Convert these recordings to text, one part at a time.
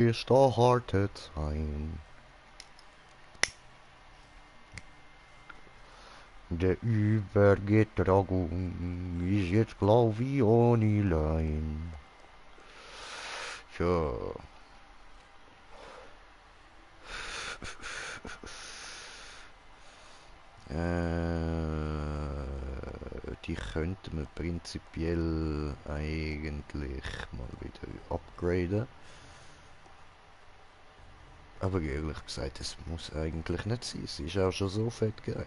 ist der harte Time. Der Übergetragung ist jetzt glaub ich online. Ja. Die könnte man prinzipiell eigentlich mal wieder upgraden. Aber ehrlich gesagt, es muss eigentlich nicht sein. Es ist auch schon so fett geil.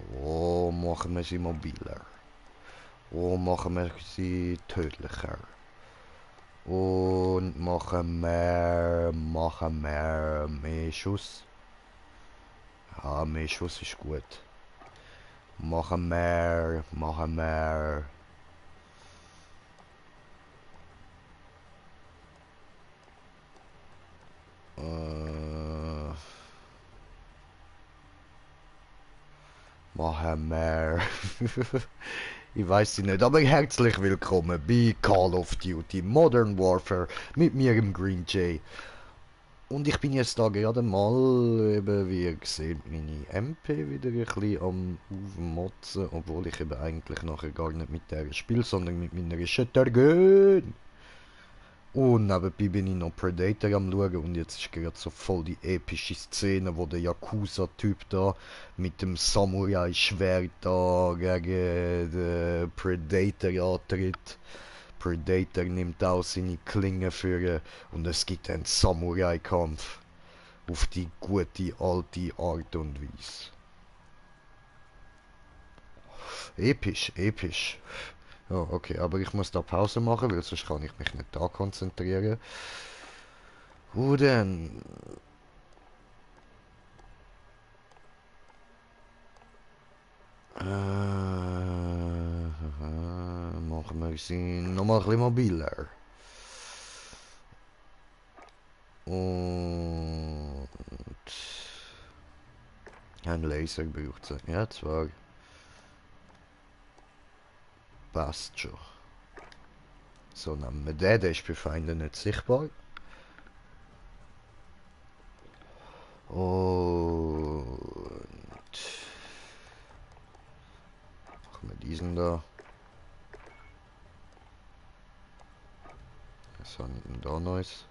Wo machen wir sie mobiler? Wo machen wir sie tödlicher? Und machen wir mehr Schuss. Ja, mehr Schuss ist gut. Machen wir. Äh, machen wir. Ich weiß nicht, aber herzlich willkommen bei Call of Duty Modern Warfare mit mir im Green Jay. Und ich bin jetzt da gerade mal, eben wie ihr seht, meine MP wieder ein bisschen am Aufmotzen, obwohl ich eben eigentlich nachher gar nicht mit der spiele, sondern mit meiner Shotgun. Und nebenbei bin ich noch Predator am schauen und jetzt ist gerade so voll die epische Szene, wo der Yakuza-Typ da mit dem Samurai-Schwert da gegen den Predator antritt. Predator nimmt auch seine Klinge für und es gibt einen Samurai-Kampf auf die gute alte Art und Weise. Episch, episch. Ja, okay, aber ich muss da Pause machen, weil sonst kann ich mich nicht da konzentrieren. Und dann machen wir sie nochmal ein bisschen mobiler. Und ein Laser braucht sie. Ja, zwar passt schon. So, nehmen wir den, der ist für Feinde nicht sichtbar. Und machen wir diesen da. Was haben wir denn da Neues?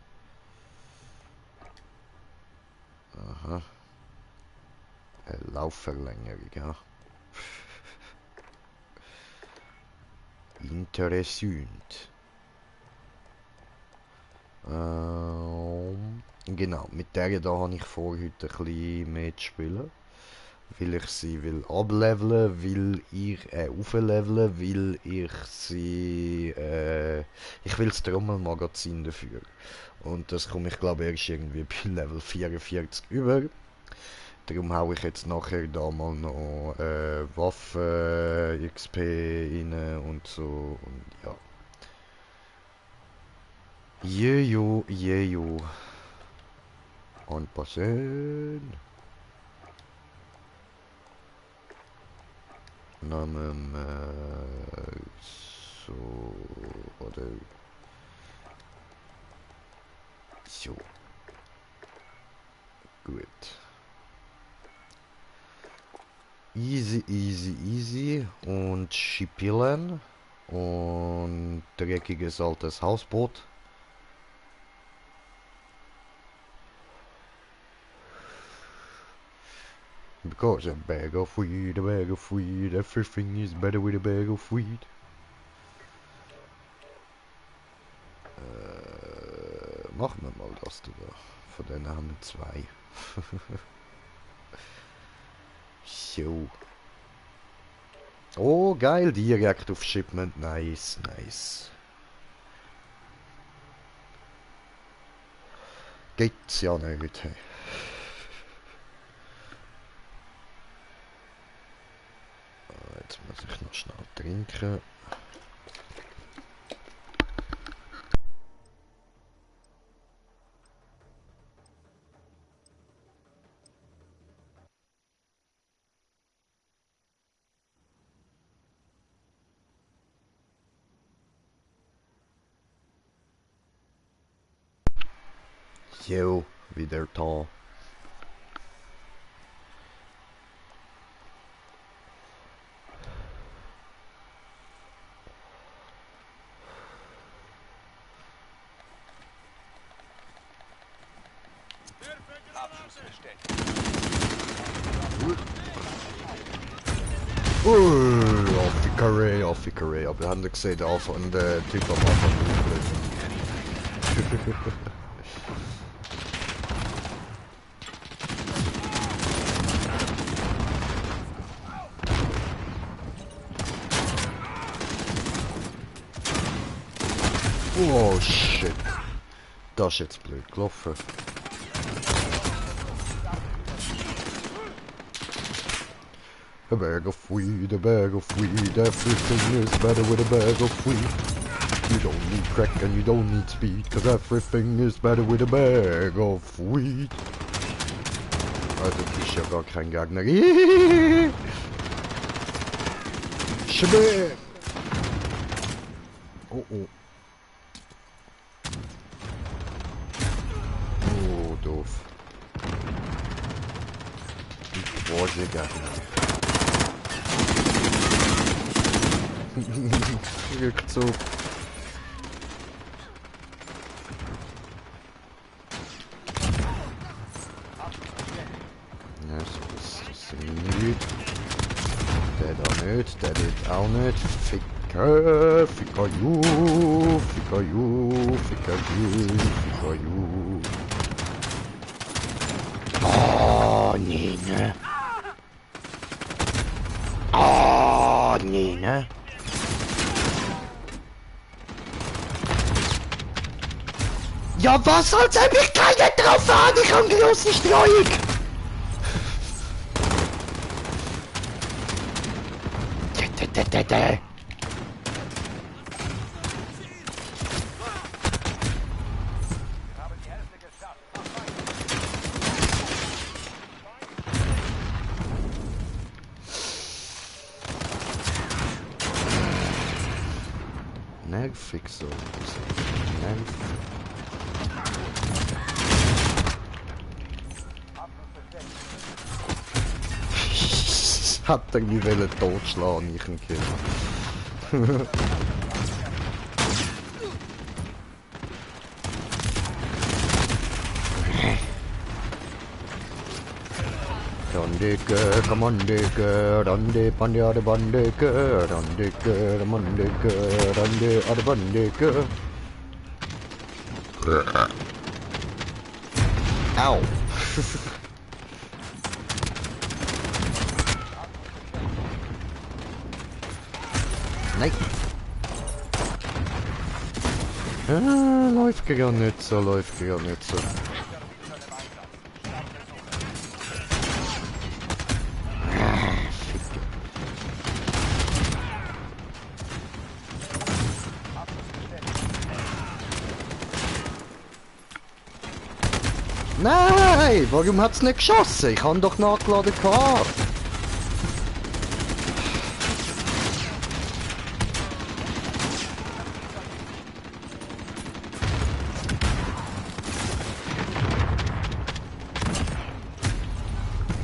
Aha. Eine Laufverlängerung, ja. Interessant. Genau, mit der da habe ich vor, heute ein bisschen mehr zu spielen. Weil ich sie will ableveln, weil ich, aufleveln, weil ich sie, ich will das Trommelmagazin dafür. Und das komme ich glaube erst irgendwie bei Level 44 über. Darum hau ich jetzt nachher da mal noch, Waffen, XP rein und so und ja. Jejo, jejo. Und passen. Namen, so, oder so, gut. Easy, easy, easy und Schippilen und dreckiges altes Hausboot. Because a bag of weed, everything is better with a bag of weed. Machen wir mal das da. Von denen haben wir zwei. So. Oh, geil, direkt auf Shipment. Nice, nice. Geht's ja nicht. Hey. Jetzt muss ich noch schnell trinken. Jo, wieder da. Affikeré, aber wir haben gesehen, der Anfang, der Typ am Anfang aufgelöst. Oh shit. Das ist jetzt blöd gelaufen. A bag of weed, everything is better with a bag of weed. You don't need crack and you don't need speed, cause everything is better with a bag of weed. Also das ist ja gar kein Gegner. Schwäch! Oh oh. Oh, doof. Boah, sehr Gegner. Rückzug. Ja, das nicht. Der da nicht, der dort auch nicht. Ficker, Ficker you, Ficker you, Ficker you, Ficker you. Oh, nee, ne? Oh, nee, ne? Ja, was soll's eigentlich keiner drauf fahren? Ich kann bloß nicht ruhig! Nervig so. Nervig. Hat er mich wollen totschlagen, ich ein Kind. Randeke, come on, deke, rande, pande, ade, bandeke, randeke, ramandeke, rande, ade, bandeke. Au! Nein! Läuft gar nicht so, läuft gar nicht so. Nein! Warum hat's nicht geschossen? Ich habe doch nachgeladen gehabt.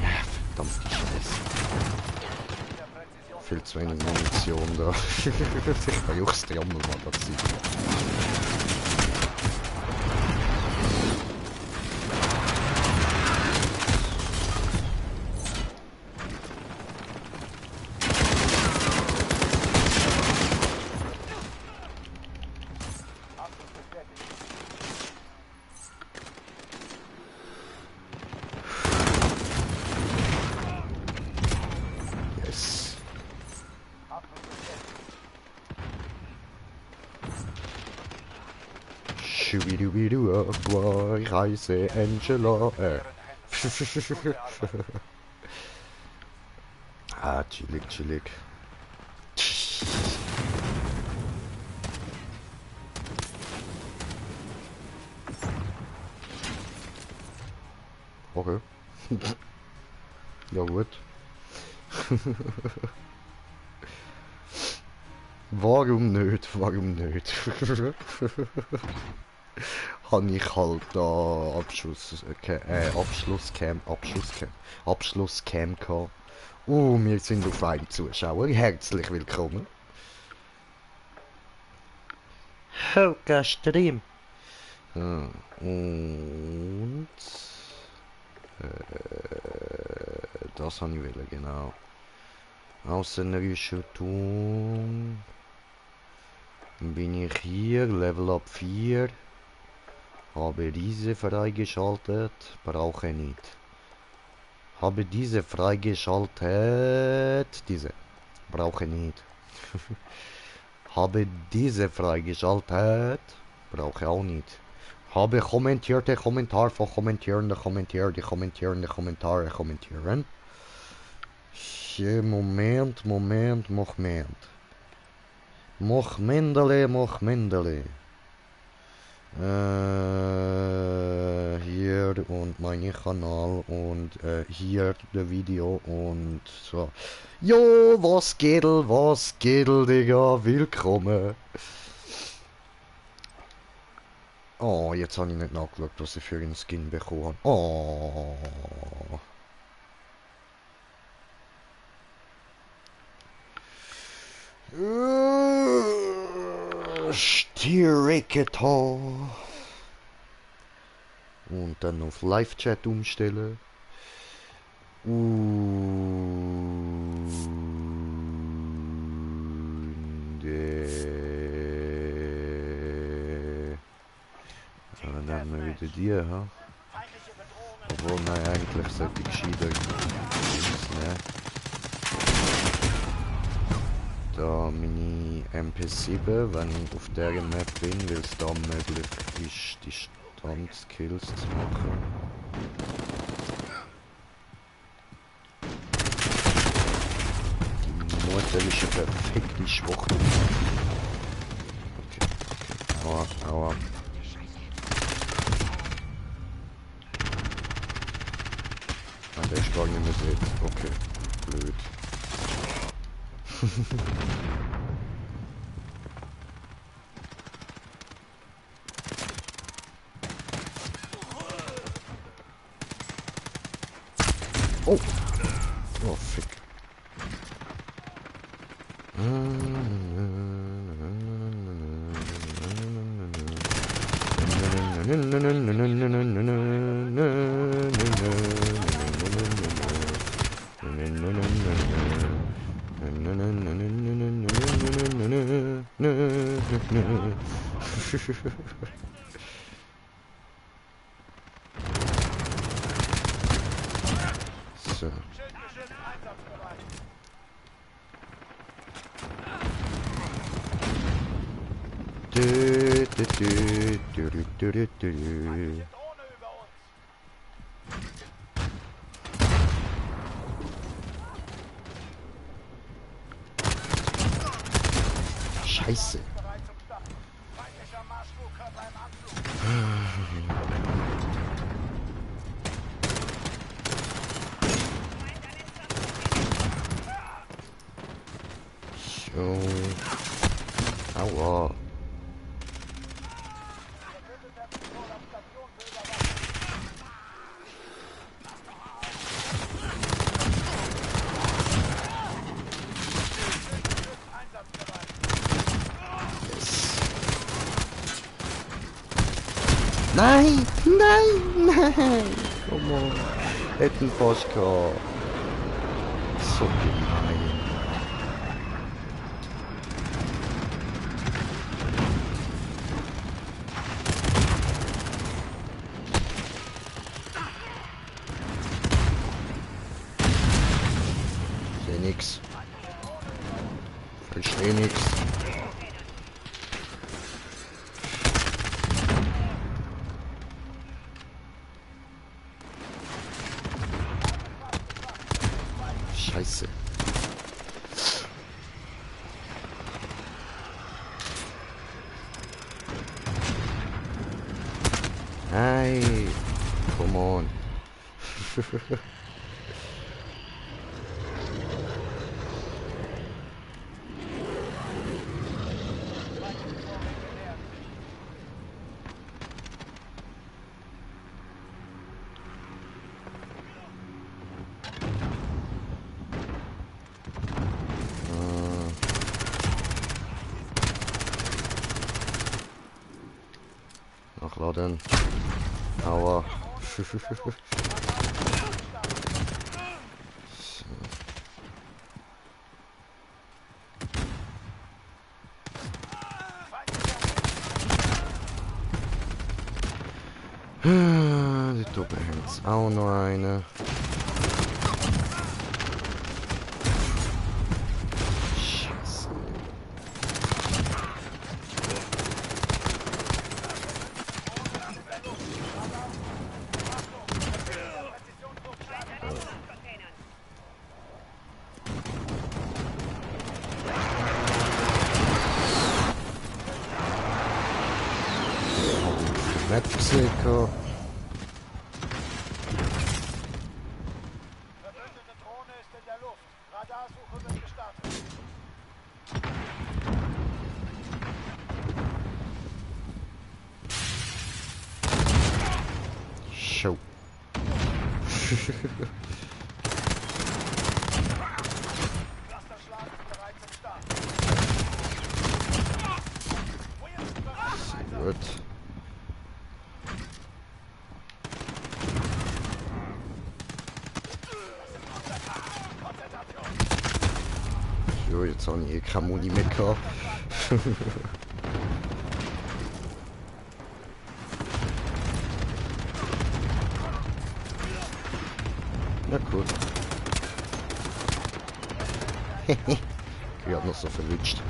Ja, verdammte Scheiße. Viel zu wenig Munition da. Ich kann juchst die Magazin. Schubidubidu, ich heiße Angela. Ah, chillig, chillig. Okay. Ja gut. Warum nicht? Warum nicht? habe ich halt da Abschlusscam gehabt. Wir sind auf einen Zuschauer. Herzlich willkommen. Hoka Stream. Und das habe ich wollen, genau. Außenrüstung. Bin ich hier, Level Up 4. Habe diese freigeschaltet, brauche nicht. Habe diese freigeschaltet, diese, brauche nicht. Habe diese freigeschaltet, brauche auch nicht. Habe kommentierte Kommentar von Kommentierende kommentierte Kommentare kommentieren. Moment. Mendele. Hier und mein Kanal und hier der Video und so. Jo, was geht, Digga, willkommen. Oh, jetzt habe ich nicht nachgeschaut, was ich für einen Skin bekommen habe. Oh. Stieriketal. Und dann auf Live-Chat umstellen. Und dann haben wir wieder die, ha? Obwohl, nein, eigentlich sollte ich gescheiter ne? Da meine MP7, wenn ich auf der Map bin, weil es da möglich ist, die Standskills zu machen. Die Mutter ist eine perfekte Schwuchtel. Okay. Aua. Nein, der ist gar nicht mehr drin. Okay, blöd. Oh! Oh, fick. So. Scheiße. So. Aua. Nein! Komm on. Hätten fast gehabt. So gemein. Seh nix. Versteh nix. Scheiße. Hey, come on. Ja, dann. Aua. Dort oben haben sie auch noch einen. Scheiße. Map gesehen. Verbündete Drohne ist in der Luft. Radarsuche wird gestartet. Show. Clusterschlag ist bereits im Start. Williams bereit zum Einsatz. Gut. Jo, jetzt habe ich eh keine Muni mehr gehabt. Na gut. Ich hab noch so verwünscht.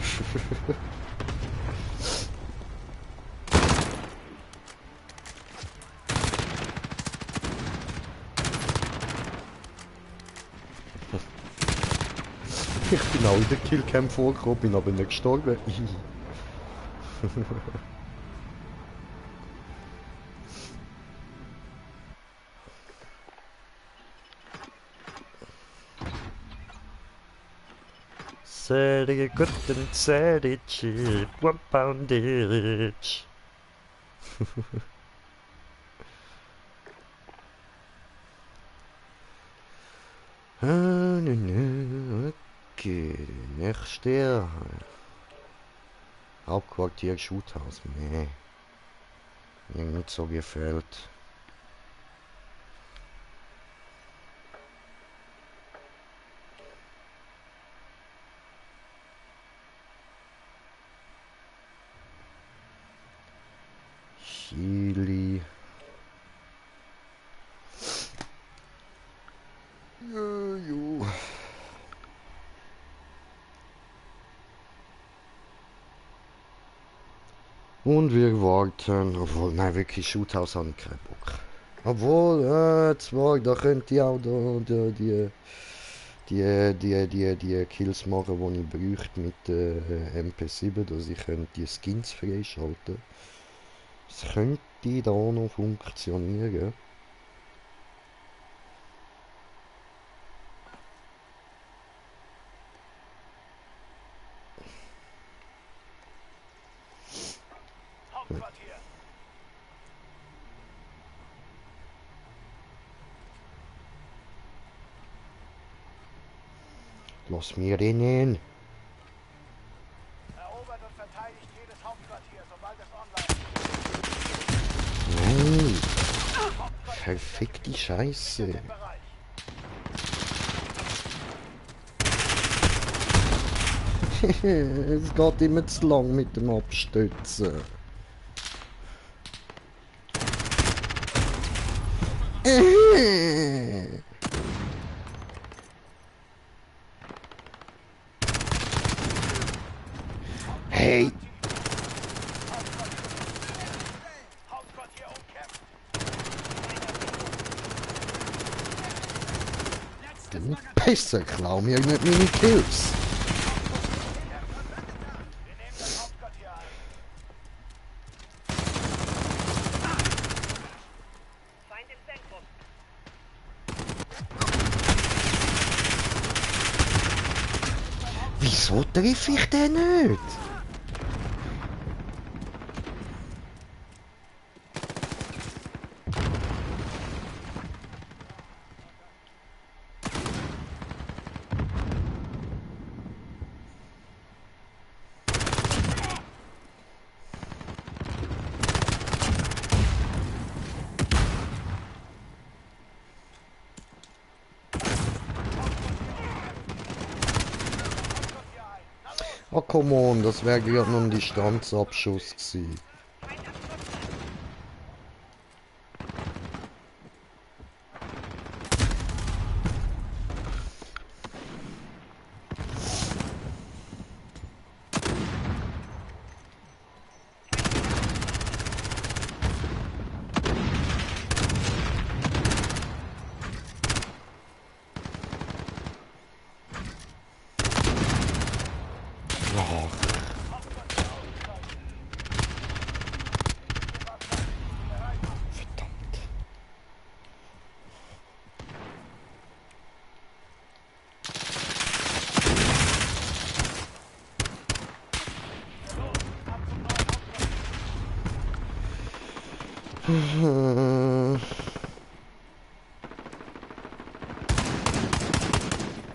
Ich bin auch in der Killcam vorgekommen, bin aber nicht gestorben. Sädige guten sädige, one poundage. Okay, nächste. Hauptquartier Schuthaus. Nee. Mir nicht so gefällt. Chili. Jo. Und wir warten, obwohl, nein, wirklich, Shoothouse habe ich keinen Bock. Obwohl, zwar, da könnte ich auch die Kills machen, die ich bräuchte mit MP7, dass ich die Skins freischalten. Das könnte da noch funktionieren. Hauptquartier. Lass mir rennen. Erobert und verteidigt jedes Hauptquartier, sobald es online ist. Nein, Hauptquartier verfickte Scheiße. im Bereich. Es geht immer zu lang mit dem Abstützen. Hey! Hauptquartier umkämpft. Du Pisser, klau mir nicht meine Kills. Wir nehmen das Hauptquartier ein. Feind im Zentrum. Wieso treffe ich den nicht? Oh, come on, das wäre gerade noch ein Distanzabschuss gewesen. Feind am Stadtplatz. Oh, verdammt.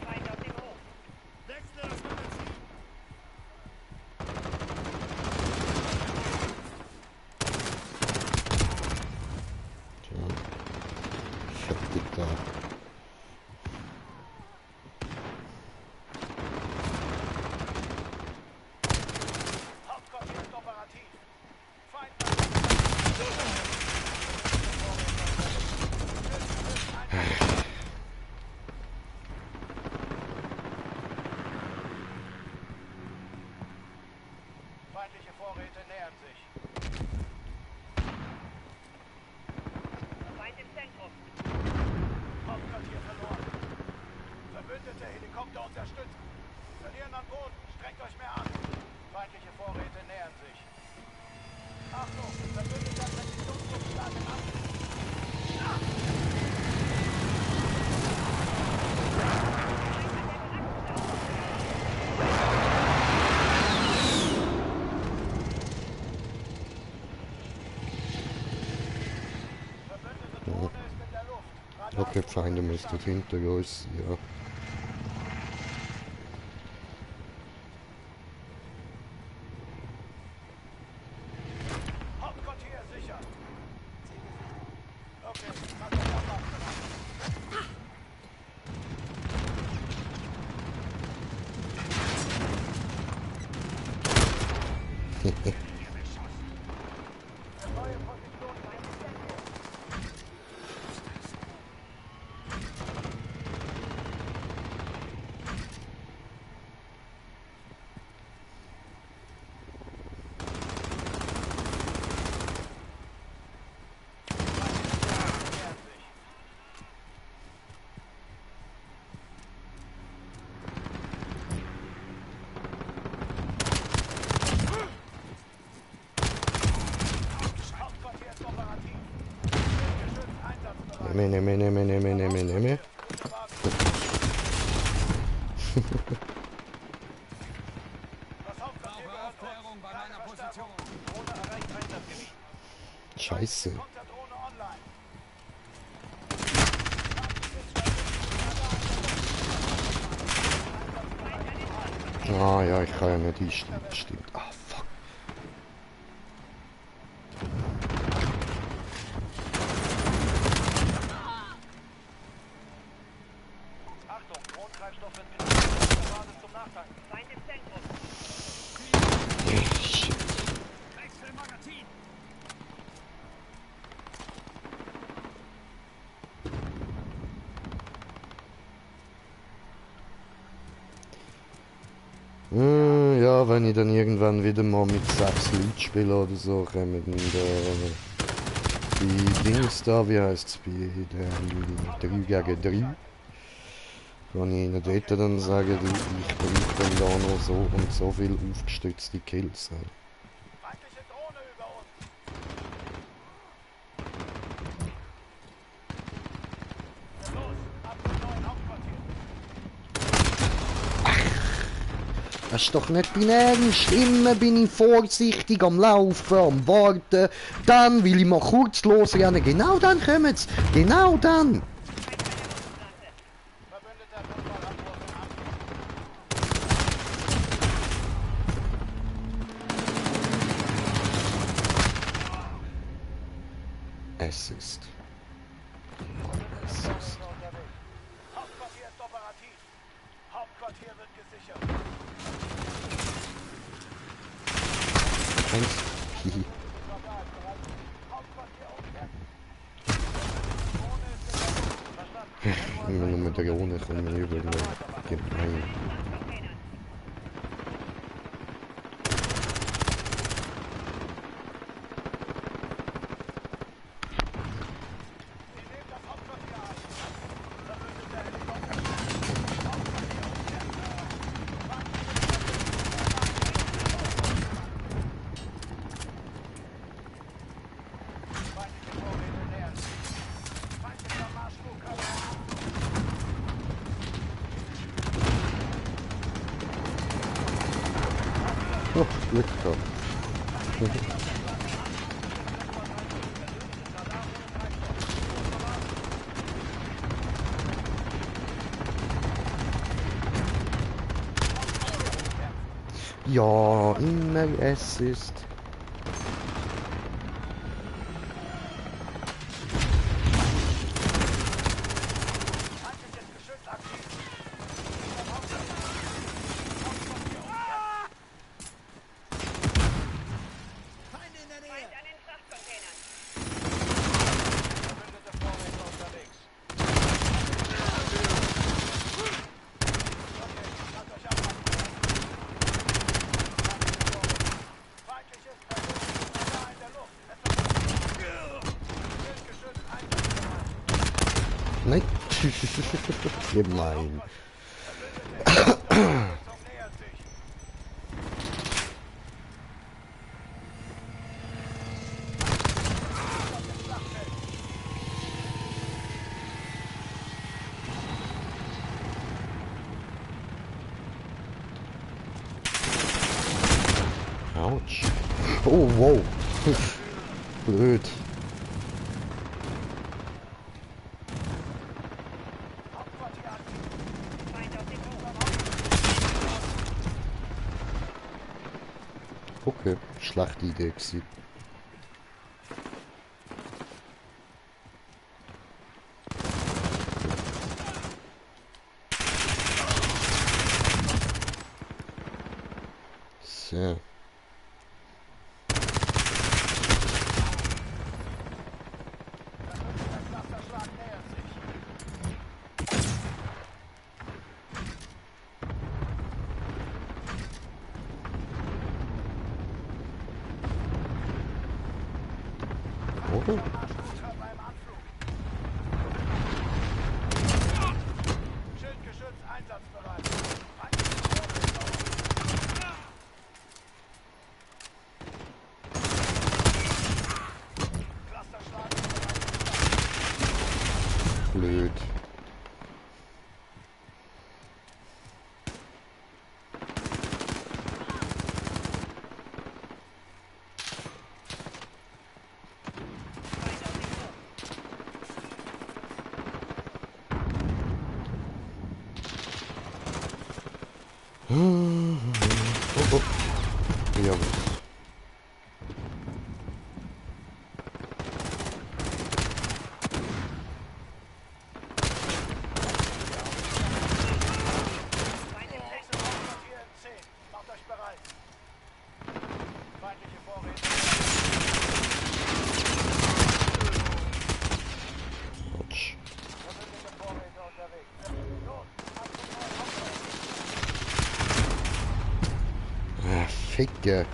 Feind auf dem Hof. Tja, fertig da. Hauptquartier ist operativ. Feind Feindliche Vorräte nähern sich. Feind im Zentrum. Hauptquartier verloren. Verbündete Helikopter unterstützen. Verlieren an Boden. Streckt euch mehr an. Feindliche Vorräte nähern sich. Achtung, verbündeter Präzisionsluftschlag im Angriff. Verbündete Drohne ist in der Luft. Okay, Feinde müssten hinter uns, ja. Hauptquartier sicher. Okay, Radarabmachung. Neue Position Feind im Zentrum. Nähern sich. Hauptquartier ist operativ. Geschützt einsatzbereit. Nehme. Gute Basis. Das Hauptquartier gehört uns. Keine Verstärkung. Drohne erreicht Einsatzgebiet. Scheiße. Konterdrohne online. Ah ja, ich kann ja nicht einstellen, stimmt. Ah, fuck. Achtung, Mondtreibstoff wird benutzt. Basis zum Nachtanken. Feind im Zentrum. Shit. Ja, wenn ich dann irgendwann wieder mal mit 6 Leuten spiele oder so, kommen dann die Dings da, wie heisst es, bei dem 3 gegen 3. Kann ich ihnen dort dann sagen, du, ich brauche dann da noch so und so viel aufgestützte Kills. Feindliche Drohne über uns. Los, ab zum neuen Hauptquartier. Das ist doch nicht dein Ernst. Immer bin ich vorsichtig am Laufen, am Warten. Dann will ich mal kurz losrennen. Genau dann kommen sie. Genau dann. Verbündeter Notfallabwurf im Angriff. Assist. Verbündete Drohne ist unterwegs. Hauptquartier ist operativ. Hauptquartier wird gesichert. Eins. Hihi. Immer nur mit der Drohne kommen wir übel. Gemein. Oh, Glück gehabt. Ja, immer es ist. Feind an den Frachtcontainern. Nein. Gemein. Autsch. Oh, wow. Blöd. Feind auf dem Hof. Okay, schlechte Idee gewesen. So. Oder? Schildgeschütz einsatzbereit. Clusterschlag. Blöd. Feind auf dem Hof. Oh, oh. Ja, was? Feind im Flex. Hauptquartier in 10. Macht euch bereit. Feindliche Vorräte. Autsch. Verbündete Vorräte unterwegs. Los, ab zum neuen Hauptquartier. Ah, Ficke.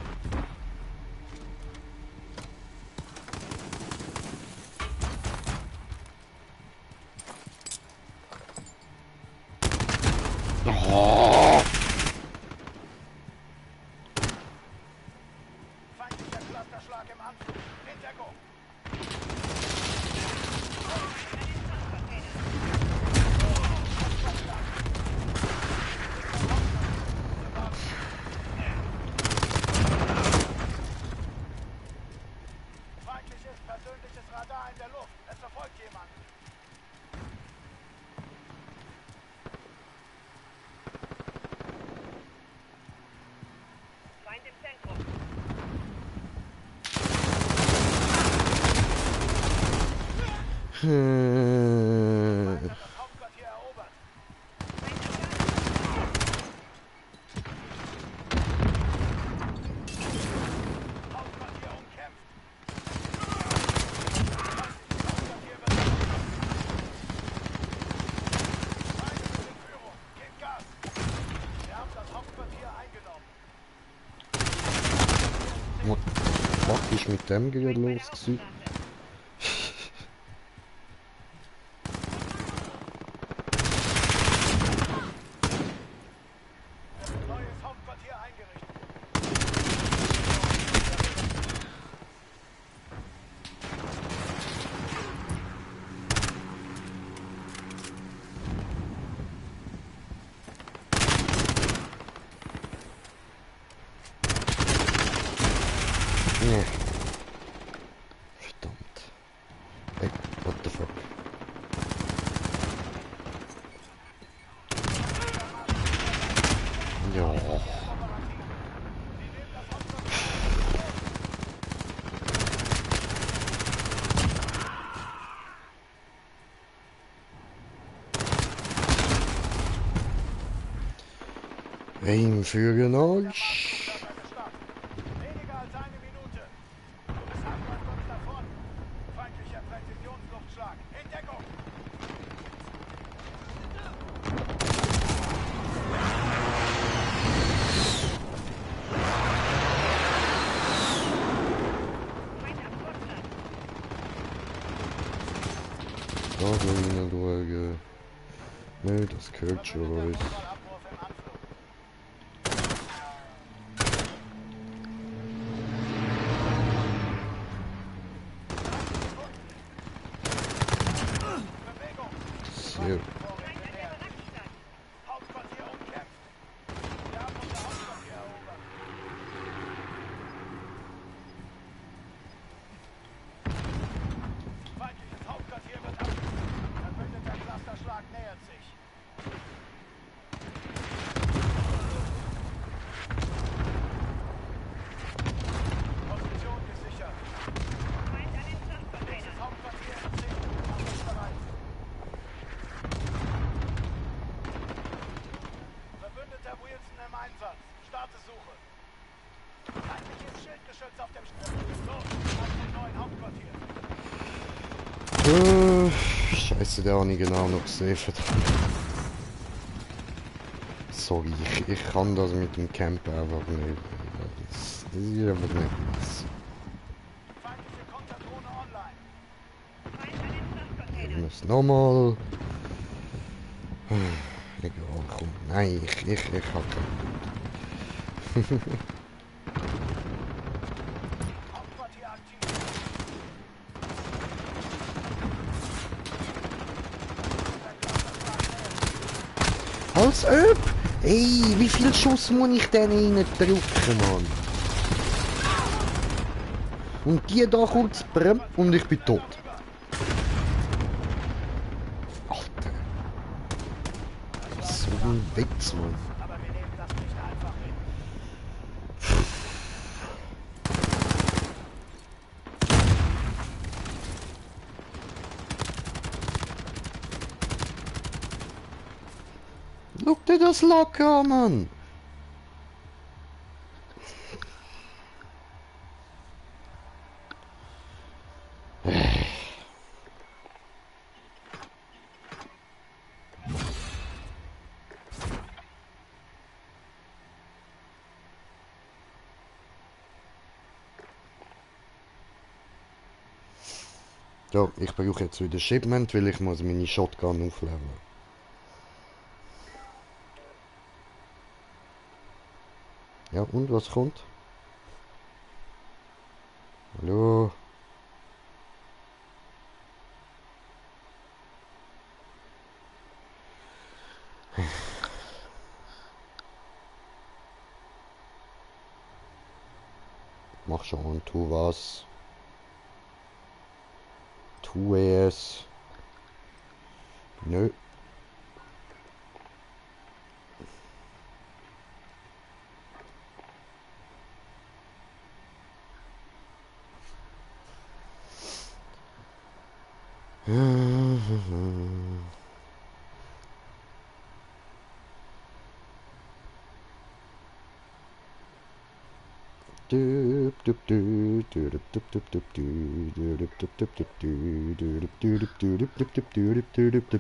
Oh. Feindlicher Clusterschlag im Anflug. In Deckung. Feindliches persönliches Radar in der Luft. Es verfolgt jemand. Feind im Zentrum. Feind hat das Hauptquartier erobert. Feind am Gas. What the fuck ist mit dem gerade Feind bei los der gewesen? Hauptstraße. Neues Hauptquartier eingerichtet. Nee. Verdammt. Ey, what the fuck? Ja. Aim für den Arsch. Weniger als eine Minute. Du bist 800 davon. Feindlicher Präzisionsluftschlag. In Deckung. Feind am Kurplatz. Da rein schauen. Nö, das gehört schon alles. Abwurf im Anflug. Bewegung. Sehr. Feind an der Barackstadt. Hauptquartier umkämpft. Wir haben unser Hauptquartier erobert. Feindliches Hauptquartier wird abgegeben. Verbündeter Clusterschlag nähert sich. Position gesichert. Feind an den Frachtcontainern. Hauptquartier in 10 Minuten bereit. Verbündeter Wilson im Einsatz. Starte Suche. Feindliches Schildgeschütz auf dem Los, auf dem neuen Hauptquartier. Scheiße, der habe ich genau noch gesehen. Verdammt. Sorry, ich kann das mit dem Campen einfach nicht. Das ist einfach nicht was. Feindliche Konterdrohne online. Feind an den Ich Frachtcontainern. muss nochmal. Egal, komm. Nein, ich hab keinen. Hauptquartier aktiv. Als ob! Ey, wie viel Schuss muss ich denn rein drücken, Mann? Und die da kurz brem und ich bin tot. Alter. So ein Witz, Mann. Aber wir nehmen das nicht einfach hin. Schau dir das Lack an, Mann! Ja, ich brauche jetzt wieder Shipment, weil ich muss meine Shotgun aufleveln. Ja, und was kommt? Hallo? Mach schon, tu was. Tu es. Nö.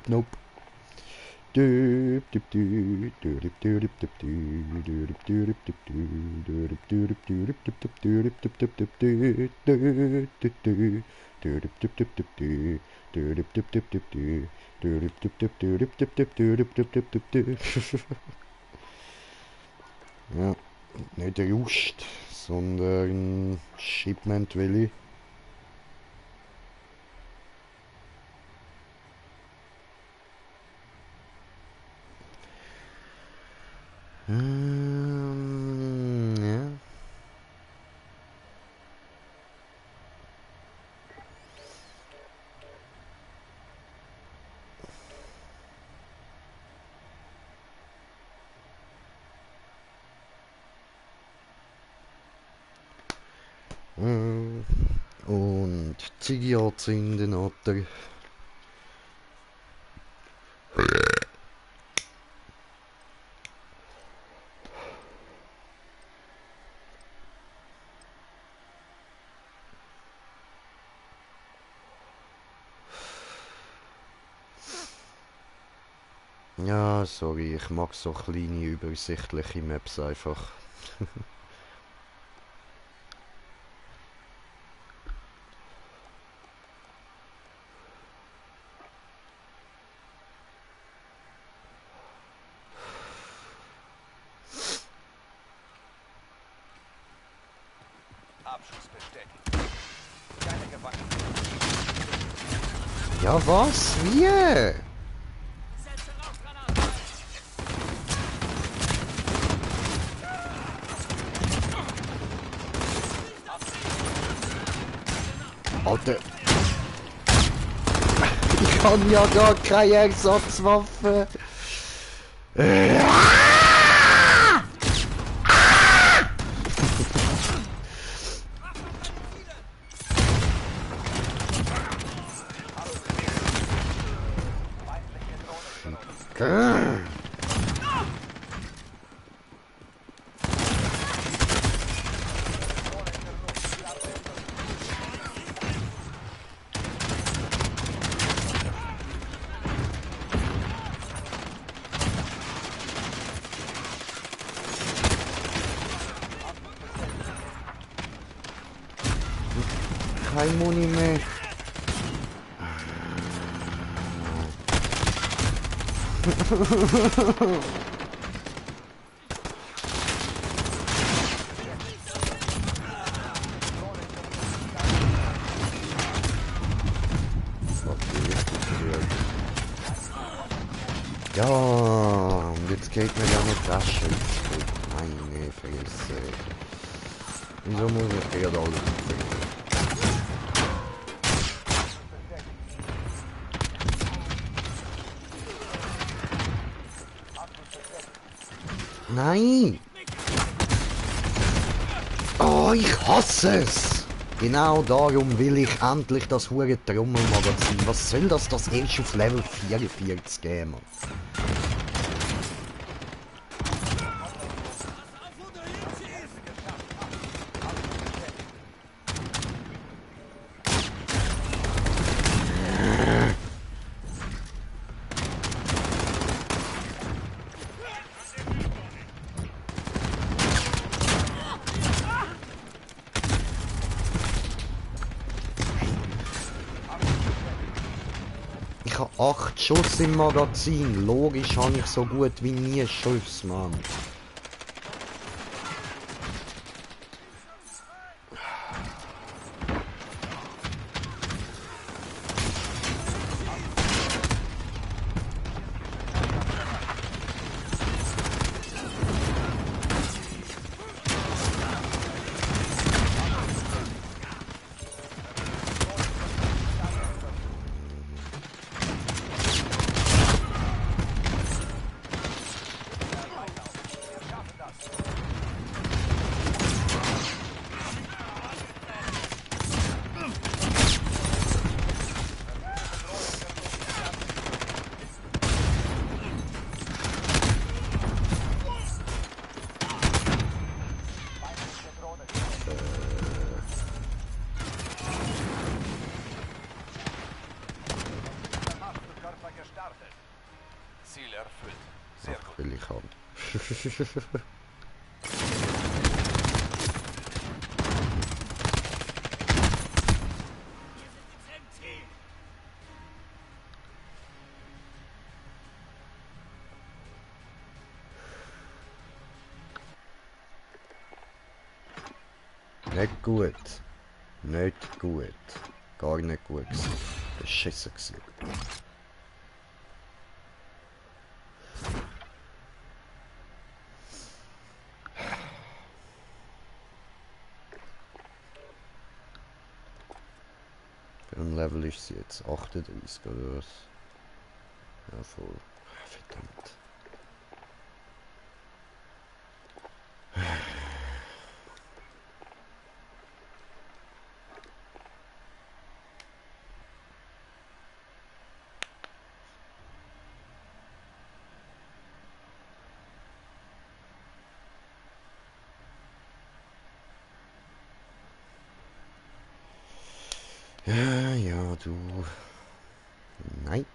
Nope. Ja, nicht Just, sondern Shipment will ich. Ja. Und Ziggy anzünden, oder? Ja, sorry, ich mag so kleine, übersichtliche Maps einfach. Abschuss bestätigt. Keine Gefangenen. Ja, was? Wie? Alter. Ich habe ja gar keine Ersatzwaffe. Kein Muni mehr. Ja, und jetzt geht mir ja nicht das Schild zurück. Meine Fresse. Wieso muss ich gerade alles erzählen? Nein! Oh, ich hasse es! Genau darum will ich endlich das hure Trommelmagazin. Was soll das erst auf Level 44 geben? Ich habe 8 Schuss im Magazin. Logisch habe ich so gut wie nie Schuss, Mann. Nicht gut. Nicht gut. Gar nicht gut gewesen. Beschissen gewesen. Welchem Level ist sie jetzt? 38 oder was? Ja, voll. Verdammt. Ja, ja, du. Nein.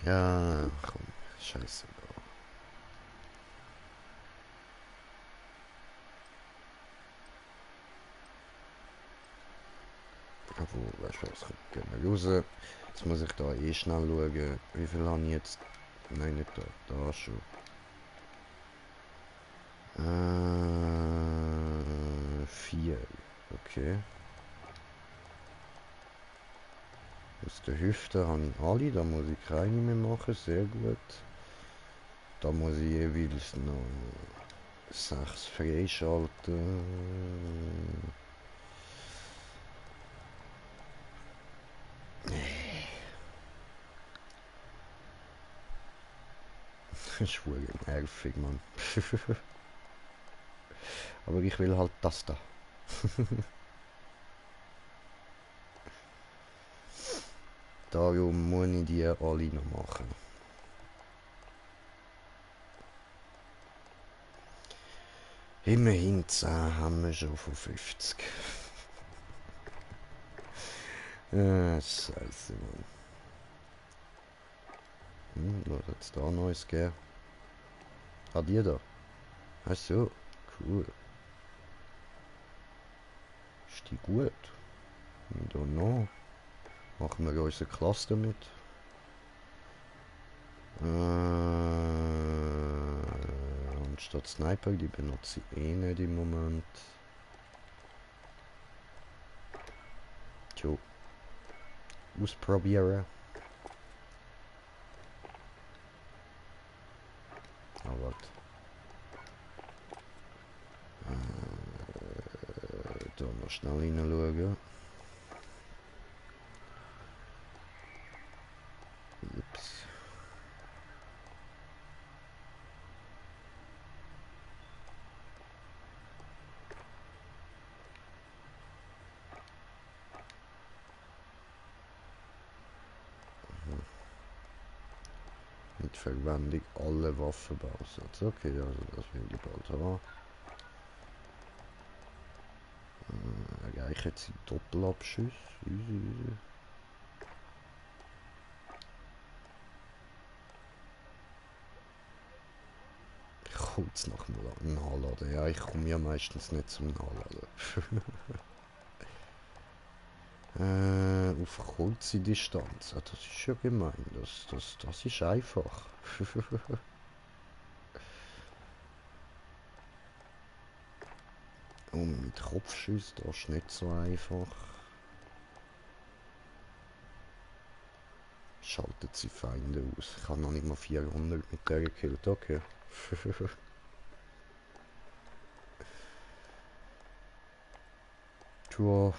Ja, komm. Scheiße. Obwohl, weißt du was, gehen wir raus. Jetzt muss ich da eh schnell schauen, wie viel habe ich jetzt... Nein, nicht da, da schon. 4. Okay. Aus der Hüfte habe ich alle, da muss ich keine mehr machen, sehr gut. Da muss ich jeweils noch 6 freischalten. Das ist wohl nervig, Mann. Aber ich will halt das da. Darum muss ich die alle noch machen. Immerhin 10 haben wir schon von 50. Scheiße, Mann. Was hat es da Neues gegeben? Ah, die da? Ach so, cool. Ist die gut? I don't know. Machen wir unsere Klasse damit. Anstatt Sniper, die benutze ich eh nicht im Moment. Tjo. Ausprobieren. Ah, warte. Da mal schnell hineinschauen. Ups. Mit Verwendung aller Waffenbausätze. Okay, also das will ich bald haben. Erreiche jetzt die Doppelabschüsse. Easy, easy. Kurz nach dem Nachladen. Ja, ich komme ja meistens nicht zum Nachladen. Auf kurze Distanz. Ah, das ist ja gemein. Das ist einfach. Und mit Kopfschuss, das ist nicht so einfach. Schaltet sie Feinde aus. Ich habe noch nicht mal 400 mit der gekillt. Okay. Tja.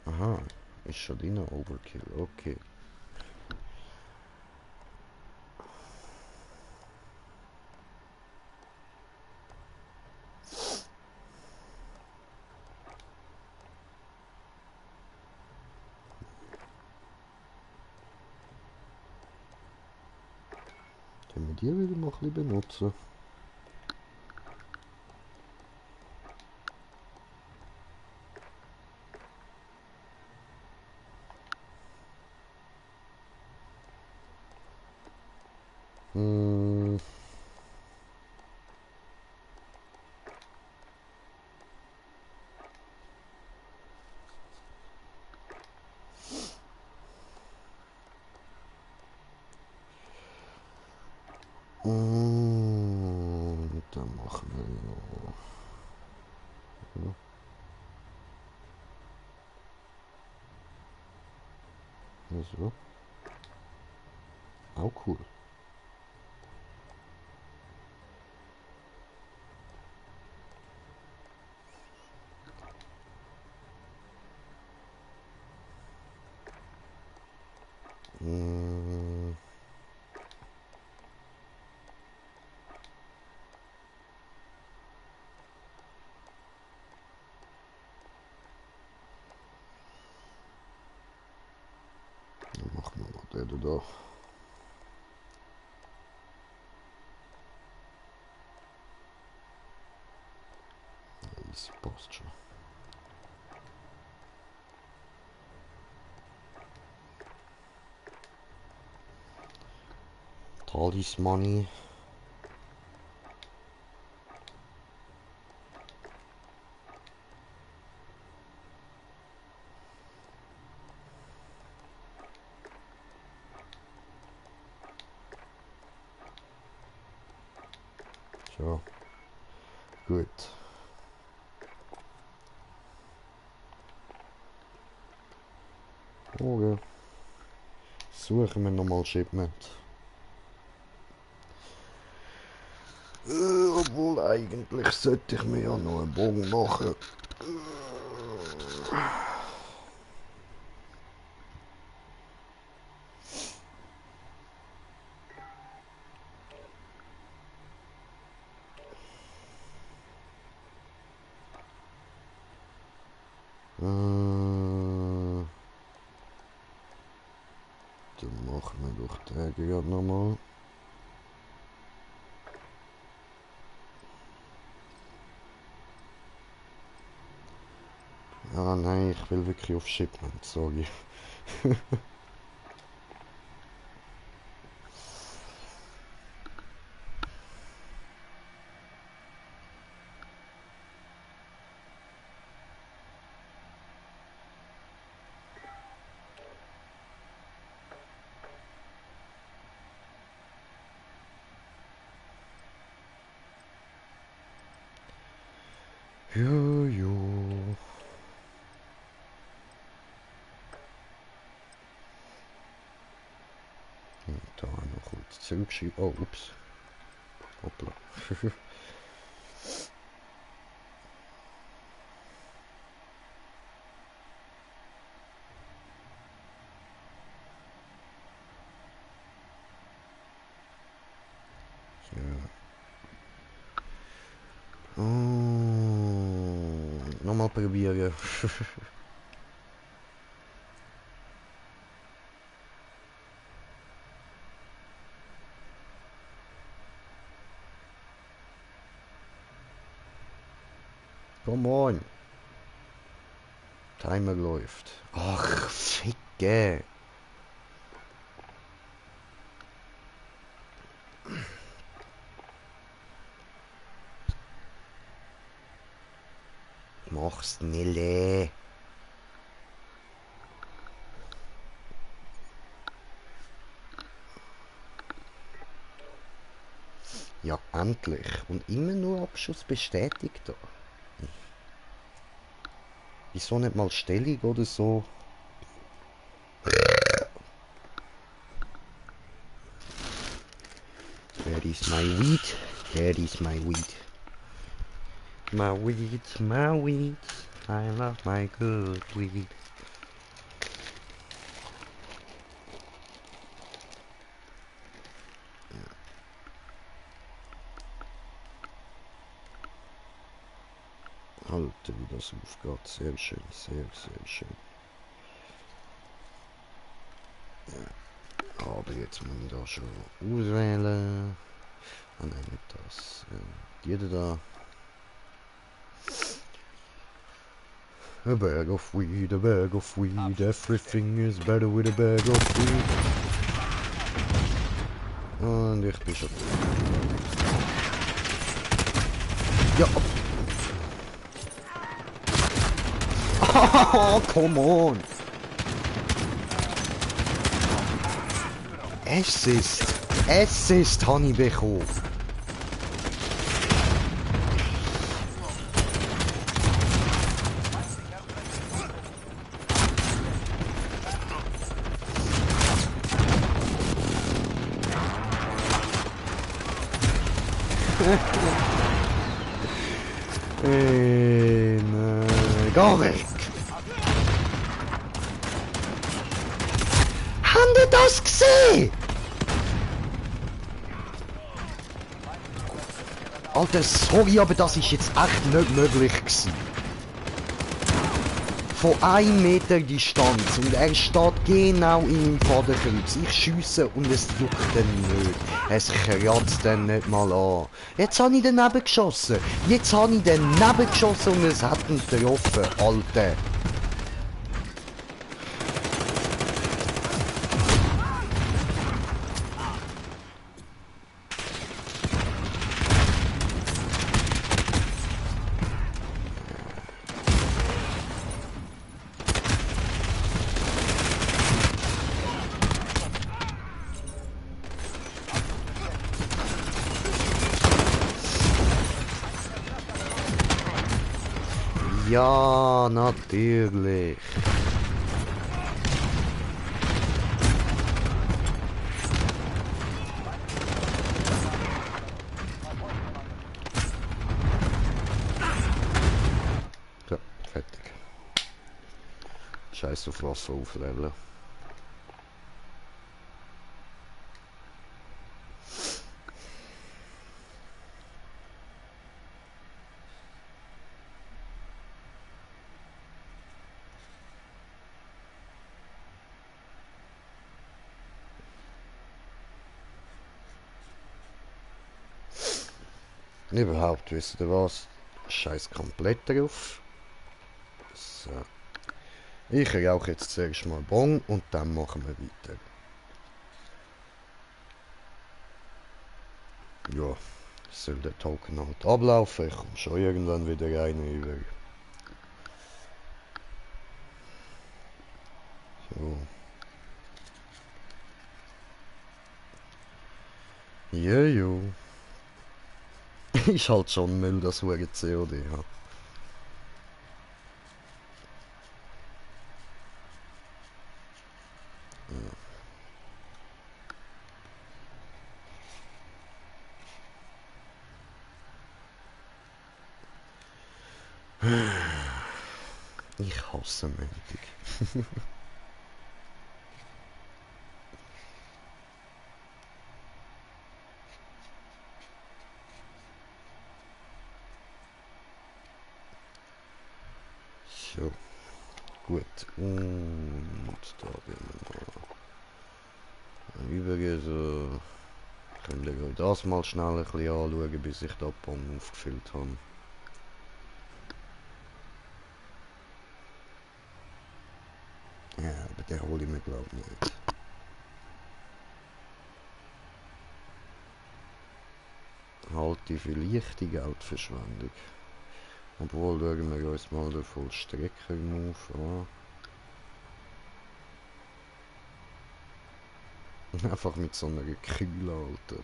Aha. Ist schon drin, Overkill, okay. Können wir die wieder mal ein bisschen benutzen? Hm. Und dann machen wir noch. Ja. So. Auch cool. Hm. Dann machen wir mal den da. Das passt schon. Talismani. So. Gut. Okay. Suchen wir nochmal Shipment. Obwohl eigentlich sollte ich mir ja noch einen Bogen machen. Dann machen wir doch den gerade nochmal. Ah nein, ich will wirklich auf Shipment, sorry. Jo. Da noch kurz zurückschieben. Oh, ups. Hoppla. Oh, nochmal probieren. Come on. Timer läuft. Ach, ficke. Mach's schnell. Ja, endlich. Und immer nur Abschuss bestätigt da. Wieso nicht mal Stellung oder so? Where is my weed? There is my weed. My weed, my weed. I love my good weed. Alter, wie das aufgeht. Sehr schön, sehr, sehr schön. Ja. Aber jetzt muss ich da schon auswählen. Ah nein, nicht das. Jeder da. A bag of weed, everything is better with a bag of weed. Und ich bin schon tot. Ja. Oh, come on. Assist habe ich bekommen. Nein, geh weg! Habt ihr das gesehen? Alter, sorry, aber das ist jetzt echt nicht möglich gewesen. Von 1 Meter Distanz und er steht genau in meinem Fadenkreuz. Ich schiesse und es juckt ihn nicht. Es kratzt ihn nicht mal an. Jetzt habe ich daneben geschossen. Und es hat ihn getroffen, Alter. Ja, natürlich. So, fertig. Scheiß auf Wasser aufleveln. Überhaupt, wisst ihr was? Scheiß komplett drauf. So. Ich rauche jetzt zuerst mal Bon und dann machen wir weiter. Ja, soll der Token halt ablaufen. Ich komme schon irgendwann wieder rein über. So. Jojo. Ist halt schon Müll, das hure COD. Ja. Ich hasse Montag. So, gut. Und da bin ich mal übergehen. Können wir das mal schnell ein bisschen anschauen, bis ich da Bon aufgefüllt habe. Ja, aber den hole ich mir glaube ich nicht. Halte für leichte Geldverschwendung. Obwohl, schauen wir uns mal den Vollstrecker-Move an. Einfach mit so einer Kühle, Alter.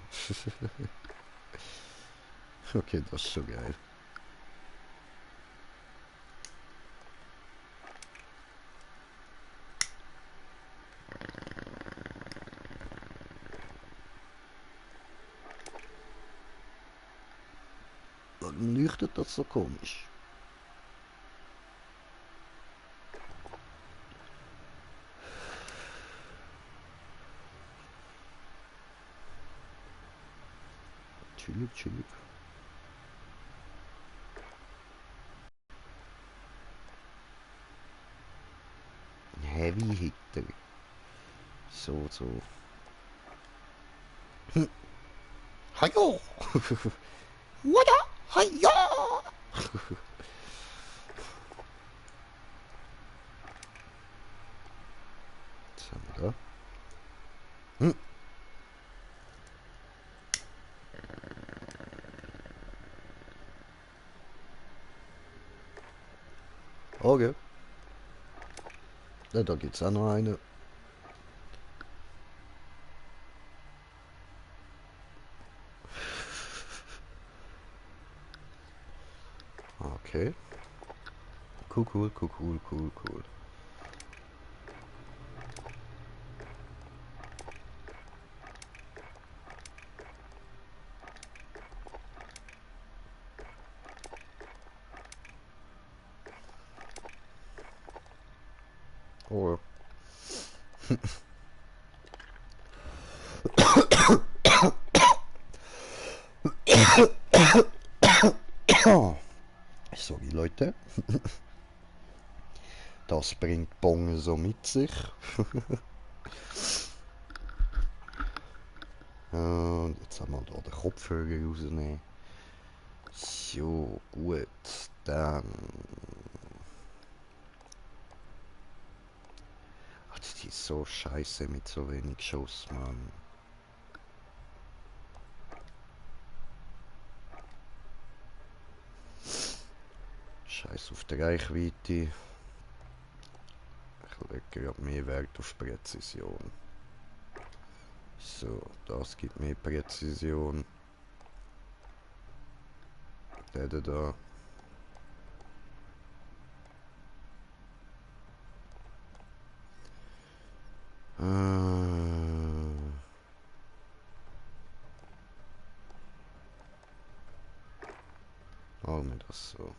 Okay, das ist schon geil. Warum leuchtet das so komisch? Chillig, chillig. Heavy-Hitter. So. Hajo! Wada! Hajo! Was haben wir da? Okay. Ja, da gibt's auch noch eine. Okay. Cool. Oh. Sorry Leute. Das bringt Bong so mit sich. Und jetzt haben wir hier den Kopfhörer rausnehmen. So, gut. Dann... Ach, das ist so scheiße mit so wenig Schuss, Mann. Scheiß auf die Reichweite. Ich lege gerade mehr Wert auf Präzision. So, das gibt mehr Präzision. Der da. Machen wir das so.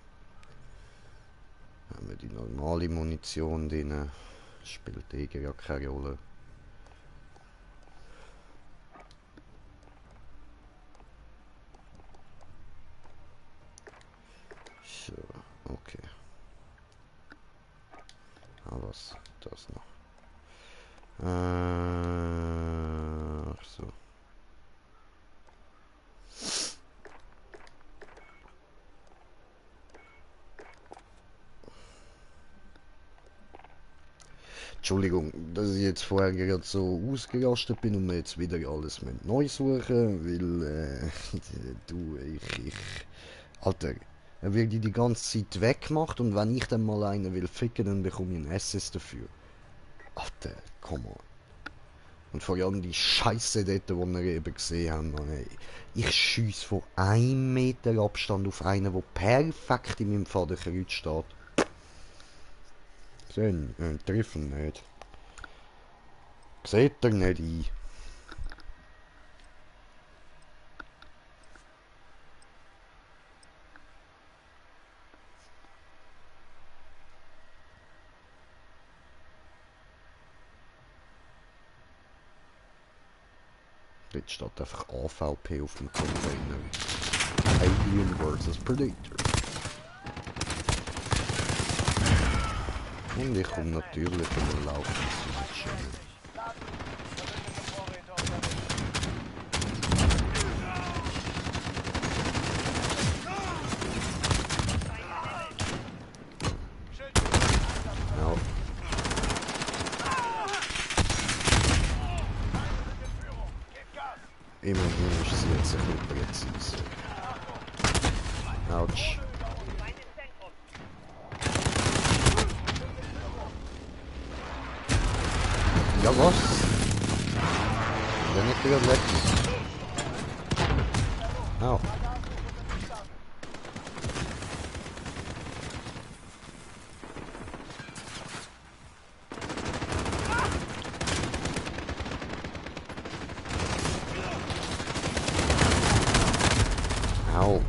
Haben wir die normale Munition drin. Spielt ja keine Rolle. So, okay. Was? Das noch. So. Entschuldigung, dass ich jetzt vorher gerade so ausgerastet bin und wir jetzt wieder alles mit neu suchen, weil Alter, er wird die ganze Zeit weggemacht und wenn ich dann mal einen will ficken, dann bekomme ich einen SS dafür. Alter, come on. Und vor allem die Scheiße dort, die wir eben gesehen haben, Mann, ey. Ich schiesse von 1 Meter Abstand auf einen, der perfekt in meinem Vaterkreuz steht. Sehen, treffen nicht. Seht ihr nicht ein. Dort steht einfach AVP auf dem Container. Alien vs Predator. Und ich komme natürlich über Laufen zu schön. Ja. Immerhin ist sie jetzt ein bisschen präzise. Autsch. Ja was? Dann nicht wieder weg. Au. Au.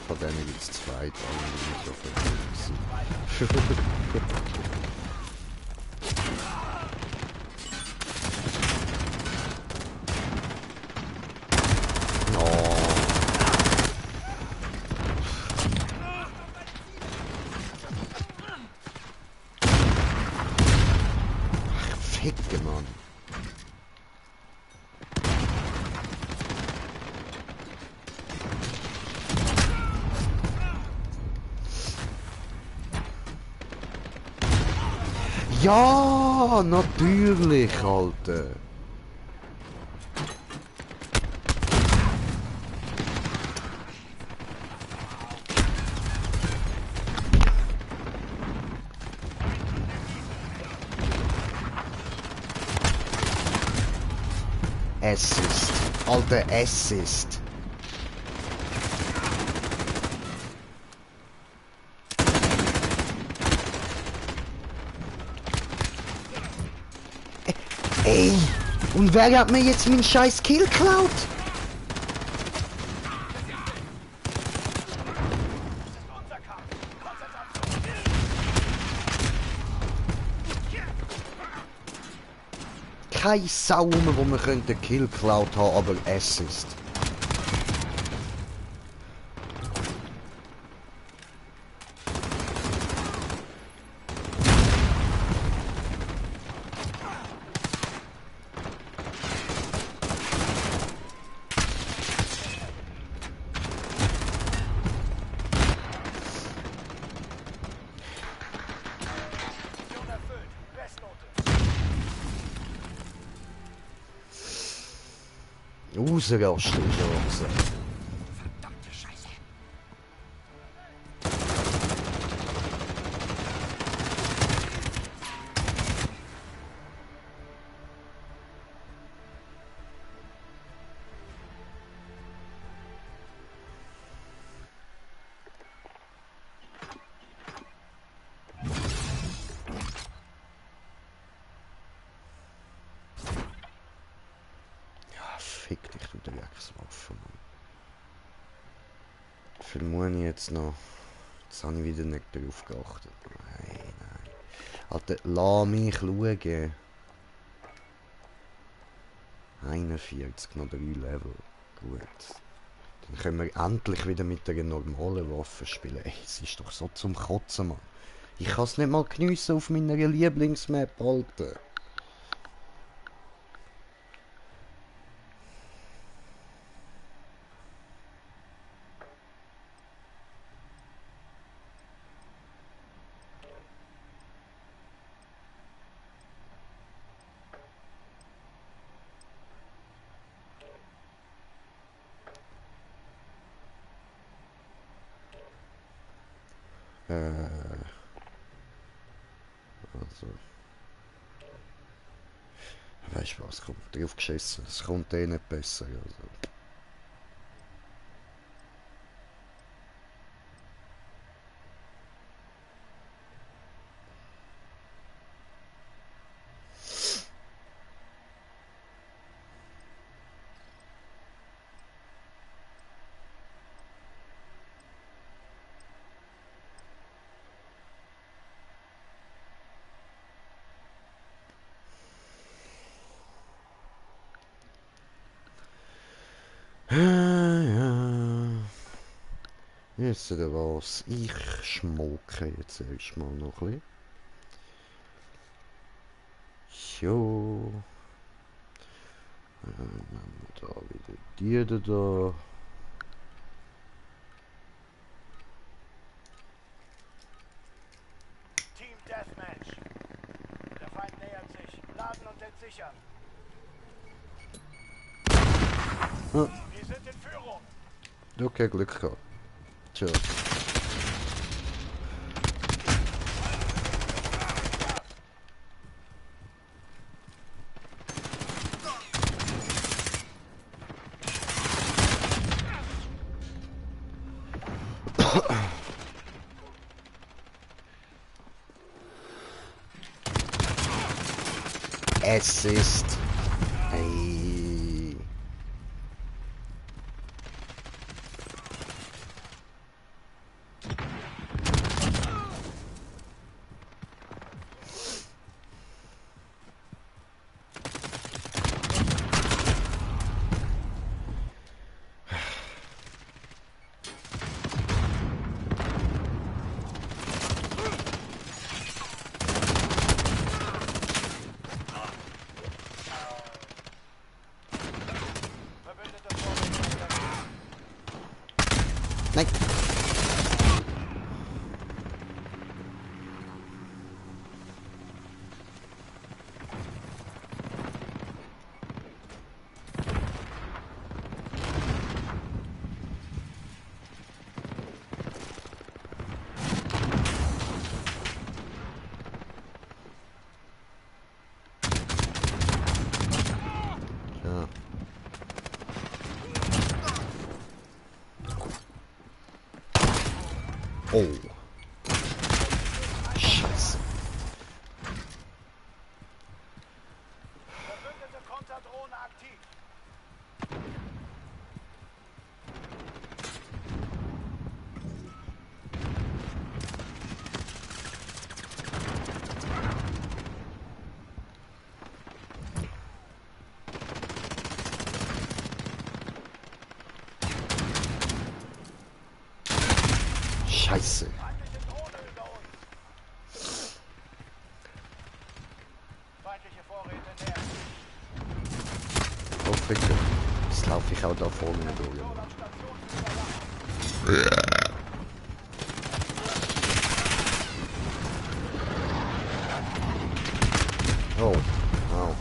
Von denen gibt es 2, die nicht so verrückt sind. ficken, Mann. Ja, natürlich, Alter. Assist. Alter, Assist. Ey! Und wer hat mir jetzt meinen scheiß Kill geklaut? Keine Sau mehr, wo man könnte Kill geklaut haben, aber Assist. Mission erfüllt. Bestnote. Ausrasten ist er also. Verdammte Scheiße. Ja, fick dich, du Dreckswaffe, Mann. Wie viel muss ich jetzt noch? Jetzt habe ich wieder nicht darauf geachtet. Nein, nein. Alter, lass mich schauen. 41, noch 3 Level. Gut. Dann können wir endlich wieder mit einer normalen Waffe spielen. Ey, es ist doch so zum Kotzen, Mann. Ich kann es nicht mal geniessen auf meiner Lieblingsmap, Alter. Also. Weißt du was, kommt drauf geschissen. Es kommt eh nicht besser. Also. Ja. Jetzt oder was? Ich schmolke jetzt erstmal noch ein bisschen. Jo. Dann haben wir da wieder die da. Team Deathmatch. Der Feind nähert sich. Laden und entsichern. Wir sind in Führung. Okay, Glück gehabt. Tschö. Assist. Ey. Nein. Ja. Oh. Scheiße. Verbündete Konterdrohne aktiv. Scheiße. Feindliche Drohne über uns. Feindliche Vorräte nähern sich. Oh, bitte. Jetzt laufe ich auch da vorne durch. Station zu überwachen. Oh. Au.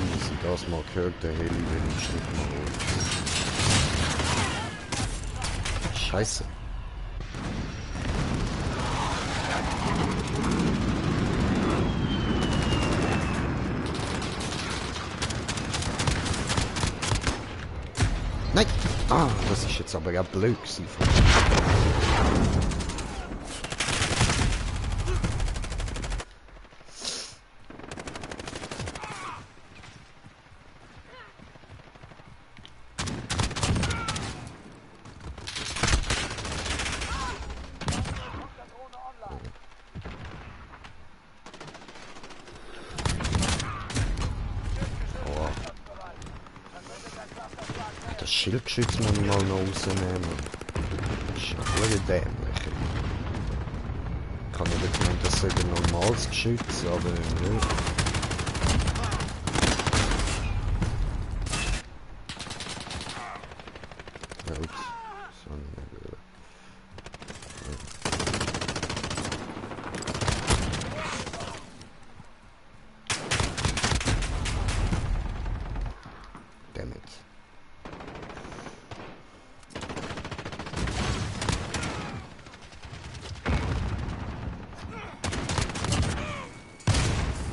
Wie sie das mal gehört, der Heli, wenn ich nicht mal hol. Scheiße. Nein! Ah, das ist jetzt aber ja blöd gewesen. Konterdrohne online. Oh, Bereit. Verbündeter Clusterschlag nähert das Schildgeschütz muss ich mal noch rausnehmen. Das ist ja völlig dämlich. Ich habe nicht gemeint, das sei ein normales Geschütz, aber nicht. Ja, ups. Das habe ich nicht wollen. Damn it.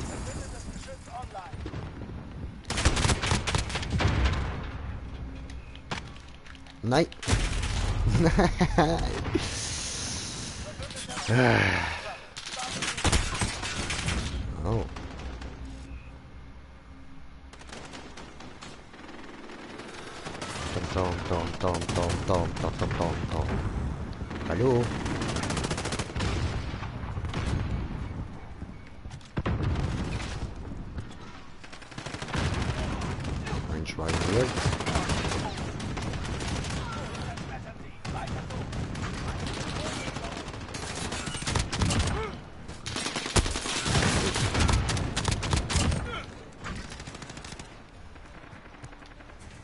Verbündetes Geschütz online. Nein! Nein! Oh. Tom, tom, tom, tom, tom, tom, tom, tom, tom. Hallo? Ein Schwein wird.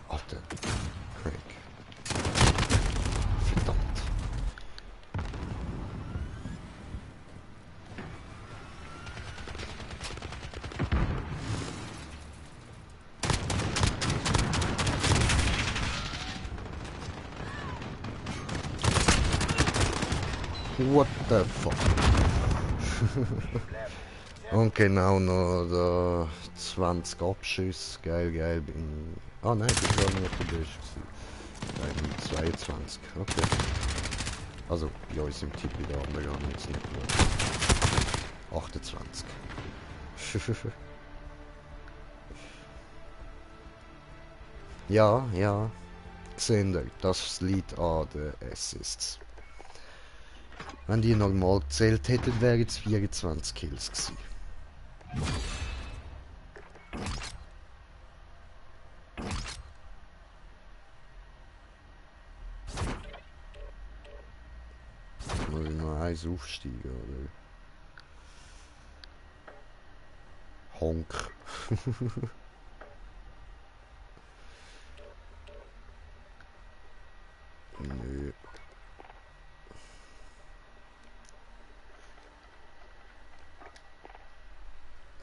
Alter. Craig. Verdammt. What the fuck? Und genau noch da 20 Abschüsse. Geil, geil. Bin ich... Ah nein, das war nicht der Beste. Nein, 22. Okay. Also bei uns im Team, bei der anderen haben wir jetzt nicht mehr. 28. Ja, ja. Seht ihr, das liegt an den Assists. Wenn die normal gezählt hätten, wären es 24 Kills gewesen. Scheiß Aufsteiger, oder? Honk. Nö.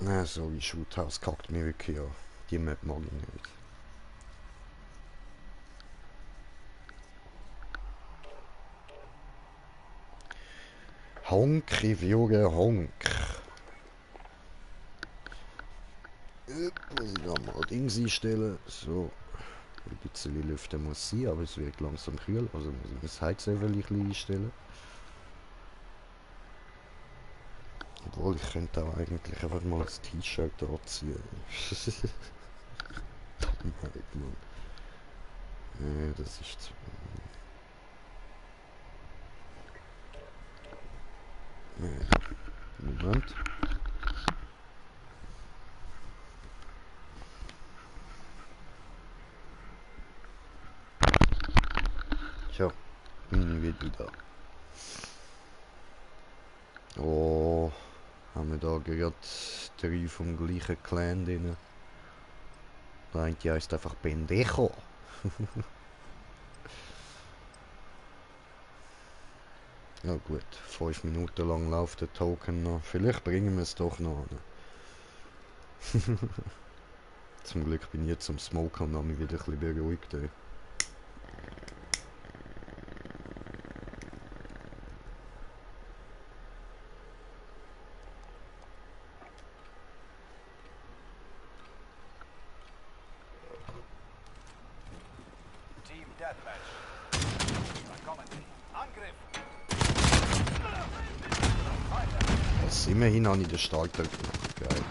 Na, so wie Shoothouse kackt mir wirklich an. Die Map mag ich nicht. Honk, ich Junge, Honk. Muss ich da mal Dings einstellen. So. Ein bisschen lüften muss sein, aber es wird langsam kühl. Also muss ich das Heizöfen ein bisschen einstellen. Obwohl, ich könnte auch eigentlich einfach mal ein T-Shirt anziehen. Dummheit, Mann. Nee, das ist zu... Nee. Moment. Tja, bin ich wieder da. Oh, haben wir da gerade 3 vom gleichen Clan drin. Der eine heisst einfach Bendejo. Ja gut, 5 Minuten lang läuft der Token noch. Vielleicht bringen wir es doch noch an. Zum Glück bin ich jetzt am Smoken und habe mich wieder ein bisschen beruhigt. Ey. Team Deathmatch. Da kommen sie. Angriff! Yes, immerhin habe ich den Starter gemacht. Geil.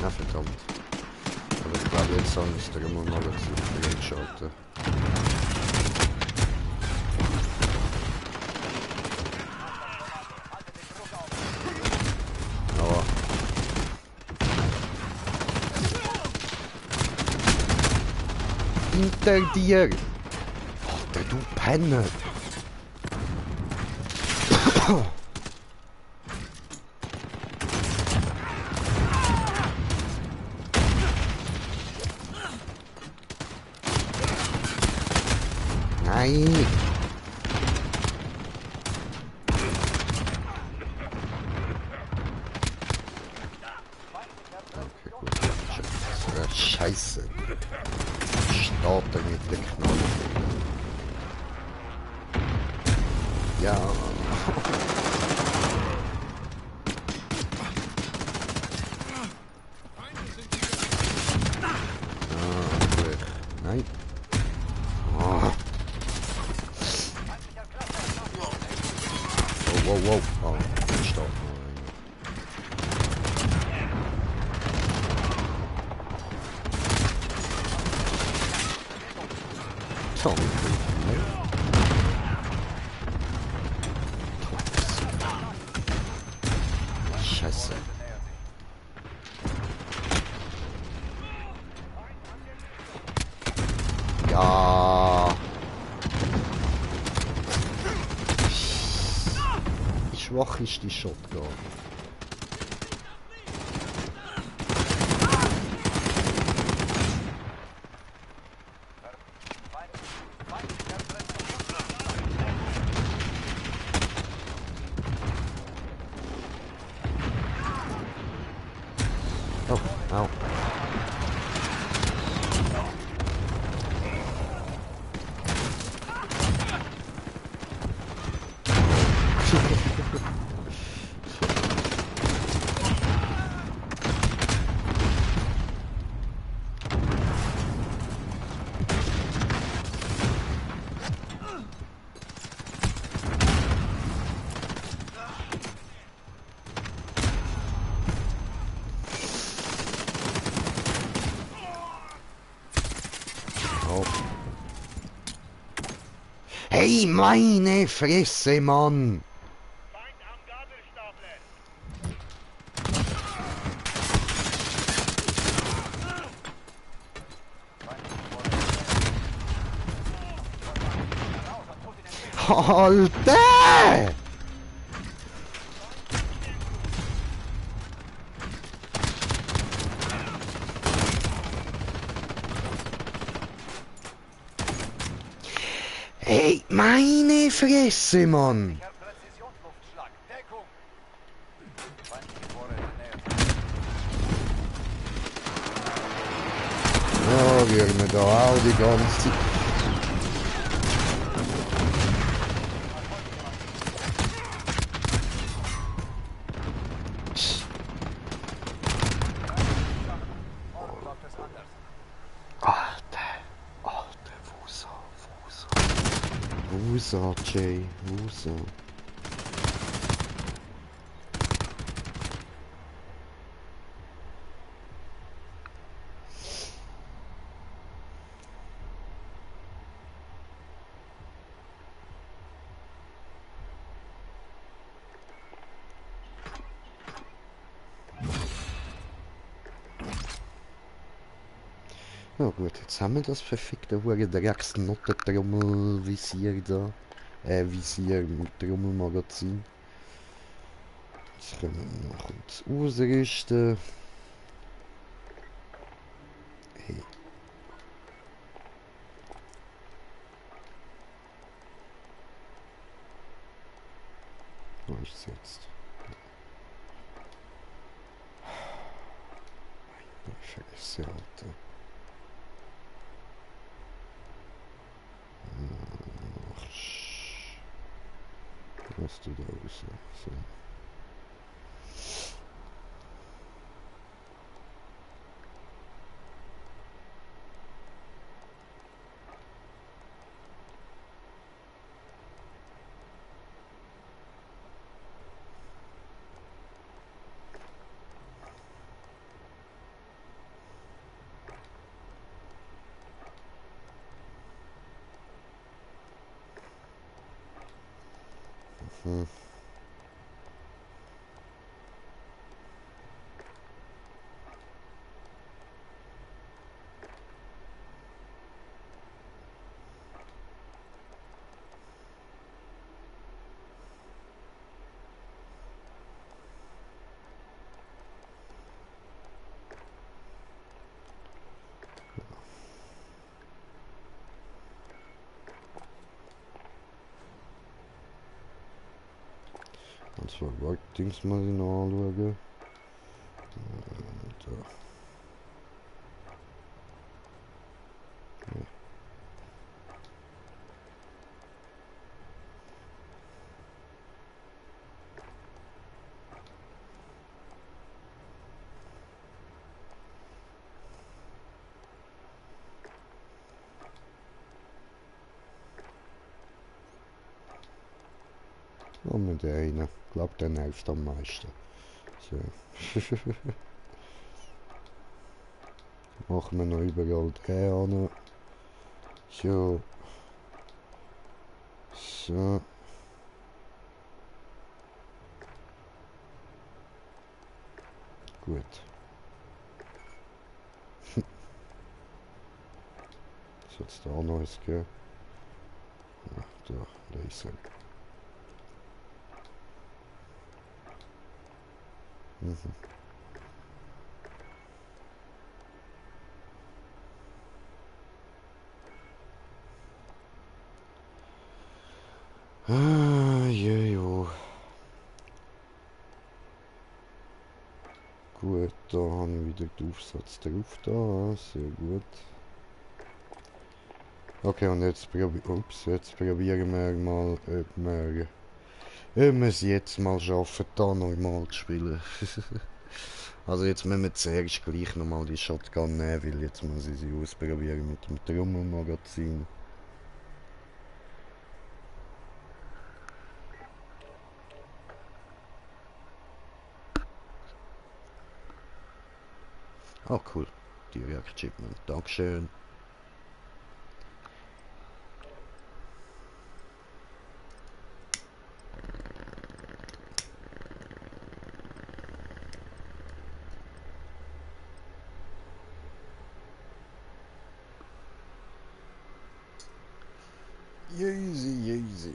Na verdammt. Aber ich glaube jetzt habe ich es mal Magazin einschalten. Aber hinter dir! Alter, du Penner! Nein! Okay, gut. Scheiße. Starter mit der Knarre. Ja. Gut. Nein. Oh. Wow, wow, wow. Oh, jetzt starten wir rein. Tom. Scheiße. Ja. Wie schwach ist die Shotgun? Oh, au. Hey, meine Fresse, Mann! Feind am Gabelstapler. Alter! Hey, meine Fresse, Mann! Sicher Präzisionsluftschlag. Deckung. Feindliche Vorräte nähern sich. Ja, wir da auch die ganze Zeit. Morgen läuft es anders. Alter, Wusa, Jay, Wusa. Ja gut, jetzt haben wir das verfickte Hure Drecksnottentrommelvisier da. Visier mit Trommelmagazin. Jetzt können wir noch kurz ausrüsten. Hey. Wo ist es jetzt? Meine Fresse, Alter. Ach, was du da raus? So. Hm. Und zwar Workdings mal anschauen. Da. Ja. Und mit der einen. Ich glaube, der nervt am meisten. So. Machen wir noch überall den an. So. So. Gut. Was hat's da noch gegeben? Ja, da ist er. Mhm. Ah, jojo. Gut, da habe ich wieder den Aufsatz drauf da, sehr gut. Okay, und jetzt probieren wir mal, ob wir es jetzt mal schaffen, da normal zu spielen. Also jetzt müssen wir zuerst gleich nochmal die Shotgun nehmen, weil jetzt muss ich sie ausprobieren mit dem Trommelmagazin. Oh cool, Direct Shipment, Dankeschön. Easy, easy.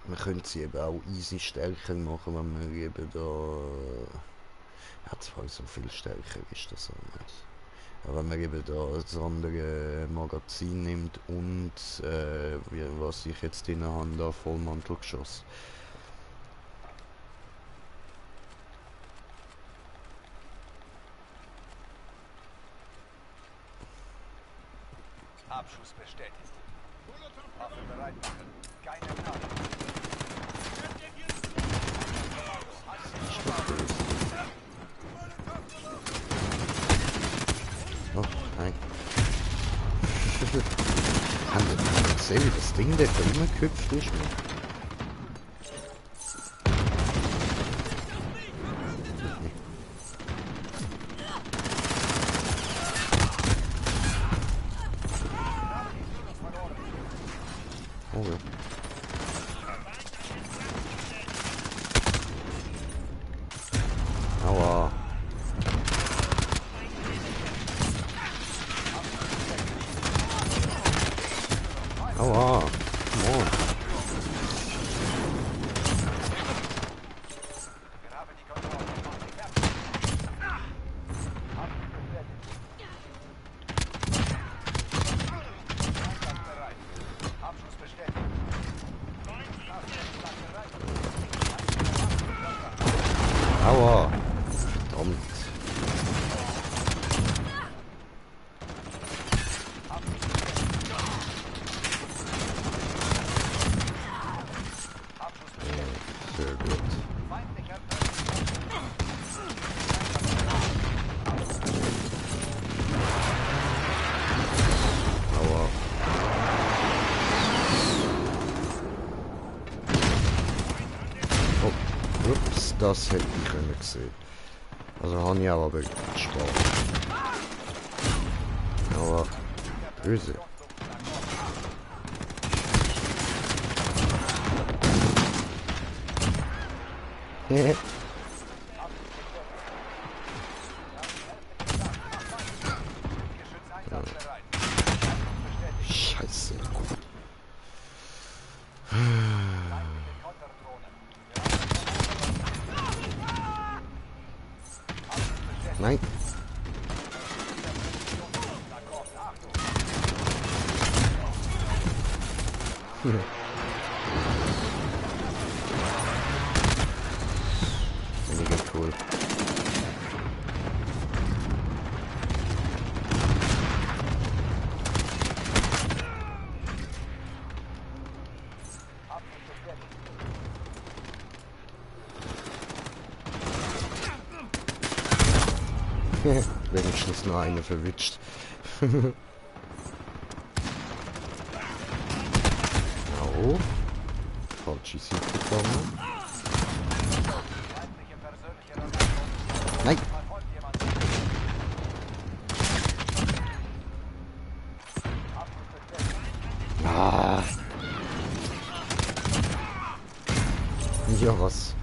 Man könnte sie eben auch easy stärker machen, wenn man eben da... Ja, zwar so viel stärker ist das auch nicht. Aber wenn man eben da das andere Magazin nimmt und was ich jetzt in der Hand habe, Vollmantelgeschoss. Abschuss bestätigt. Waffe bereit machen. Keine Gnade. Oh, nein. Haben Sie gesehen, wie das Ding da rumgehüpft ist? Oh ja. Aua. Aua. Come on. Wir haben die Kontrolle. Macht sich fertig. Abschuss bestätigt. Einsatz bereit. Abschuss bestätigt. Aua. Verdammt. Sehr gut. Feindlicher Aua. Oh, ups, das hätte ich können sehen. Also habe ich auch aber gespart. Aber böse. Hehe. Geschützeinsatz bereit. Bestätigt. Scheiße. Feindliche Konterdrohne. Nein. Weniger cool. Wenigstens nur eine verwitscht. Au. Falsche Seite gekommen. Feindliche persönliche Ranierung. Nein. Verfolgt jemand. Abschuss bestätigt. Ah. Ja, was?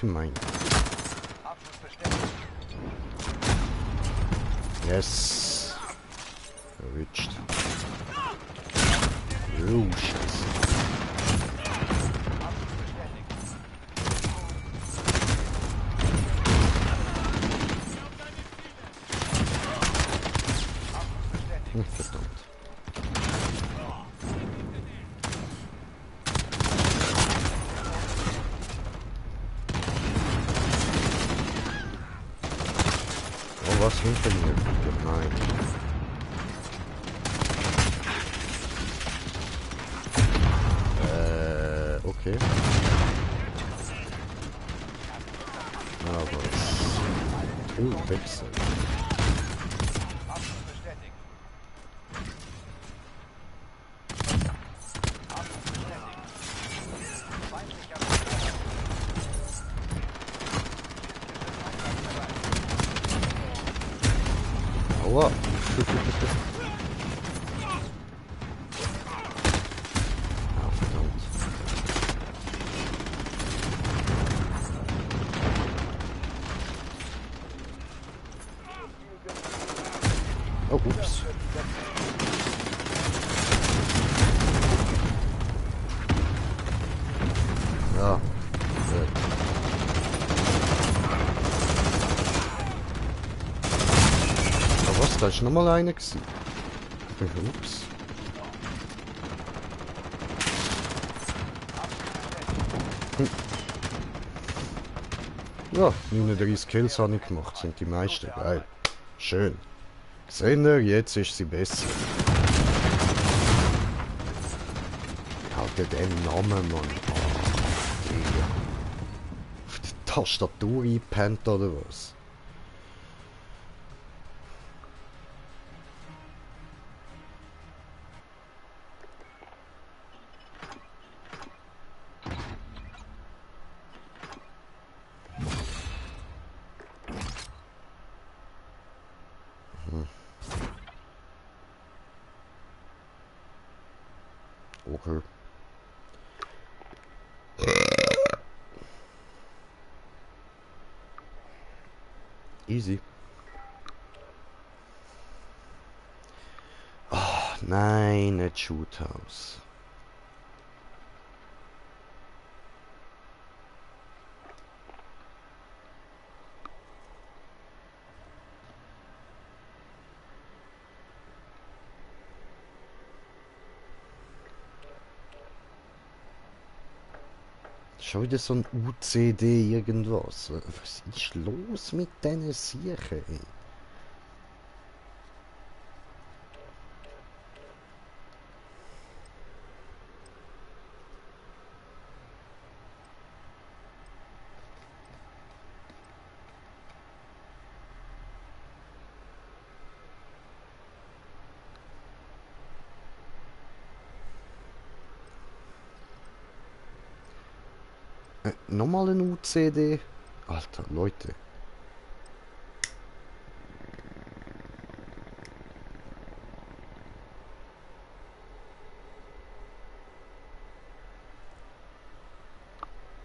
Gemein. Abschuss bestätigt. Yes. Erwischt. Oh, Scheiße. Abschuss bestätigt. Abschuss bestätigt. Verdammt. Oh, was hinter mir? Nein. Okay. Aber es... wechseln. Abschuss bestätigt. Abschuss bestätigt. Feindlicher Geschützeinsatz bereit. Aua. Ah, verdammt. Ah. Aber was? Da ist nochmal einer gewesen. Ups. Ja, 39 Kills habe ich gemacht, sind die meisten. Geil. Schön. Seht ihr, jetzt ist sie besser. Alter, den Namen, Mann. Ach, Digga. Auf die Tastatur eingepennt oder was? Okay. Easy. Oh, nein, nicht Shoothouse. Schon wieder so ein UCD irgendwas. Was ist los mit diesen Siechen, ey? Nochmal ein UCD? Alter, Leute.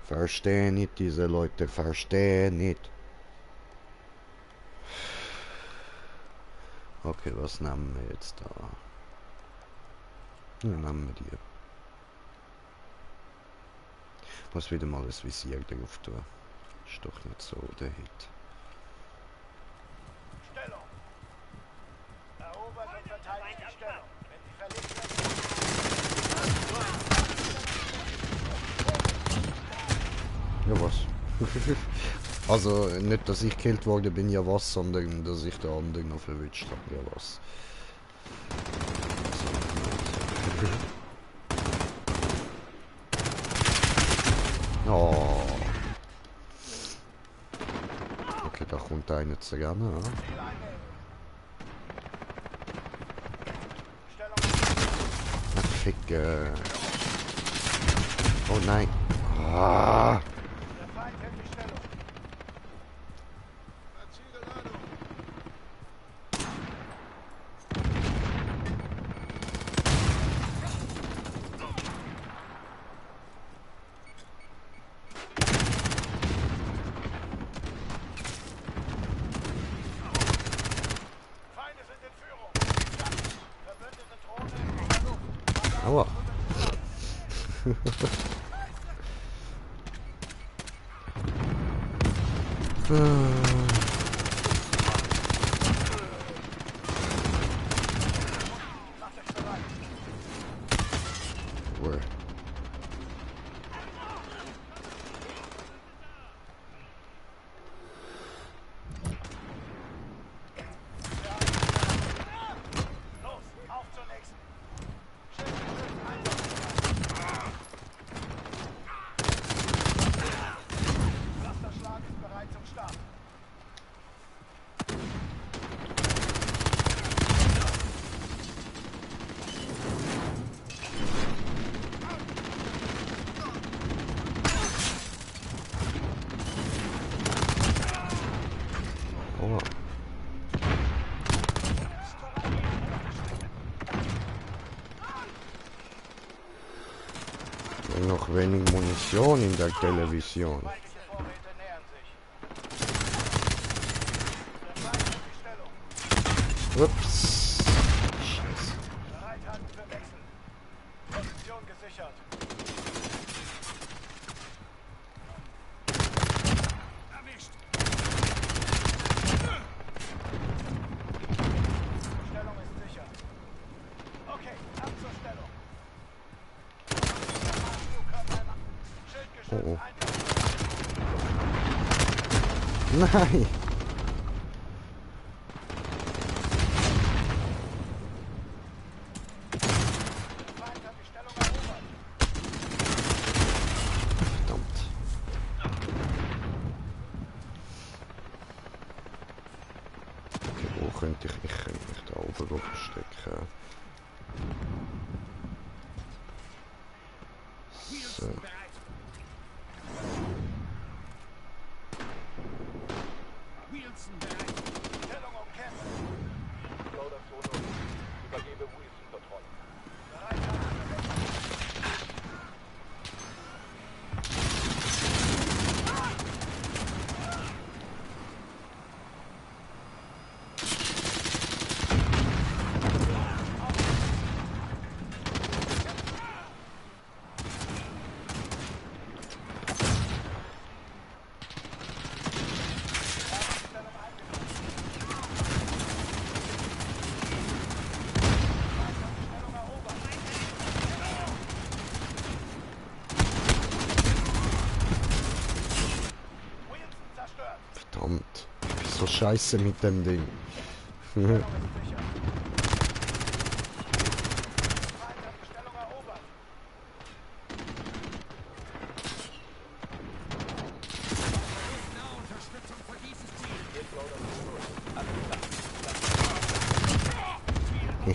Verstehe nicht, diese Leute, verstehe nicht. Okay, was nehmen wir jetzt da? Ja, nehmen wir die. Muss wieder mal das Visier drauf tun. Ist doch nicht so der Hit. Stellung. Erobert und verteidigt die Stellung. Wenn sie verlegt werden, Ja, was? Also, nicht, dass ich gekillt worden bin, ja was, sondern dass ich den anderen noch verwünscht habe, ja was. Oh. Okay, da kommt einer zu ran, ja. Ziel einnehmen. Stellung. Ach, Ficke. Oh nein. Ah. Der Feind hält die Stellung. Feinde sind in Führung. Verbündete Drohne in der Luft. Aua. Macht euch bereit. Where? Los, auf zur nächsten. Schiff einsatzbereit. Clusterschlag ist bereit zum Start. Aua. Noch wenig Munition in der Television. Feindliche Vorräte nähern sich. Der Feind hat die Stellung. Ups. Scheiße. Bereit halten für Wechsel. Position gesichert. Stellung ist sicher. Okay, ab zur Stellung. Schildgeschütz Oh, oh. eingesetzt. Nein! Feind hat die Stellung erobert. Verdammt. Okay, wo könnte ich könnte mich da oben verstecken. So. Stellung umkämpft. Loader 2-0. Übergebe Wilson-Kontrolle. Bereit. Wilson zerstört. Verdammt. Ich bin so scheiße mit dem Ding. Stellung ist sicher. Feind hat die Stellung erobert. Stellen wir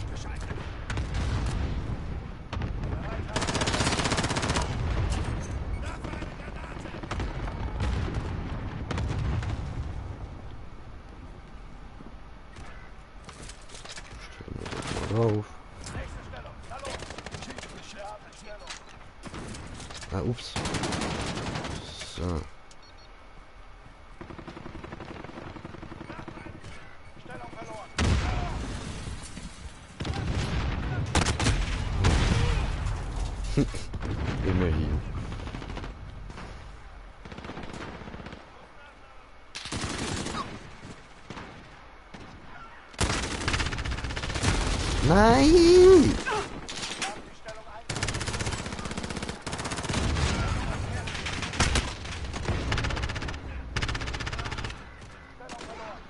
das mal drauf. Nächste Stellung. Hallo. Wir haben Stellung. Ah, ups. So. Stellung verloren. Immerhin. Nein! Wir haben die Stellung eingenommen. Stellung verloren.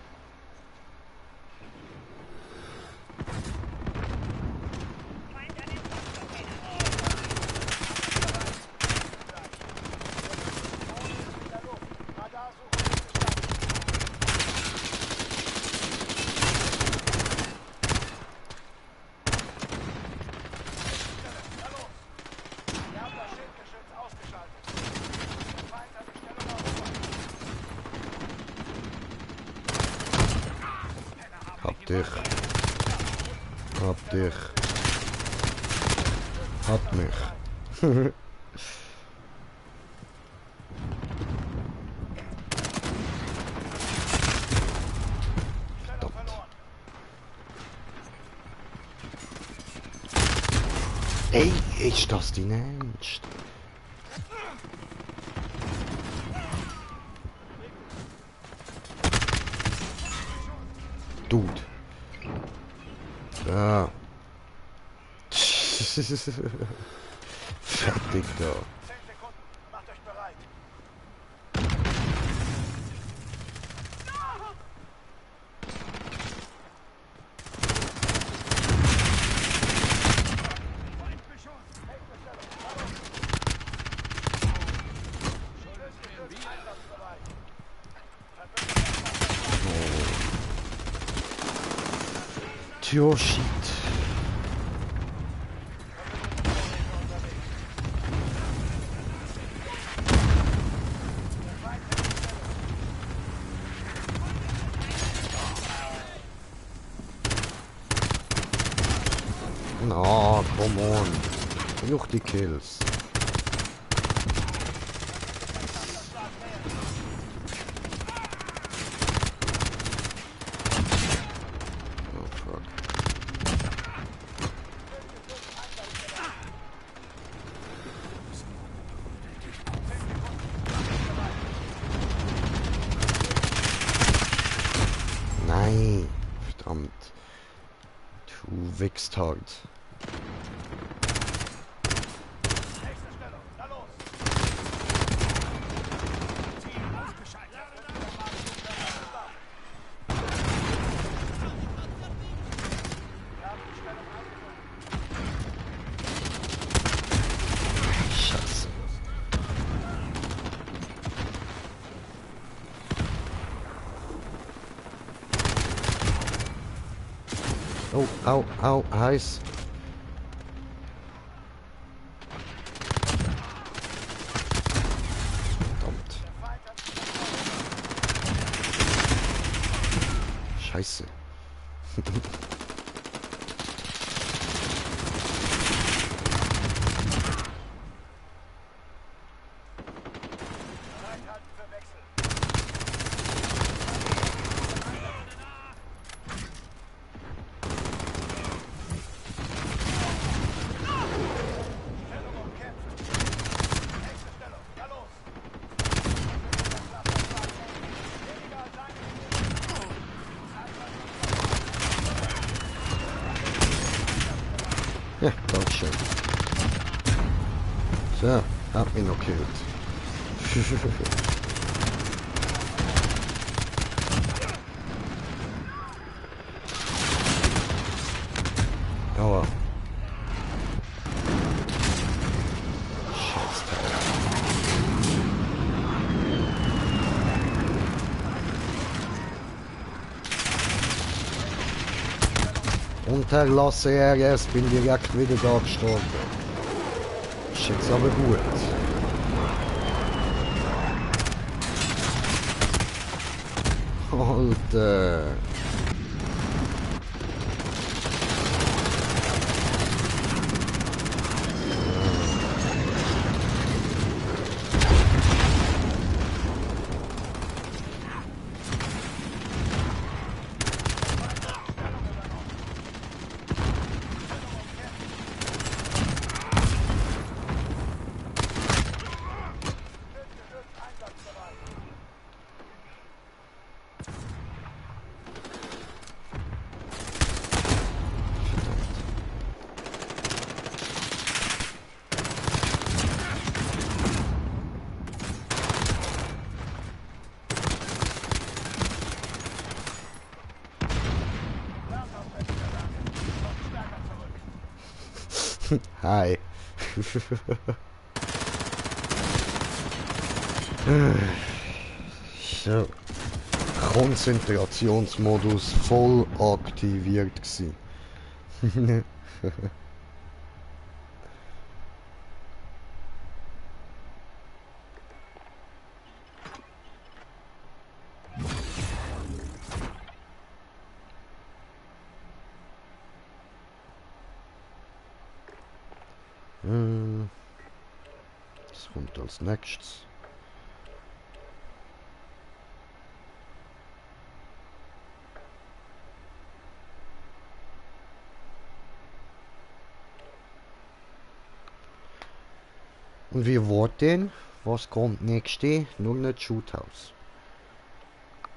Feind an den Frachtcontainer. In der Luft. Radarsuche ist gestartet. Na los. Wir haben das Schildgeschütz ausgeschaltet. Der Feind hat die Stellung erobert. Hab dich. Hab dich. Hat mich. Stellung verloren. Ey, ist das dein Ernst? Dude. Ja. Fertig da. 10 Sekunden. Macht euch bereit. Nächste Stellung. Hallo. Schildgeschütz einsatzbereit. Tja, shit. Na, come on. Genug die Kills. Oh fuck. wächst halt. Nächste Stellung. Na los. Ziel ausgeschaltet. Wir haben die Stellung eingenommen. Scheiße. Oh, au, au, heiß. Verdammt. Der Feind hat Scheiße. Bereithalten für Wechsel. Stellung umkämpft. Nächste Stellung. Na los. Weniger als eine Minute. Ja, dankeschön. So, hat mich noch gekillt. Aua. Scheißteil. Unterlasse RS, bin direkt wieder da gestorben. Ist jetzt aber gut. Alter. Hi. So. Konzentrationsmodus voll aktiviert gsi. Das kommt als nächstes. Und wie war denn? Was kommt nächste? Nur nicht Shoothouse.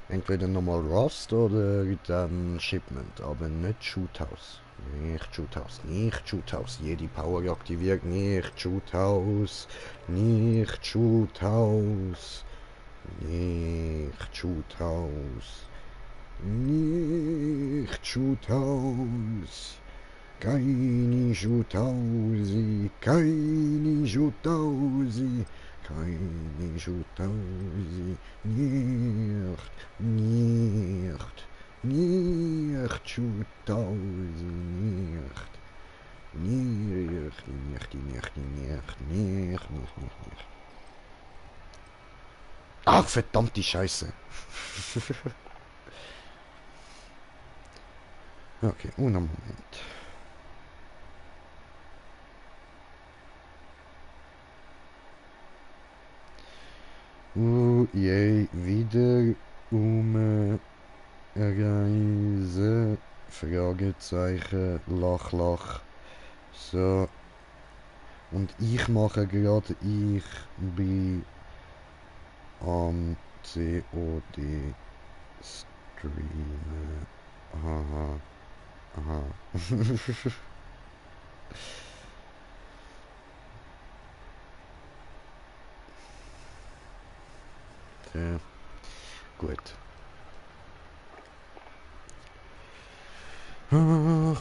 Entweder nochmal Rust oder dann Shipment, aber nicht Shoothouse. Nicht Shoothouse, nicht Shoothouse. Jede Power aktiviert, nicht Shoothouse. Nicht Shoothouse. Nicht Shoothouse. Nicht Shoothouse. Keine Shoothouse. Keine Shoothouse. Keine Shoothouse. Nicht. Nicht. Nicht Shoothouse. Nicht. Nicht. Nicht. Ach, verdammte Scheiße. Okay, einen Moment. Je wieder Reise, Fragezeichen, Lach, Lach. So. Und ich mache gerade, ich bin am COD streamen. Haha. Aha. Ja, gut.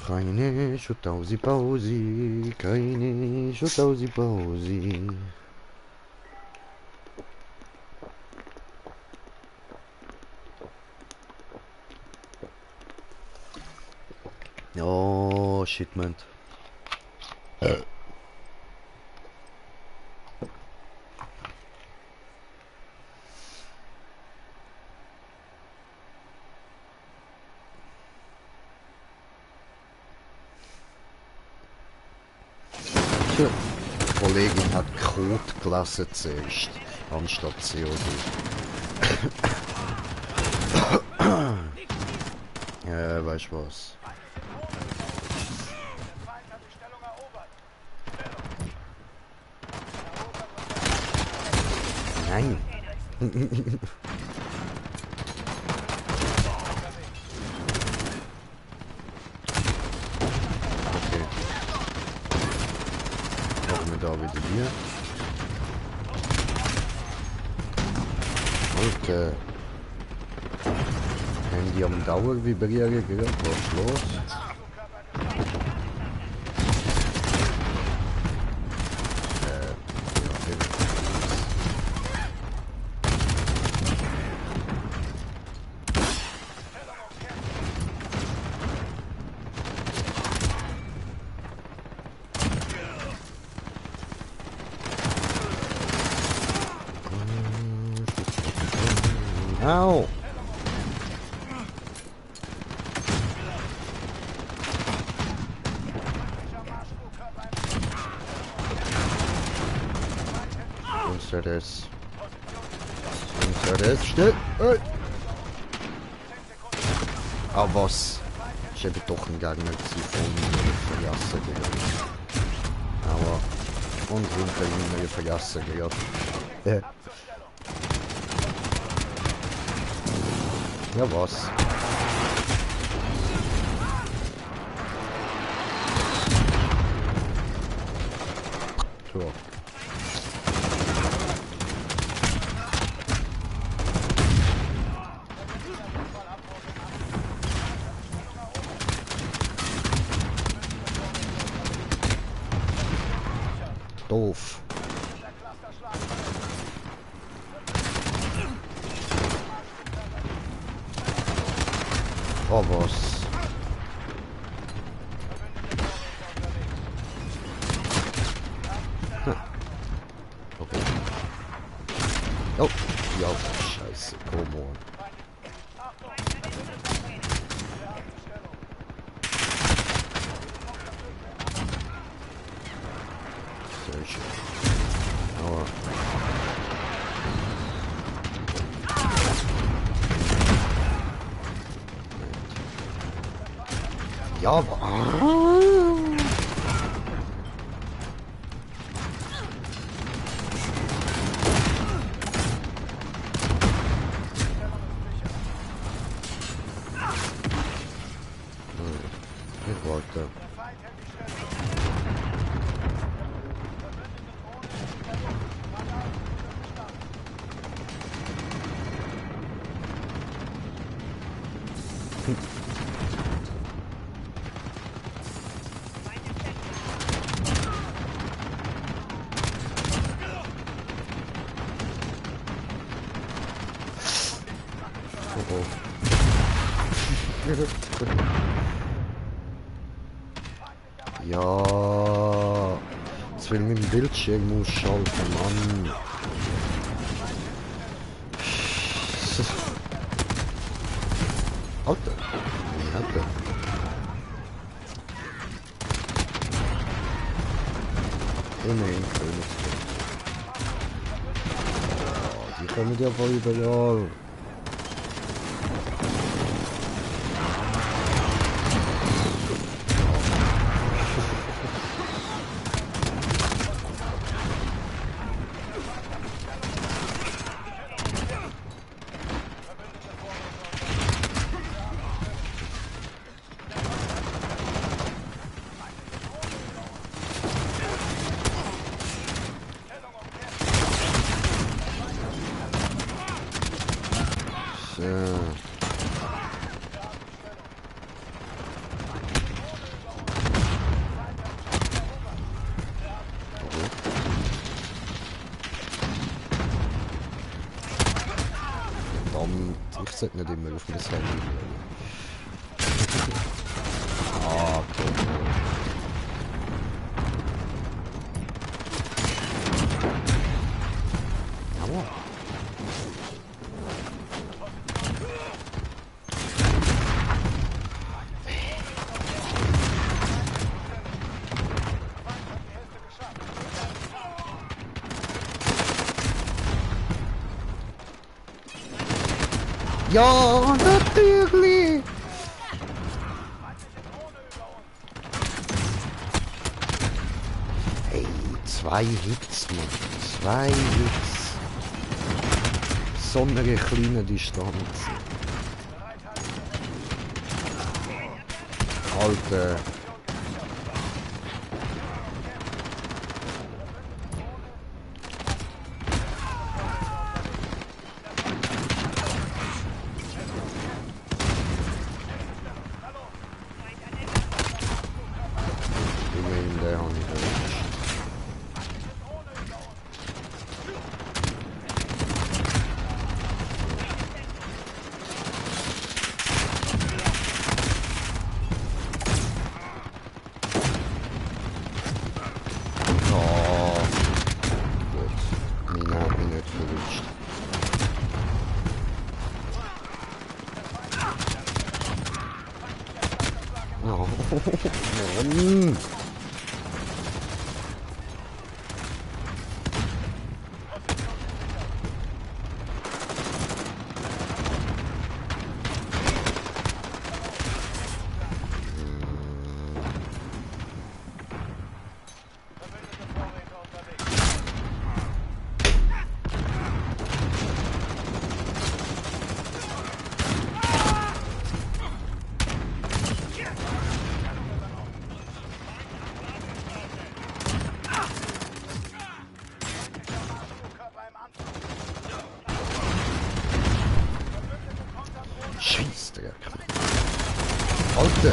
Keine Schuttausi Pausi, keine Schuttausi Pausi. Oh, shit, man. Tja, die Kollegin hat Code gelassen zuerst, anstatt COD. Weißt du was? Der Feind hat die Stellung erobert. Nein. Okay. Machen wir da wieder hier. Alter. Handy am Dauer vibrieren gehört. Was ist los? Ja, Au! Unser das. Unser das. Schnell! Hey. Ah, was? Ich habe doch ein Gegner von Verjassen gehört. Aber. Und hinter ihm eine Verjassen gehört. Ja, was? So. Doof. Oh, was? Okay. Oh, ja, scheiße, komm on. Sehr schön. Aber... Ja, aber... Ich wollte... Oh, oh. Ja, jetzt will mit dem Bildschirm ausschalten, Mann. Alter, Alter. Oh nein, Königsberg. Oh, die kommen ja voll überall. Verdammt, ich sollte nicht immer auf mein Handy schauen. Ah, okay. Jawohl. Ja, natürlich! Hey, 2 Hits, Mann. 2 Hits. So eine kleine Distanz. Alter. Immerhin, der habe ich erwischt. Oh, gut. Meine hat mich nicht verwischt. Oh, Mann. Scheissdreck. Alter!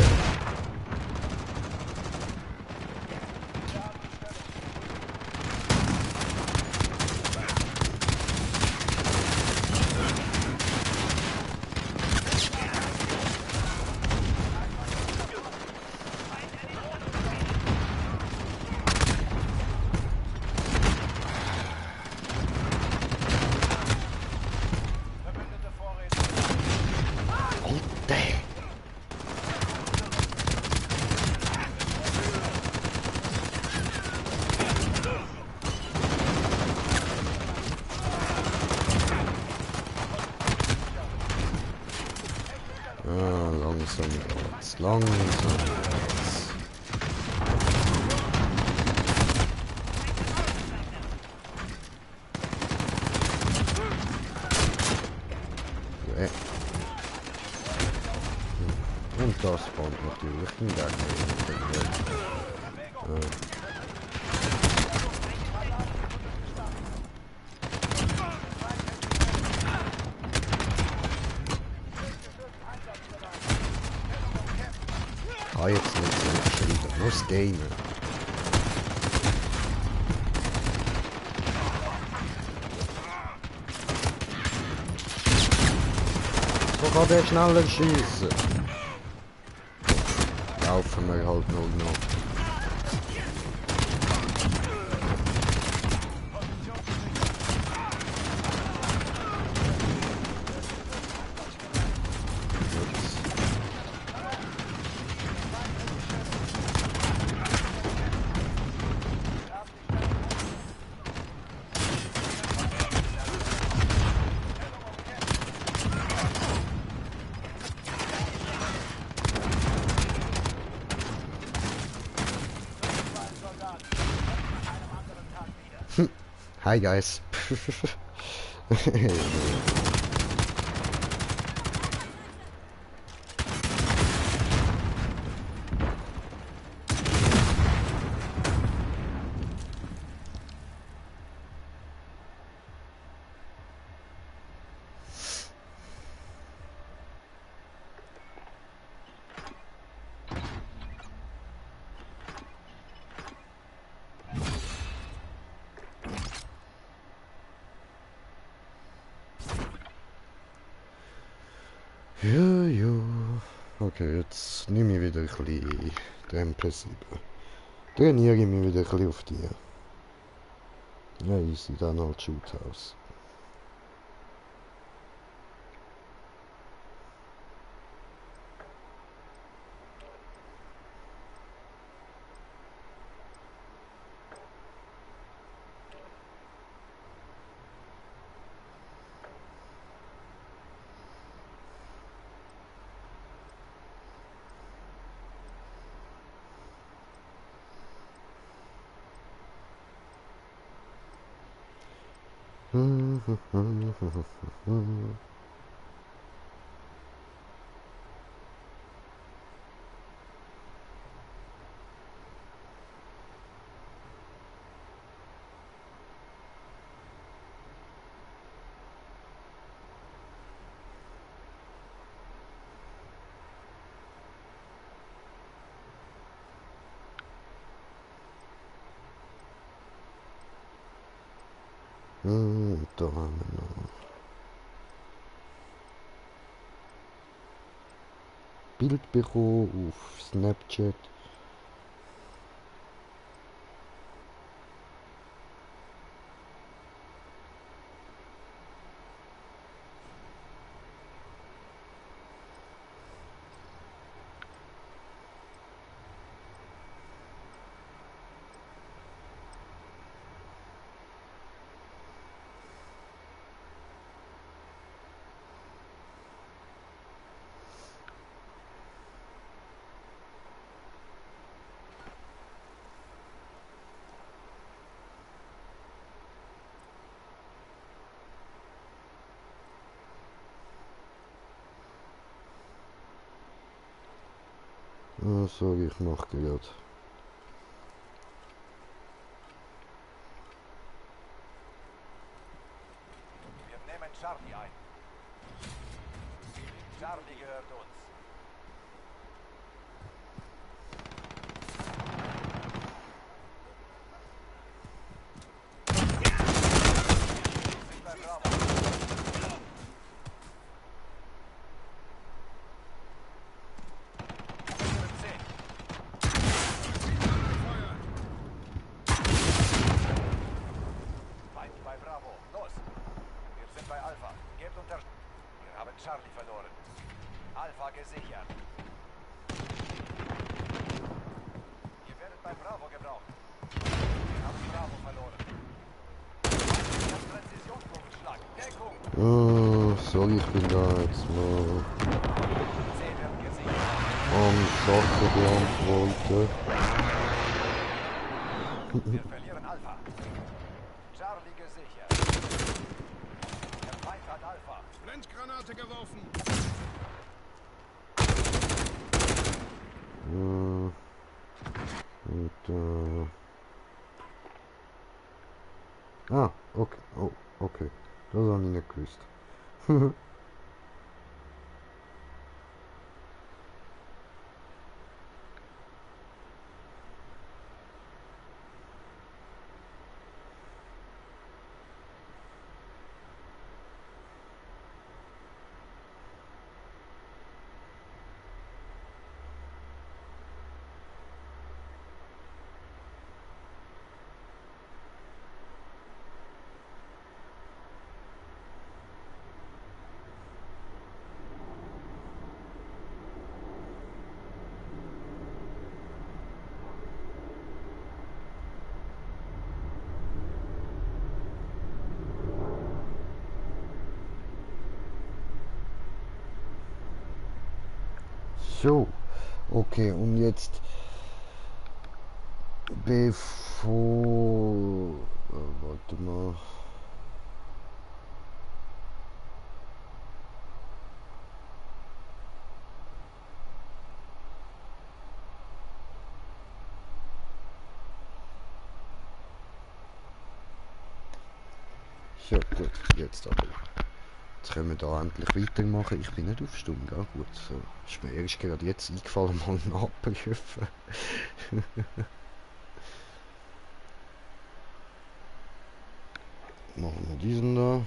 Alter! Ah, langsam geht's. Langsam geht's. Ja. Und das Band natürlich im Gegner. Kann jetzt nicht so entscheiden. Muss gamen. So kann der schneller schießen. Laufen wir halt nur noch. Hi guys. Okay, jetzt nehme ich wieder ein bisschen den MP7. Trainiere ich mich wieder ein bisschen auf die. Ja, easy, dann halt Shoothouse. Da haben wir noch Bildbüro auf Snapchat. Sorry, ich mache gerade. Wir nehmen Charlie ein. Charlie gehört uns. Sind bei Bravo. Nehmen 10. Feind bei Bravo. Los. Wir sind bei Alpha. Gebt Unterstützung. Wir haben Charlie verloren. Alpha gesichert. Ihr werdet bei Bravo gebraucht. Wir haben Bravo verloren. Das Präzisionsbogenschlag. Deckung. Sorry, ich bin da jetzt mal 10 wird gesichert. am Sachen beantworten. Wir verlieren Alpha. Charlie gesichert. Der Feind hat Alpha. Blendgranate geworfen. Und, okay. Oh, okay. Das habe ich nicht gewusst. So, okay, und jetzt bevor, warte mal, ja gut, jetzt aber. Jetzt können wir da endlich weitermachen. Ich bin nicht auf Stunde, gell? Gut, so. Ist mir erst gerade jetzt eingefallen, mal nachprüfen. Machen wir diesen da.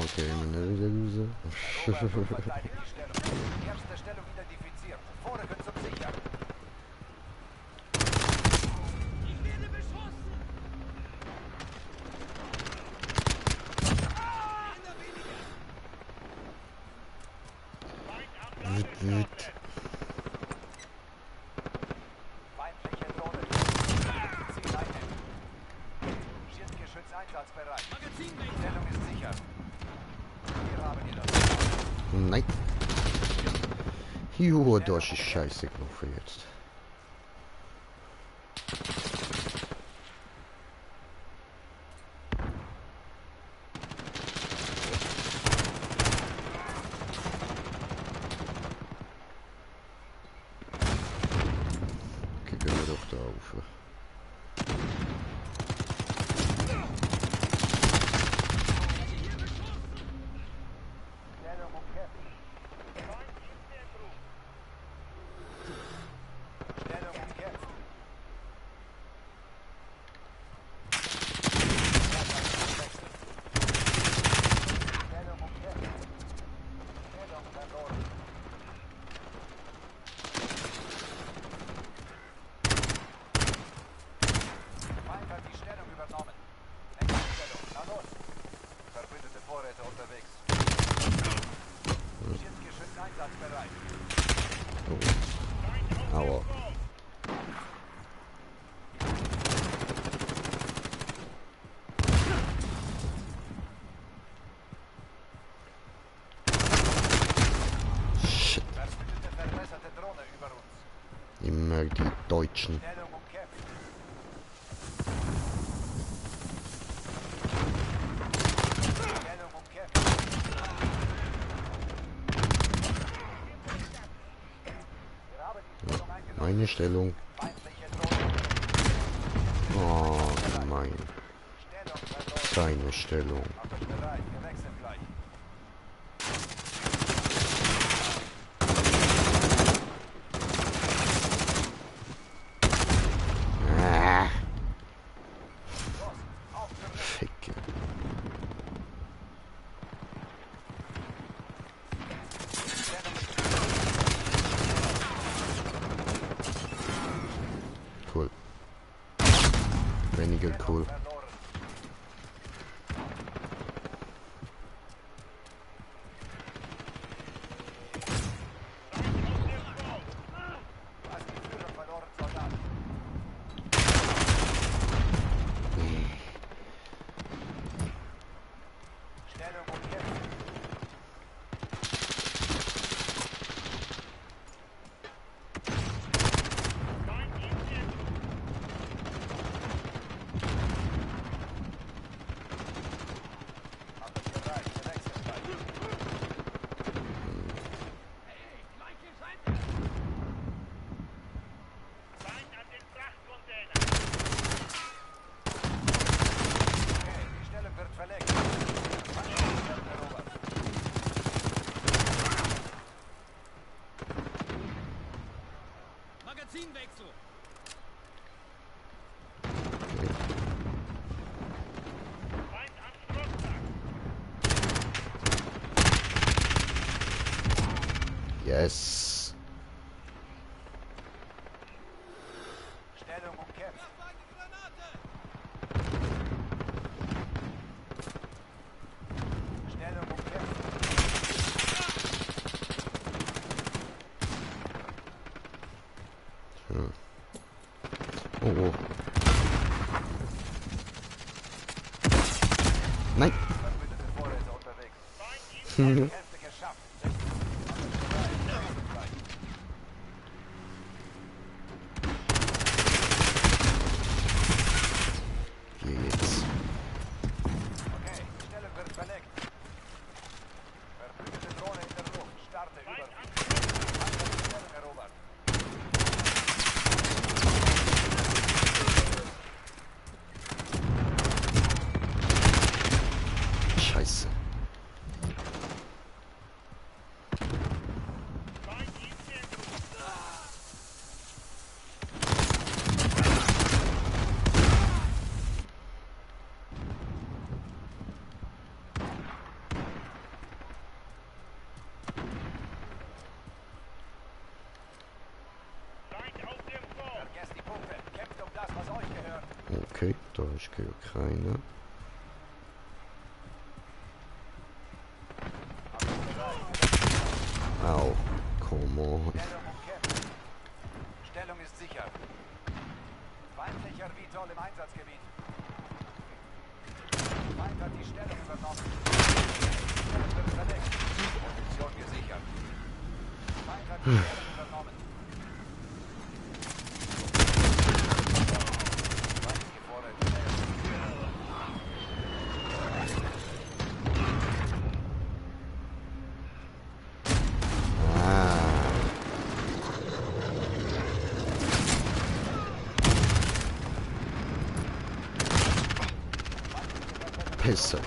Okay, meine wieder Lose. Verteidigt die Stellung. Erste Stellung identifiziert. Vorrücken zum Sichern. Ich werde beschossen! Wüt. Feindliche Drohne. Ziel einnehmen. Schildgeschütz einsatzbereit. Stellung ist sicher. Hier haben wir das. Nein. Jo, das ist scheiße genug für jetzt. Okay, gehen wir doch da rauf. Stellung umkämpft. Stellung umkämpft. Stellung umkämpft. Stellung verloren. Feind hat die Stellung übernommen. Nächste Stellung. Na los. Verbündete Vorräte unterwegs. Schildgeschütz einsatzbereit. Oh. Aua. Shit. Verbündete verbesserte Drohne über uns. Immer die Deutschen. Stellung umkämpft. Stellung umkämpft. Wir haben die Stellung eingenommen. Meine Stellung. Feindliche Drohne. Oh, mein. Stellung verloren. Deine Stellung. Macht euch bereit. Wir wechseln gleich. Ah, Los, aufgerückt. Ficke. Cool. Weniger cool. Verloren. Du hast die Führung verloren, Soldat. Stellung umkämpft. Macht euch bereit. Wir wechseln gleich. Okay, die Stellung wird verlegt. Feindliche erobert. Magazinwechsel! Yes. Stellung umkämpft. Stellung umkämpft. Oh, oh. Nein. Verbündete Vorräte unterwegs. Hälfte geschafft. Hier jetzt. Okay, die Stellung wird verlegt. Verbündete Drohne in der Luft. Starte Überflug. Feindliche Stellung erobert. Scheiße. Okay, da ist keiner. Au, come on. Stellung umkämpft. Stellung ist sicher. Feindlicher Vitol im Einsatzgebiet. Feind hat die Stellung übernommen. Stellung wird verdeckt. Position gesichert. Feind hat die Stellung übernommen. Feindliche Vorräte näher. Pisse.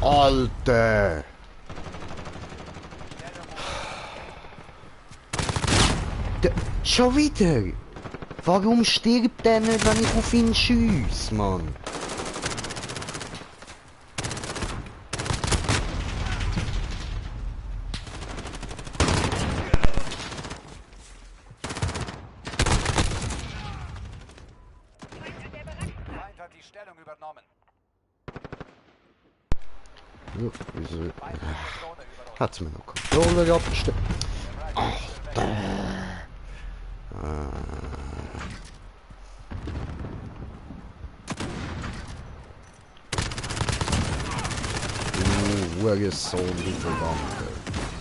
Alter! Schon wieder! Warum stirbt der nicht, wenn ich auf ihn schiesse, Mann? Feind hat die Stellung übernommen. Ja, wieso? Feindliche Drohne über uns. Hat's mir noch Controller abgestellt? Wer ist so die Verwandte? Die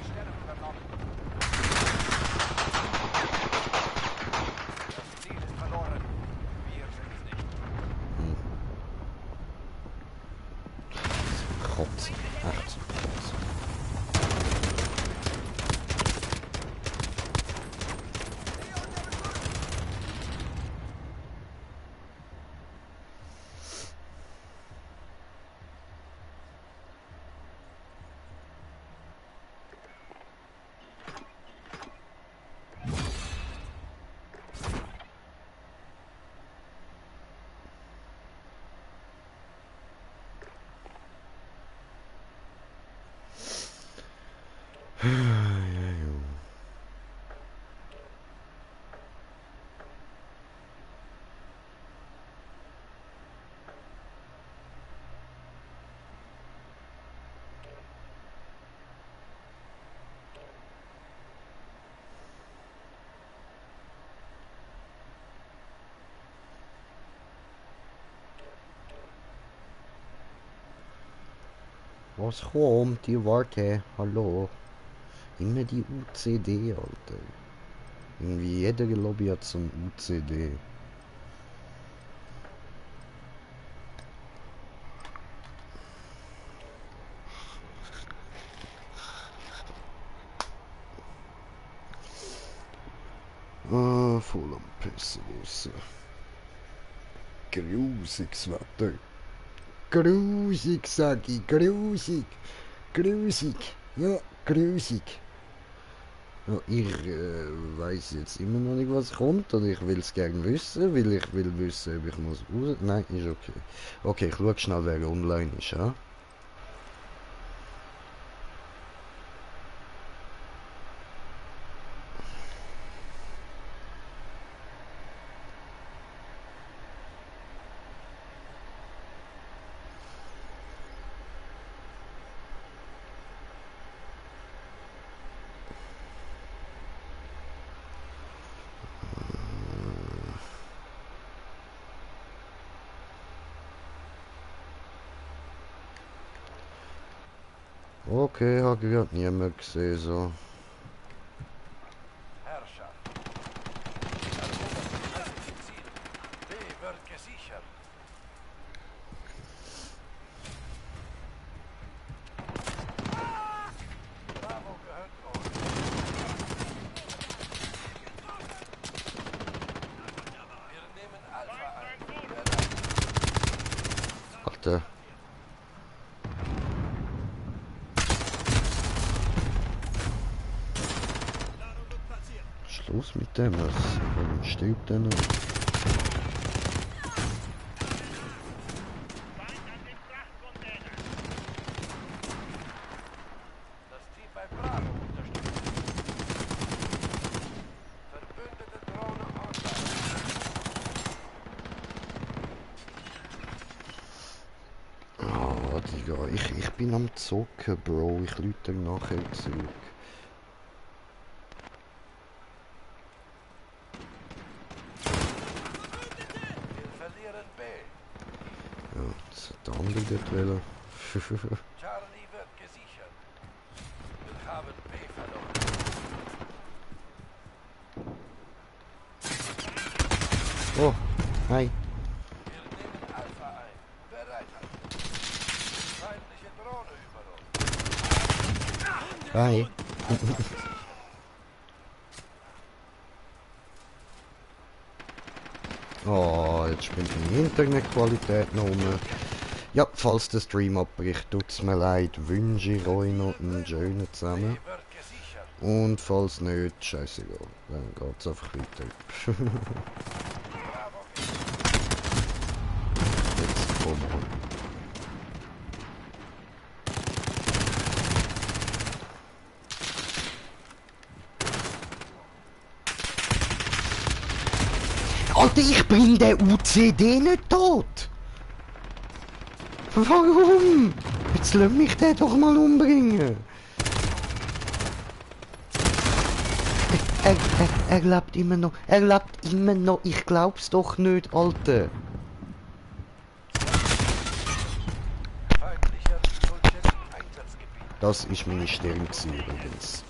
Stellung übernommen. Das Ziel ist verloren. Wir sind es nicht. Rotz. Echt. Was kommt? Die Warte. Hallo. Immer die UCD, Alter. Irgendwie jeder Lobby hat so ein UCD. Ah, voll am Pissen raus. Grusiges Wetter. Grusig, sag ich. Grusig. Grusig. Ja, grusig. Ja, ich weiß jetzt immer noch nicht, was kommt und ich will es gerne wissen, weil ich will wissen, ob ich muss raus... Nein, ist okay. Okay, ich schau schnell, wer online ist, ja? Okay, habe gerade niemand gesehen, so. wird gesichert. Bravo gehört uns. Wir nehmen Alpha ein. Alter. Schluss mit dem, warum stirbt der noch? Feind an den Frachtcontainer. Das Team bei Bravo unterstützt. Verbündete Drohne online. Ah, Digga, ich bin am Zocken, Bro. Ich lüte nachher zurück. Wir verlieren B. Ja, das hat der andere dort wollen. Charlie wird gesichert. Wir haben B verloren. Oh, hi. Wir nehmen Alpha ein. Bereit halten. Feindliche Drohne über uns. Hi. Oh, jetzt spinnt meine Internetqualität noch um. Ja, falls der Stream abbricht, tut's mir leid, wünsche ich euch noch einen schönen zusammen. B wird gesichert. Und falls nicht, scheißegal, dann geht's einfach weiter. Bravo Jetzt kommen wir. Alter, ich bring den UCD nicht tot! Warum? Jetzt lass mich den doch mal umbringen! Er lebt immer noch. Er lebt immer noch. Ich glaub's doch nicht, Alter. feindlicher Bullshit im Einsatzgebiet. Das ist meine Stellung übrigens.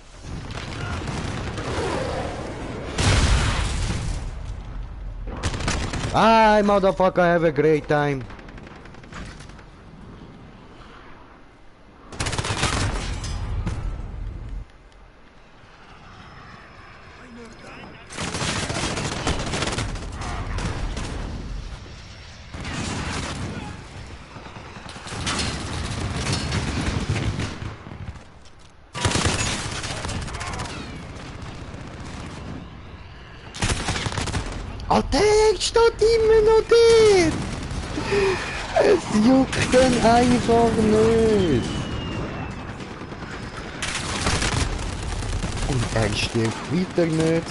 Bye, motherfucker, have a great time. Alter, er steht immer noch dort! Es juckt den einfach nicht! Und er stirbt weiter nicht!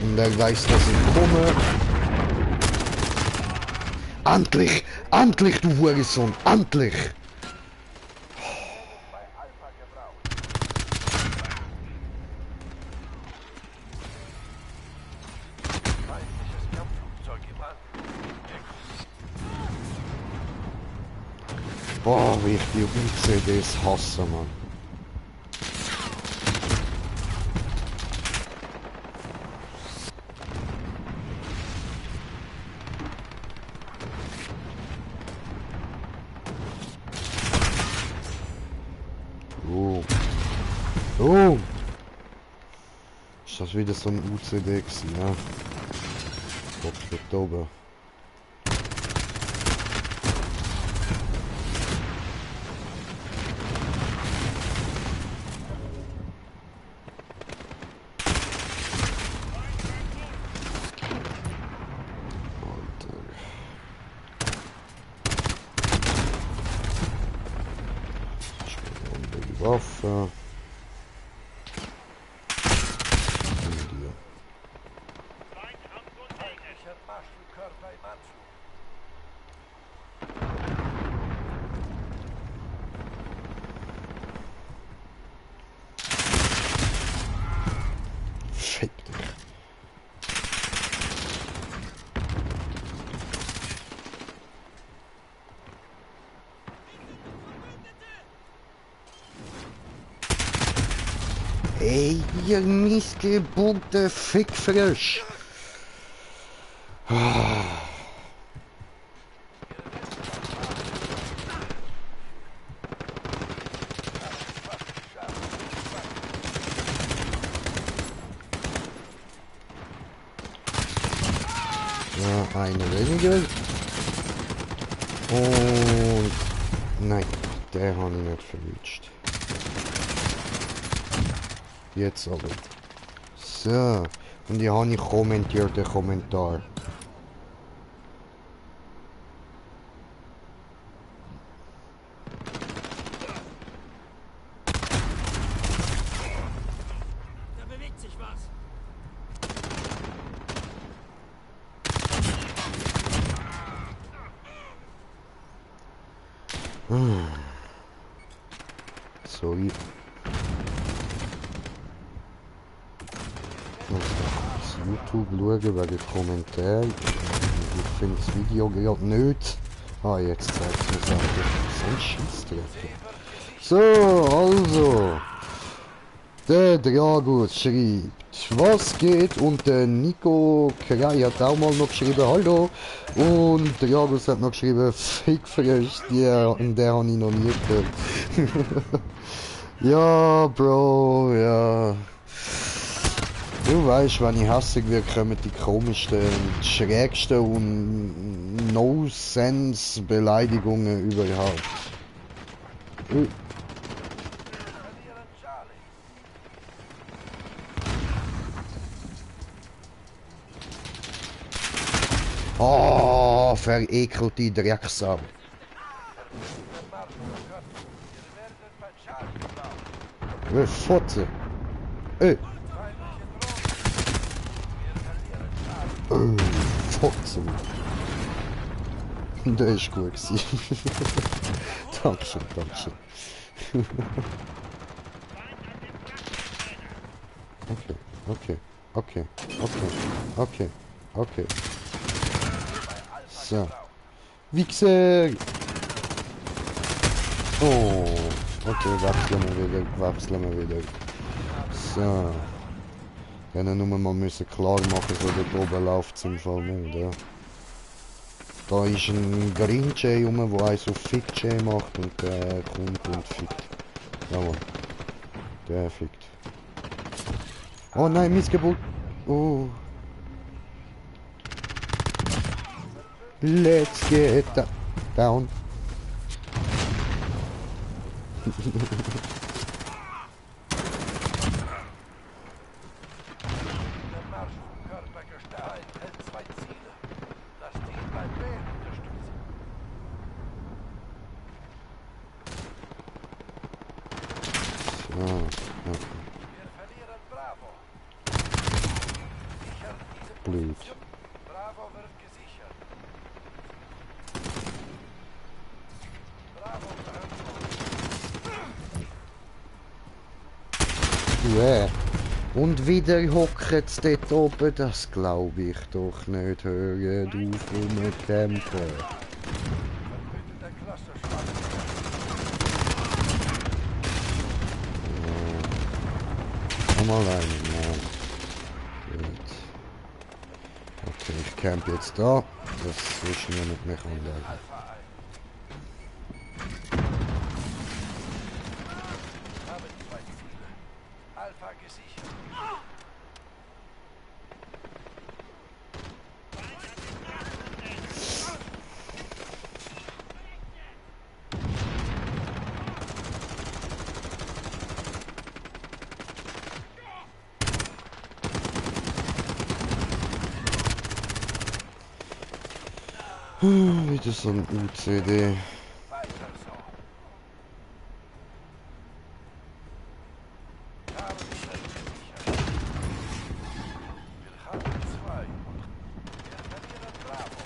Und er weiß, dass ich komme! Endlich! Endlich, du Hurensohn! Endlich! Bei Alpha gebraucht. Feindliches Kampfflugzeug im An. Boah, wie ich die UCDs hasse, Mann. Oh. Oh! Ist das wieder so ein UCD gewesen, ja? Gott, dort oben. Alter. Schwere die Waffe. Hier. Feind am Container. Feindlicher Marschflugkörper im Anflug. Fick dich. Ey, ihr missgeburnte Fickfrisch. Ja, eine weniger. Und... Nein, der habe ich nicht verwünscht. Jetzt aber. So. Und hier habe ich kommentiert den Kommentar. Da bewegt sich was. Sorry. Ich muss auf YouTube schauen wegen Kommentaren. Ich finde das Video gerade nicht. Ah, jetzt zeigt es mir selber. So ein Scheissdreck. So, also. Der Dragus schreibt, was geht? Und der Nico Krei hat auch mal noch geschrieben, hallo. Und der Dragus hat noch geschrieben, Fickfrisch, der habe ich noch nie gehört. Ja, Bro, ja. Du weißt, wenn ich hässig werde, kommen die komischsten, schrägsten und No-Sense-Beleidigungen überhaupt. Verlieren Charlie. Oh, verekelte Drecksau. Der Marsch verkürzt. Ihr werdet bei Charlie bleiben. Fotze. Feindliche Drohnen. Wir verlieren Charlie. Fotze. Der ist gut gewesen. Dankeschön, Dankeschön. Okay, okay, okay, okay, okay, okay. So. Wichser! Oh, okay, wechseln wir wieder. So. Dann nur mal müssen klar machen, so dort oben läuft es im Fall nicht, ja. Da ist ein Green Jay rum, der einen so Fick Jay macht und der kommt und fickt. Jawohl. Der fickt. Oh nein, Missgeburt. Oh. Let's get down. Der Marsch vom Körpergestein hält 2 Ziele. Das Team beim B unterstützen. So, okay. Wir verlieren Bravo. Sichern diese Blöd. Position. Bravo wird gesichert. Bravo verantwortlich. Und wieder hockt es dort oben, das glaube ich doch nicht. Hört auf rumkämpfen. Verbündeter Klasse schwach. Nochmal einen, ja. Gut. Okay, ich camp jetzt da. Das ist niemand mehr anlegen. Alpha ein. Haben 2 Ziele. Alpha gesichert. Wieder so ein UCD. Weiter so. Haben schnell gesichert. Wir haben 2. Wir verlieren Bravo.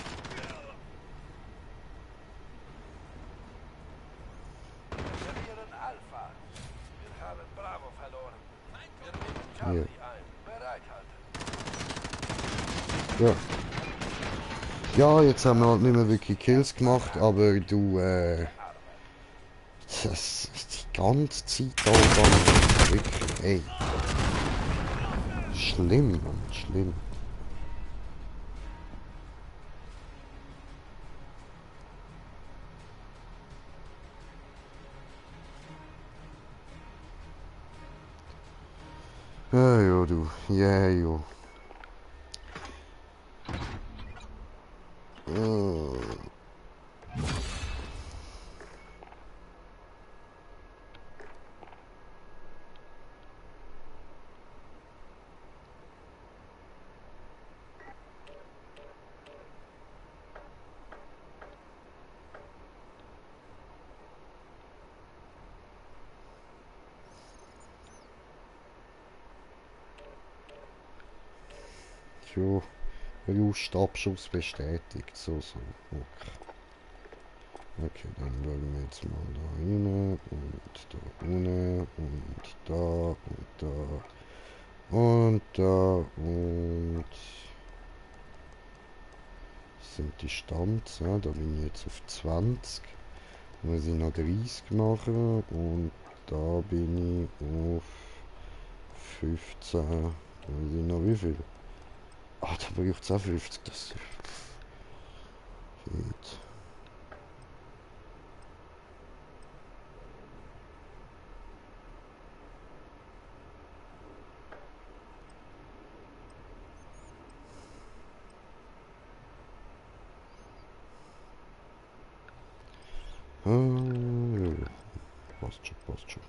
Wir verlieren Alpha. Wir haben Bravo verloren. Wir nehmen Charlie ein. Bereithalten. Ja. Ja, jetzt haben wir halt nicht mehr wirklich Kills gemacht, aber du, das ist die ganze Zeit da wirklich, ey. Schlimm, Mann, schlimm. Ja, ja, du. Ja, ja. Ja, just Abschuss bestätigt. So. Okay. Okay, dann schauen wir jetzt mal da rein und da unten und da und da und da und das sind die Stands, ja, da bin ich jetzt auf 20, muss ich noch 30 machen und da bin ich auf 15, weiß ich noch wie viel? Ah, da braucht es auch 50, das ist shit. Passt schon, passt schon.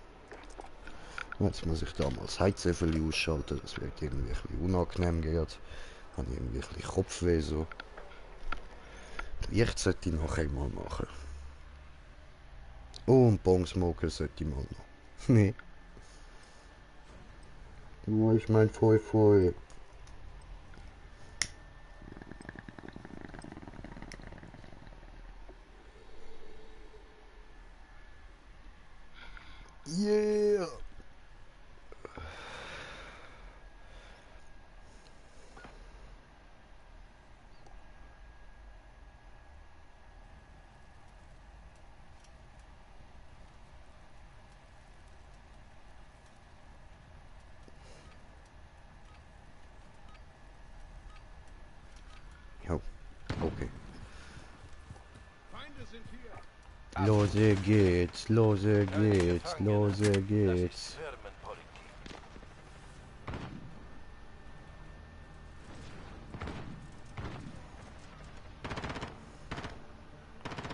Jetzt muss ich da mal das Heizöffel ausschalten, das wird irgendwie ein bisschen unangenehm gerade. Habe ich irgendwie ein bisschen Kopfweh so. Licht sollte ich nachher mal machen. Oh, und Bongsmoker sollte ich mal noch. Nee. Wo ist mein Feu? Yeah! Ja, okay. Feinde sind hier. Lose geht's, lose geht's, lose geht's. Firmenpolitik.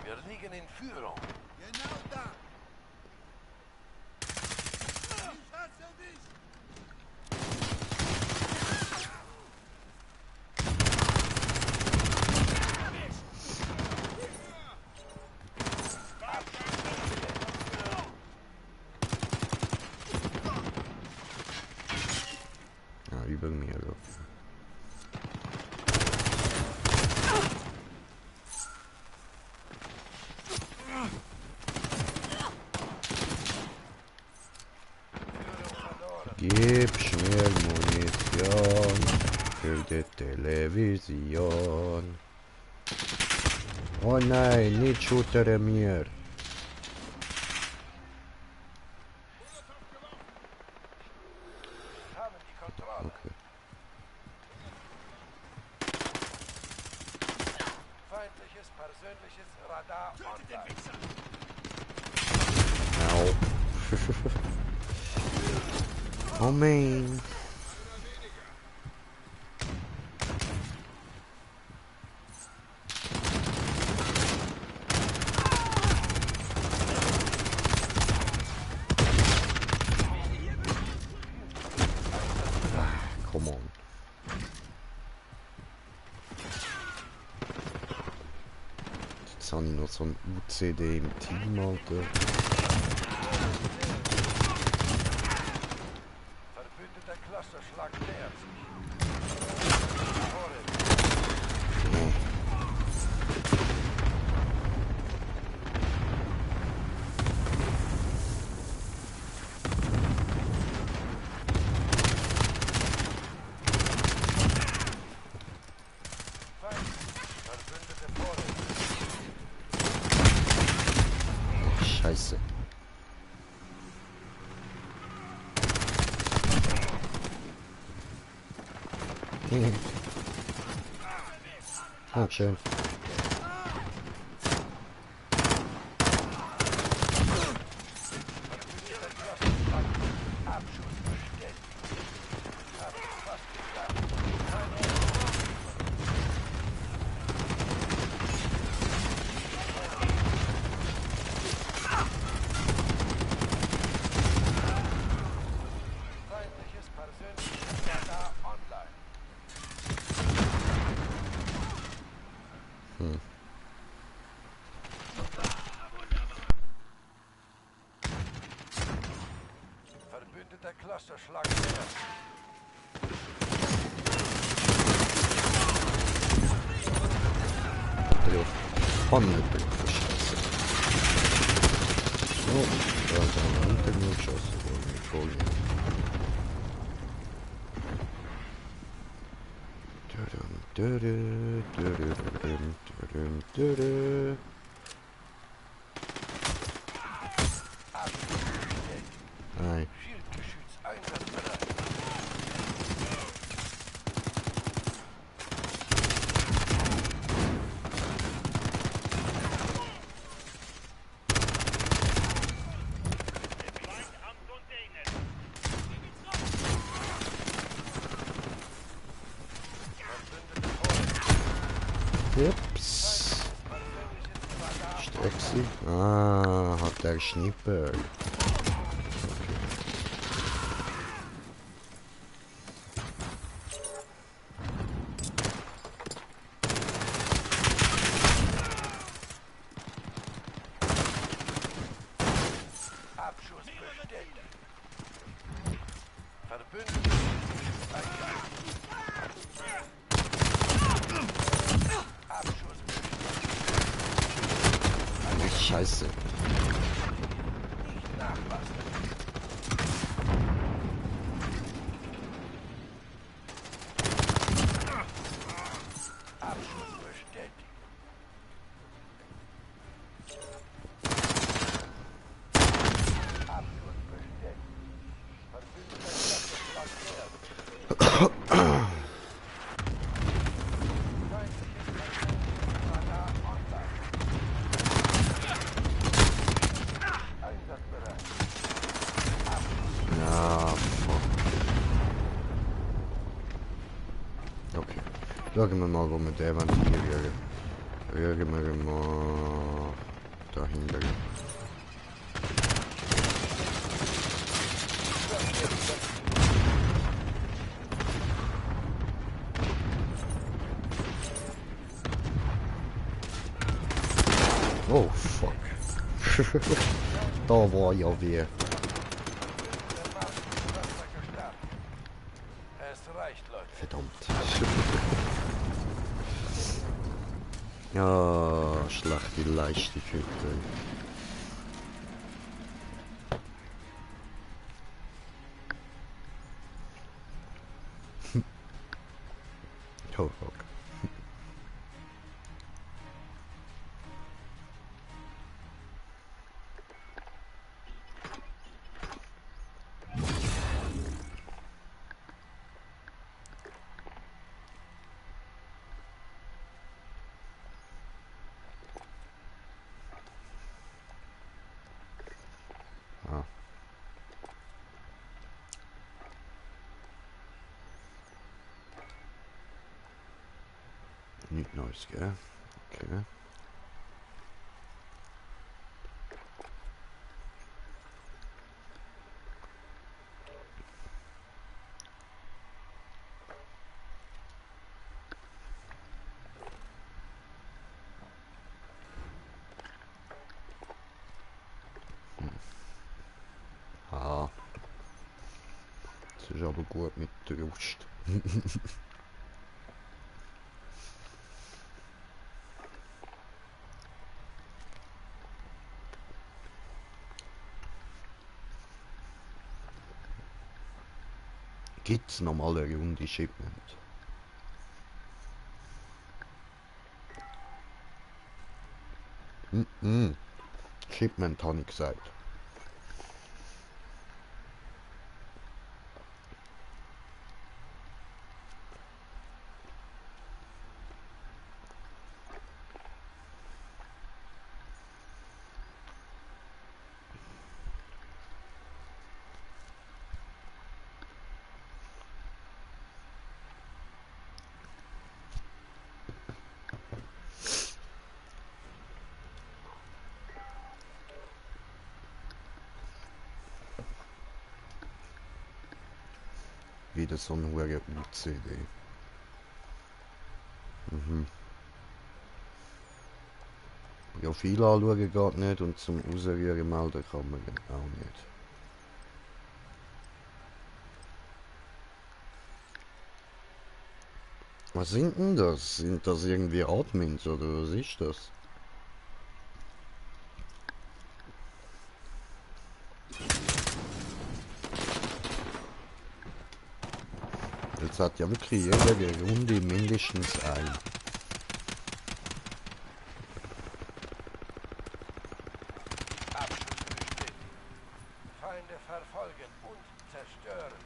Wir liegen in Führung. Genau da. Ich hasse dich. Ja, über mir. So. Gib schnell Munition für die Television. Oh nein, nicht shootere mir. Haben die Kontrolle. Okay. Feindliches persönliches Radar online. Au. Oh man. Come on. Jetzt habe ich noch so ein UCD im Team, Alter. Verbündeter Clusterschlag nähert sich. Vorräte. Feind. Verbündete Vorräte. Scheiße. Oh, schön. Feindliches persönliches Radar online. Verbündeter Clusterschlag nähert. Jo. Pannenblick für Scheiße. So, da ist einer hinter mir geschossen worden. Vor mir. Dürüm, dürüm, dürüm, dürüm, dürüm. Nein. Schildgeschütz einsatzbereit. Feind am Container. Ups. Stexi. Ah, hat der Schnippel. Abschuss bestätigt. Verbündetes eingegangen. Abschuss bestätigt. Scheiße. Nicht nachlassen. Abschuss bestätigt. Abschuss bestätigt. Verbündeter Clusterschlag nähert. Feindliches persönliches Radar online. Einsatzbereit. Ja, fuck. Okay. Schauen wir mal, wo wir den eventuell rühren wir mal dahinter. Oh, fuck. Da war ja wer. Der Marschflugkörper gestartet. Es reicht, Leute. Verdammt. Ja, schlechte Leistung heute. Oh, fuck. Ah. Nicht Neues, gell? Okay. Ah. Das ist aber gut mit der Rust. Gibt's noch mal eine Runde Shipment? Shipment habe ich gesagt. wieder so ein hoher UCD. Mhm. Profil anschauen geht nicht und zum Rausrühren melden kann man auch nicht. Was sind denn das? Sind das irgendwie Admins oder was ist das? Jetzt hat ja wirklich jede Runde mindestens ein. Abschuss bestätigt. Feinde verfolgen und zerstören.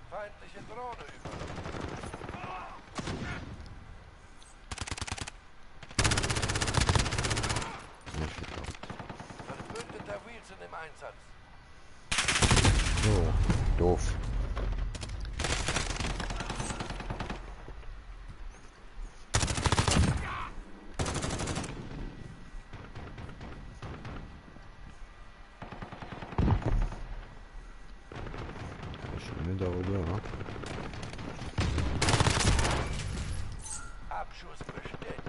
Feindliche Drohne über. Nicht geklappt. Verbündeter Wilson im Einsatz. Oh, doof. Schon wieder, oder? Abschuss bestätigt.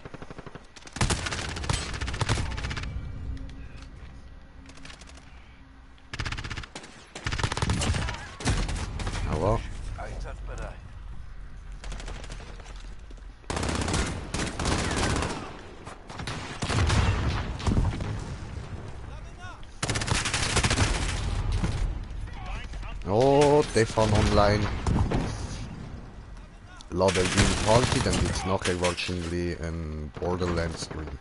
Aber Einsatzbereit. oh, Defan online. Lade ihn Party, dann gibt's nachher wahrscheinlich ein Borderlands Stream.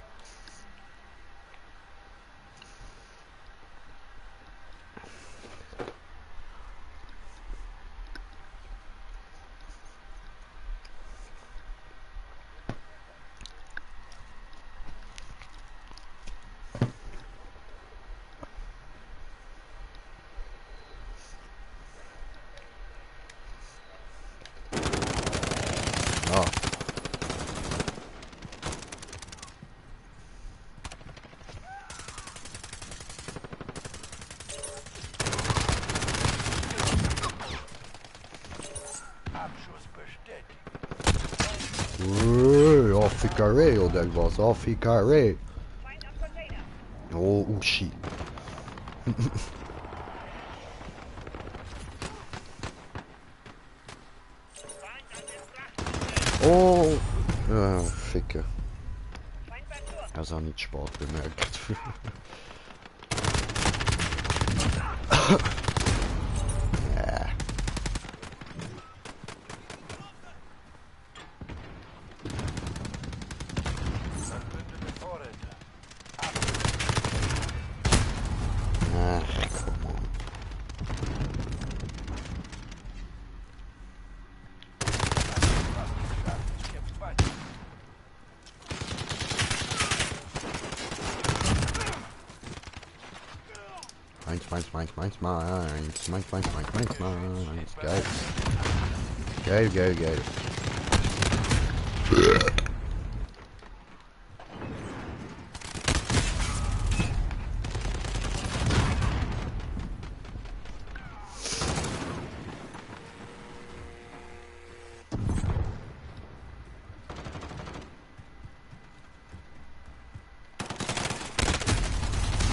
Ah, Abschuss bestätigt. Affikare oder was? Affikare. Oh, Uschi. Oh, Ficke. Das habe ich nicht spät bemerkt. Ja. Verbündete Vorräte. Ach, komm on. Kämpft weiter. Meins. Geil. Geil.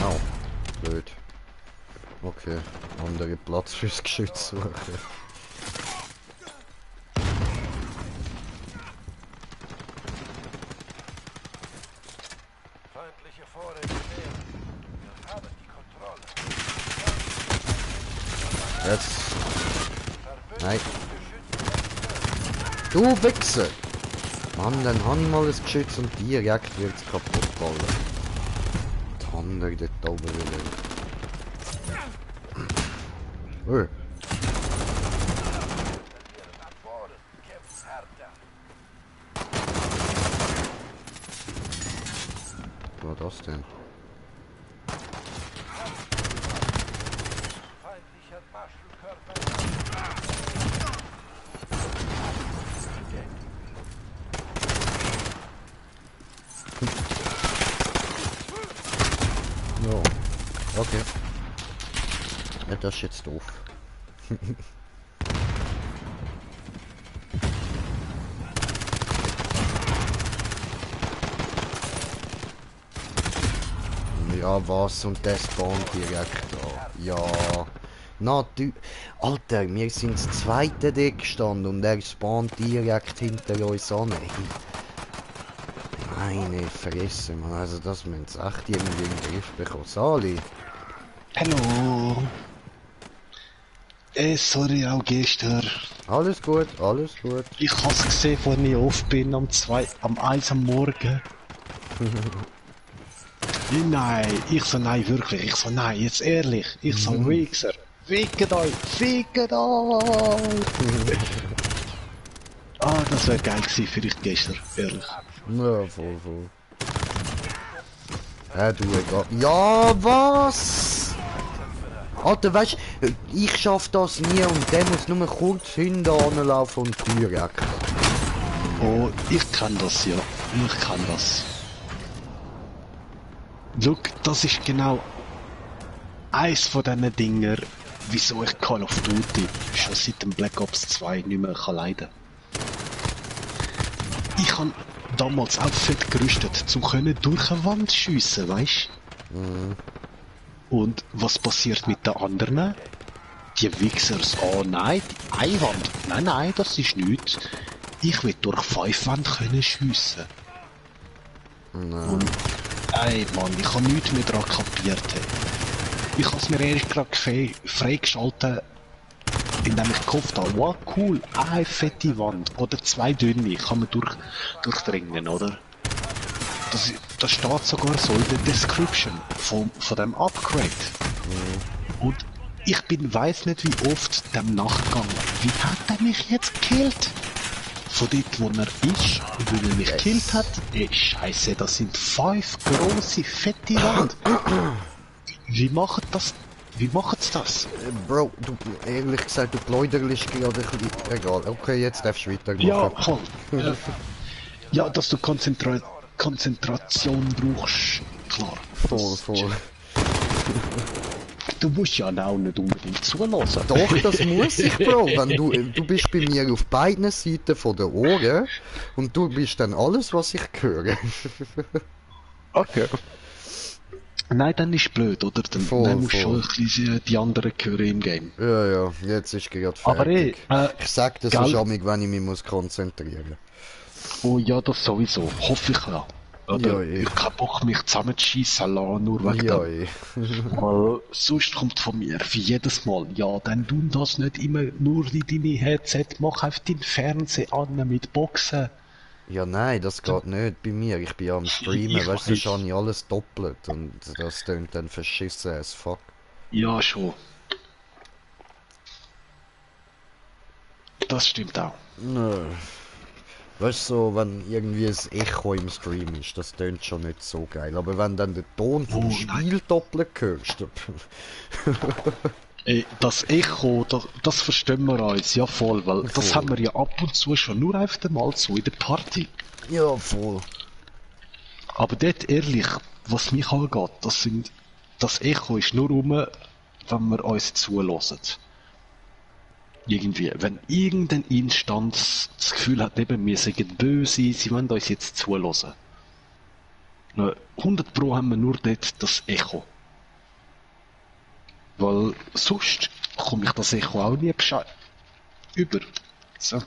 Au, blöd. Okay, andere Platz fürs Geschütz suchen. Feindliche Vorräte näher. Wir haben die Kontrolle. Jetzt. Verbündete Nein. Geschütze. Du Wichser! Mann, dann habe ich mal ein Geschütz und direkt wird's kaputt ballen. Die andere dort oben wieder. Oh. An Bord. Kämpft härter. Was war das denn? Feindlicher Marschflugkörper. Ja. Okay. Ja, das ist jetzt doof. Ja, was? Und der spawnt direkt an. Ja. Natürlich. Alter, wir sind das zweite Deck gestanden und er spawnt direkt hinter uns an. Hey. Meine Fresse, Mann. Also das müssen sie echt irgendwie in den Griff bekommen. Sali. Hallo. Sorry, auch gestern. Alles gut, alles gut. Ich hab's gesehen, als ich auf bin, am 1 am Morgen. Nein, ich so nein, wirklich. Ich so nein, jetzt ehrlich. Ich so Wichser. Fickt euch, fickt euch. Ah, das wäre geil gewesen für dich gestern, ehrlich. Ja, voll. Du, egal. Ja, was? Alter, weißt du, ich schaff das nie und der muss nur kurz hinten anlaufen und direkt. Oh, ich kann das ja. Ich kann das. Look, das ist genau eins von diesen Dinger, wieso ich Call of Duty schon seit dem Black Ops 2 nicht mehr leiden kann. Ich habe damals auch fett gerüstet, zum können durch eine Wand schiessen, weißt du? Und was passiert mit den anderen? Die Wichsers, oh nein, die Einwand. Nein, das ist nichts. Ich will durch 5 Wände können schiessen. Und, ey Mann, ich habe nichts mehr daran kapiert. Hey. Ich habe es mir ehrlich gesagt freigeschaltet, indem ich gehofft habe, wow, cool, eine fette Wand oder 2 dünne kann man durchdringen, oder? Das steht sogar so in der Description von dem Upgrade. Und ich weiss nicht wie oft dem nachgegangen. Wie hat er mich jetzt gekillt? Von dort, wo er ist, weil er mich gekillt hat. Ey, Scheiße, das sind 5 grosse, fette Wand. Wie macht das? Wie macht's das? Bro, du, ehrlich gesagt, du pläuderst gerade ein bisschen. Egal, okay, jetzt darfst du weitermachen. Ja, voll. Ja, dass du Konzentration brauchst, klar. Voll. Du musst ja auch nicht unbedingt zulassen. Doch, das muss ich, Bro. Wenn du bist bei mir auf beiden Seiten von der Ohren und du bist dann alles, was ich höre. Okay. Nein, dann ist blöd, oder? Dann musst du schon ein bisschen die anderen hören im Game. Ja, jetzt ist gerade fertig. Aber ich sag das ist amig, wenn ich mich muss konzentrieren. Oh ja, das sowieso. Hoffe ich ja. Oder? Ja, ich hab keinen Bock, mich zusammenzuschiessen lassen, nur wegen dem. Weil sonst kommt von mir, wie jedes Mal, ja, dann tu das nicht immer nur in deine Headset, mach auf deinen Fernseher an mit Boxen. Ja, nein, das geht nicht bei mir. Ich bin ja am Streamen, weißt du, das habe ich alles doppelt und das tönt dann verschissen as fuck. Ja, schon. Das stimmt auch. Nö. Weißt du, so, wenn irgendwie ein Echo im Stream ist, das tönt schon nicht so geil. Aber wenn dann der Ton vom Spiel doppelt hörst. Das Echo, das verstehen wir uns, ja voll, weil das haben wir ja ab und zu schon nur auf einmal so in der Party. Ja, voll. Aber dort ehrlich, was mich angeht, das Echo ist nur rum, wenn wir uns zulassen. Irgendwie, wenn irgendeine Instanz das Gefühl hat, eben, wir sind böse, sie wollen uns jetzt zulassen. 100 Pro haben wir nur dort das Echo. Weil sonst komme ich das Echo auch nie über. So.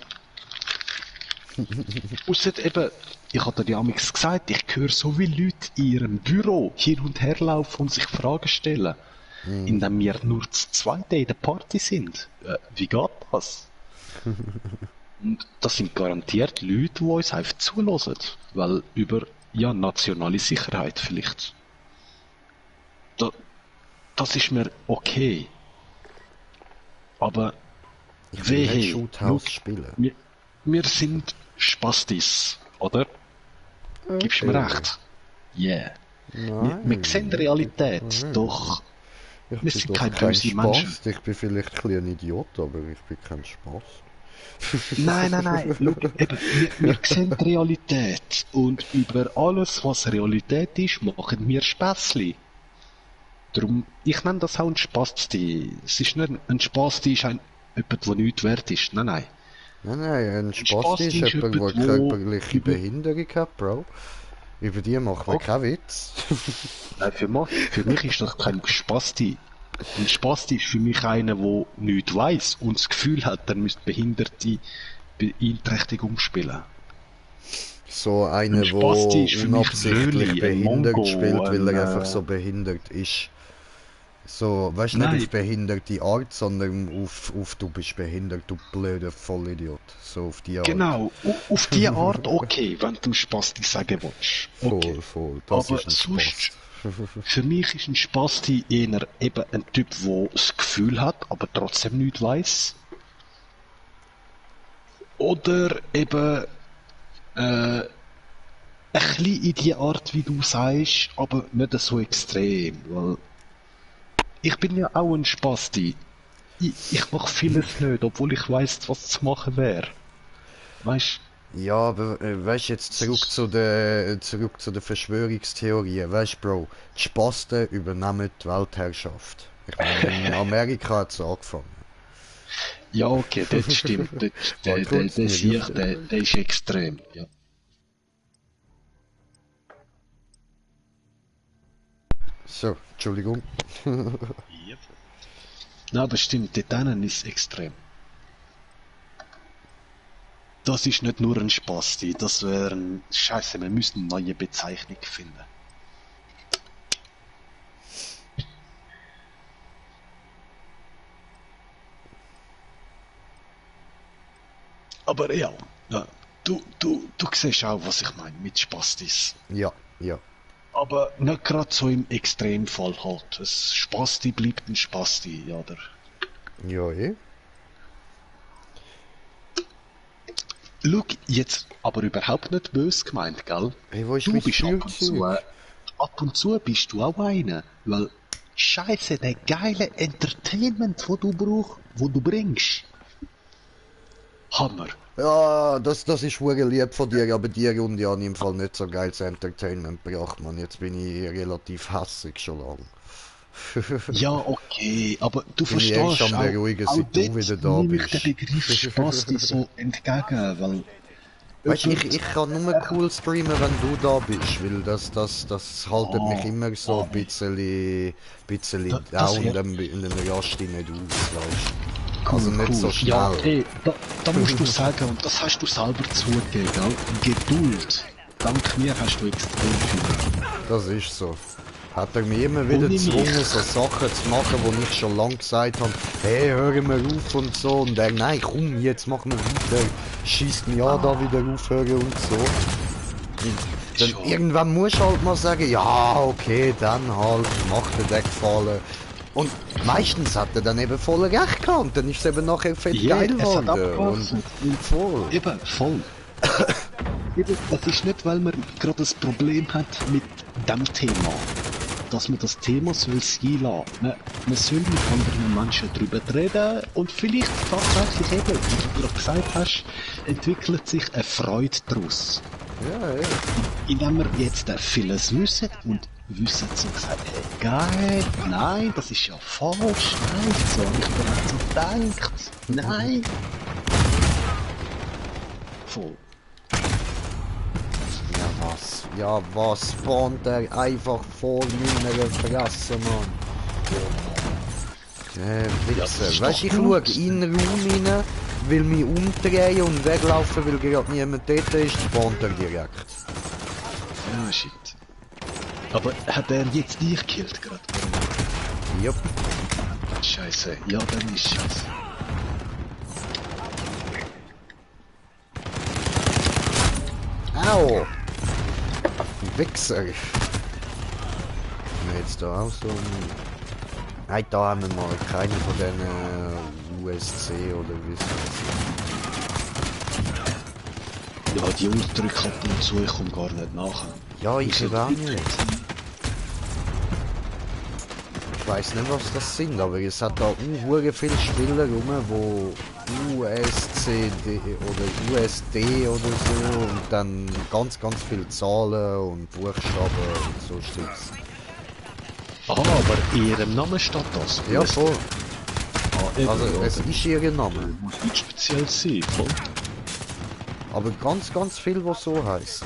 Ausser eben, ich hatte dir damals gesagt, ich höre so viele Leute in ihrem Büro hin und her laufen und sich Fragen stellen. Indem wir nur zu zweit in der Party sind. Wie geht das? Und das sind garantiert Leute, die uns einfach zulassen. Weil über, ja, nationale Sicherheit vielleicht. Das ist mir okay. Aber ich will nicht Shoothouse spielen. Wir sind Spastis, oder? Okay. Gibst du mir recht? Yeah. Wir sehen Realität, doch wir sind keine böse Menschen. Ich bin vielleicht ein bisschen ein Idiot, aber ich bin kein Spaß. Nein. Schau, eben, wir sehen Realität und über alles, was Realität ist, machen wir Späßli. Darum, ich nenne das auch ein Spasti. Es ist nicht ein Spasti, ist jemand, der nichts wert ist. Nein, nein. Nein, ein Spasti Spasti ist ist jemand, der jemand, wo körperliche über- Behinderung hat, Bro. Über die machen wir Okay. keinen Witz. Nein, für mich ist das kein Spasti. Ein Spasti ist für mich einer, der nichts weiss und das Gefühl hat, er müsste behinderte Beeinträchtigung spielen. So einer, Ein der Spasti ist für mich unabsichtlich Wöli, ein behindert Mongo, spielt, weil er ein, einfach so behindert ist. So, weißt du, nicht Nein. auf behinderte Art, sondern auf du bist behindert, du blöder Vollidiot. So auf die Art. Genau, auf die Art okay, wenn du Spasti sagen willst. Okay. Voll, das Aber ist ein sonst, Spaß. für mich ist ein Spasti eher eben ein Typ, der das Gefühl hat, aber trotzdem nichts weiss. Oder eben ein bisschen in die Art, wie du sagst, aber nicht so extrem. Weil ich bin ja auch ein Spasti. Ich mache vieles nicht, obwohl ich weiss, was zu machen wäre. Weißt Ja, aber weißt jetzt zurück zu der Verschwörungstheorie. Weißt Bro, die Spasten übernehmen die Weltherrschaft. Ich meine, in Amerika hat es angefangen. ja, okay, das stimmt. Der ist extrem. Ja. So, Entschuldigung. Nein, aber stimmt, dort hinten ist es extrem. Das ist nicht nur ein Spasti, das wäre ein... Scheiße, wir müssen eine neue Bezeichnung finden. Aber ja, du siehst auch, was ich meine mit Spastis. Ja, ja. Aber nicht gerade so im Extremfall halt. Ein Spasti bleibt ein Spasti, oder? Ja, eh. Schau, jetzt aber überhaupt nicht böse gemeint, gell? Hey, wo ist Du mein bist Spielzeug? ab und zu bist du auch einer, weil Scheiße, der geile Entertainment, wo du bringst. Hammer. Ja, das ist hure lieb von dir, aber die Runde habe ich im Fall nicht so geiles Entertainment gebracht, man. Jetzt bin ich relativ hässig schon lang. Ja, okay, aber du Bin ich verstehst erst am beruhigen, auch seit du dort wieder da nehme ich bist. den Begriff Spasti so entgegen, weil... Weißt du, ich kann nur cool streamen, wenn du da bist, weil das haltet mich immer so ein bisschen Das down, wird- in dem Rasti nicht aus, weißt du. Also nicht so schnell. Ja, hey, da musst du sagen, und das hast du selber zugegeben, gell? Geduld. Dank mir hast du extrem viel. Das ist so. Hat er mich immer wieder Ohne mich. gezwungen, so Sachen zu machen, wo ich schon lange gesagt habe, hey, hör mir auf und so. Und er, nein, komm, jetzt machen wir weiter. Schießt mich an, da wieder aufhören und so. Und dann Schon. irgendwann musst du halt mal sagen, ja, okay, dann halt, macht dir der Gefallen. Und meistens hat er dann eben voll recht gehabt und dann ist es eben nachher fett Ja, geil es hat geworden. abgewachsen. Und voll. Eben, voll. Eben, es ist nicht, weil man gerade ein Problem hat mit dem Thema, dass man das Thema soll sein lassen. Man soll mit anderen Menschen darüber reden und vielleicht tatsächlich eben, wie du gerade gesagt hast, entwickelt sich eine Freude daraus. Ja, ja. Indem wir jetzt vieles wissen und wissen so gesagt, hey, geil, nein, das ist ja falsch, nein, so habe ich mir nicht so gedacht, nein. Voll. Ja, was spawnt er einfach vor meiner Fresse, Mann? das Wichser. ist Weißt du, doch ich schaue gut. in den Raum rein, will mich umdrehen und weglaufen, weil gerade niemand dort ist, spawnt er direkt. Ja, shit. Aber hat er jetzt dich gekillt gerade? Jupp. Scheiße, ja, dann ist scheiße. Au! Wichser. Haben wir jetzt da auch so ein... Nein, da haben wir mal keine von diesen USC oder wie es heißt. Ja, die Unterdrücke ab und zu, ich komme gar nicht nach. Ja, ich Wieso auch drückt nicht. er? Ich weiß nicht, was das sind, aber es hat da hure viele Spieler rum, wo USCD oder USD oder so und dann ganz viele Zahlen und Buchstaben und so Stücks. Aha, aber in ihrem Namen steht das. Ja, voll. Ah, eben, Also, ja, es dann ist ihr Name. muss nicht speziell sein, voll. Aber ganz viel, was so heisst.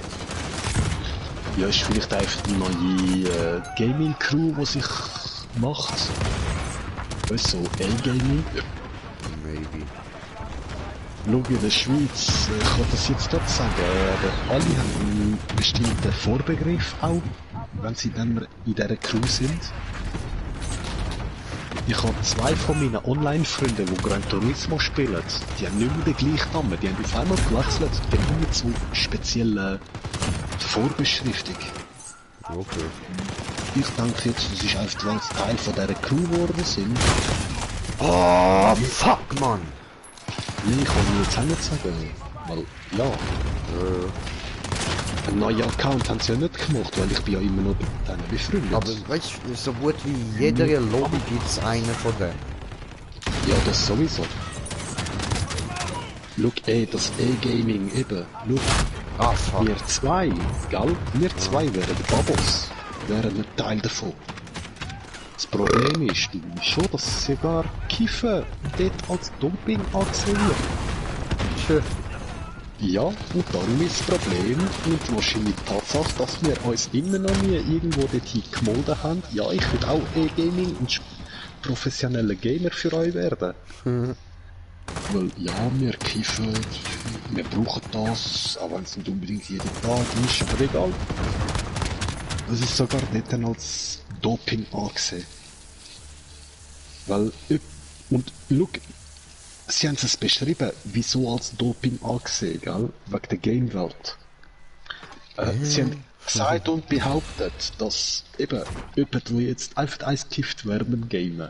Ja, ist vielleicht einfach die neue Gaming-Crew, die sich macht. Weißt du, so A-Gaming. Maybe. Schau, in der Schweiz, ich kann das jetzt nicht sagen, aber alle haben einen bestimmten Vorbegriff auch, wenn sie dann in dieser Crew sind. Ich habe zwei von meinen Online-Freunden, die Gran Turismo spielen, die haben nicht mehr den gleichen Namen, die haben auf einmal gewechselt, die haben mit so speziellen Vorbeschriftung. Okay. Ich denke jetzt, das ist einfach, weil sie Teil von dieser Crew geworden sind. Oh, fuck, Mann! Nee, ich kann mir jetzt auch nicht sagen, weil, ja, einen neuen Account haben sie ja nicht gemacht, weil ich bin ja immer noch mit denen befreundet. Aber weißt du, so gut wie in jeder Lobby gibt es einen von denen. Ja, das sowieso. Schau, das E-Gaming eben. Schau, Ah, fuck. wir zwei, gell? Wir zwei wären Babos. Wären ein Teil davon. Das Problem ist, du weißt schon, dass sogar Kiffen dort als Doping angesehen wird. Ja, und darum ist das Problem und wahrscheinlich die Tatsache, dass wir uns immer noch nie irgendwo dorthin gemolden haben. Ja, ich würde auch E-Gaming und professioneller Gamer für euch werden. Weil, ja, wir kiffen, wir brauchen das, auch wenn es nicht unbedingt jeden Tag ist, aber egal. Das ist sogar dort dann als Doping angesehen. Weil, und schau, sie haben es beschrieben, wieso als Doping angesehen, gell? Wegen der Gamewelt. Sie haben gesagt und behauptet, dass eben jemand, der jetzt einfach eins kifft während dem Gamen,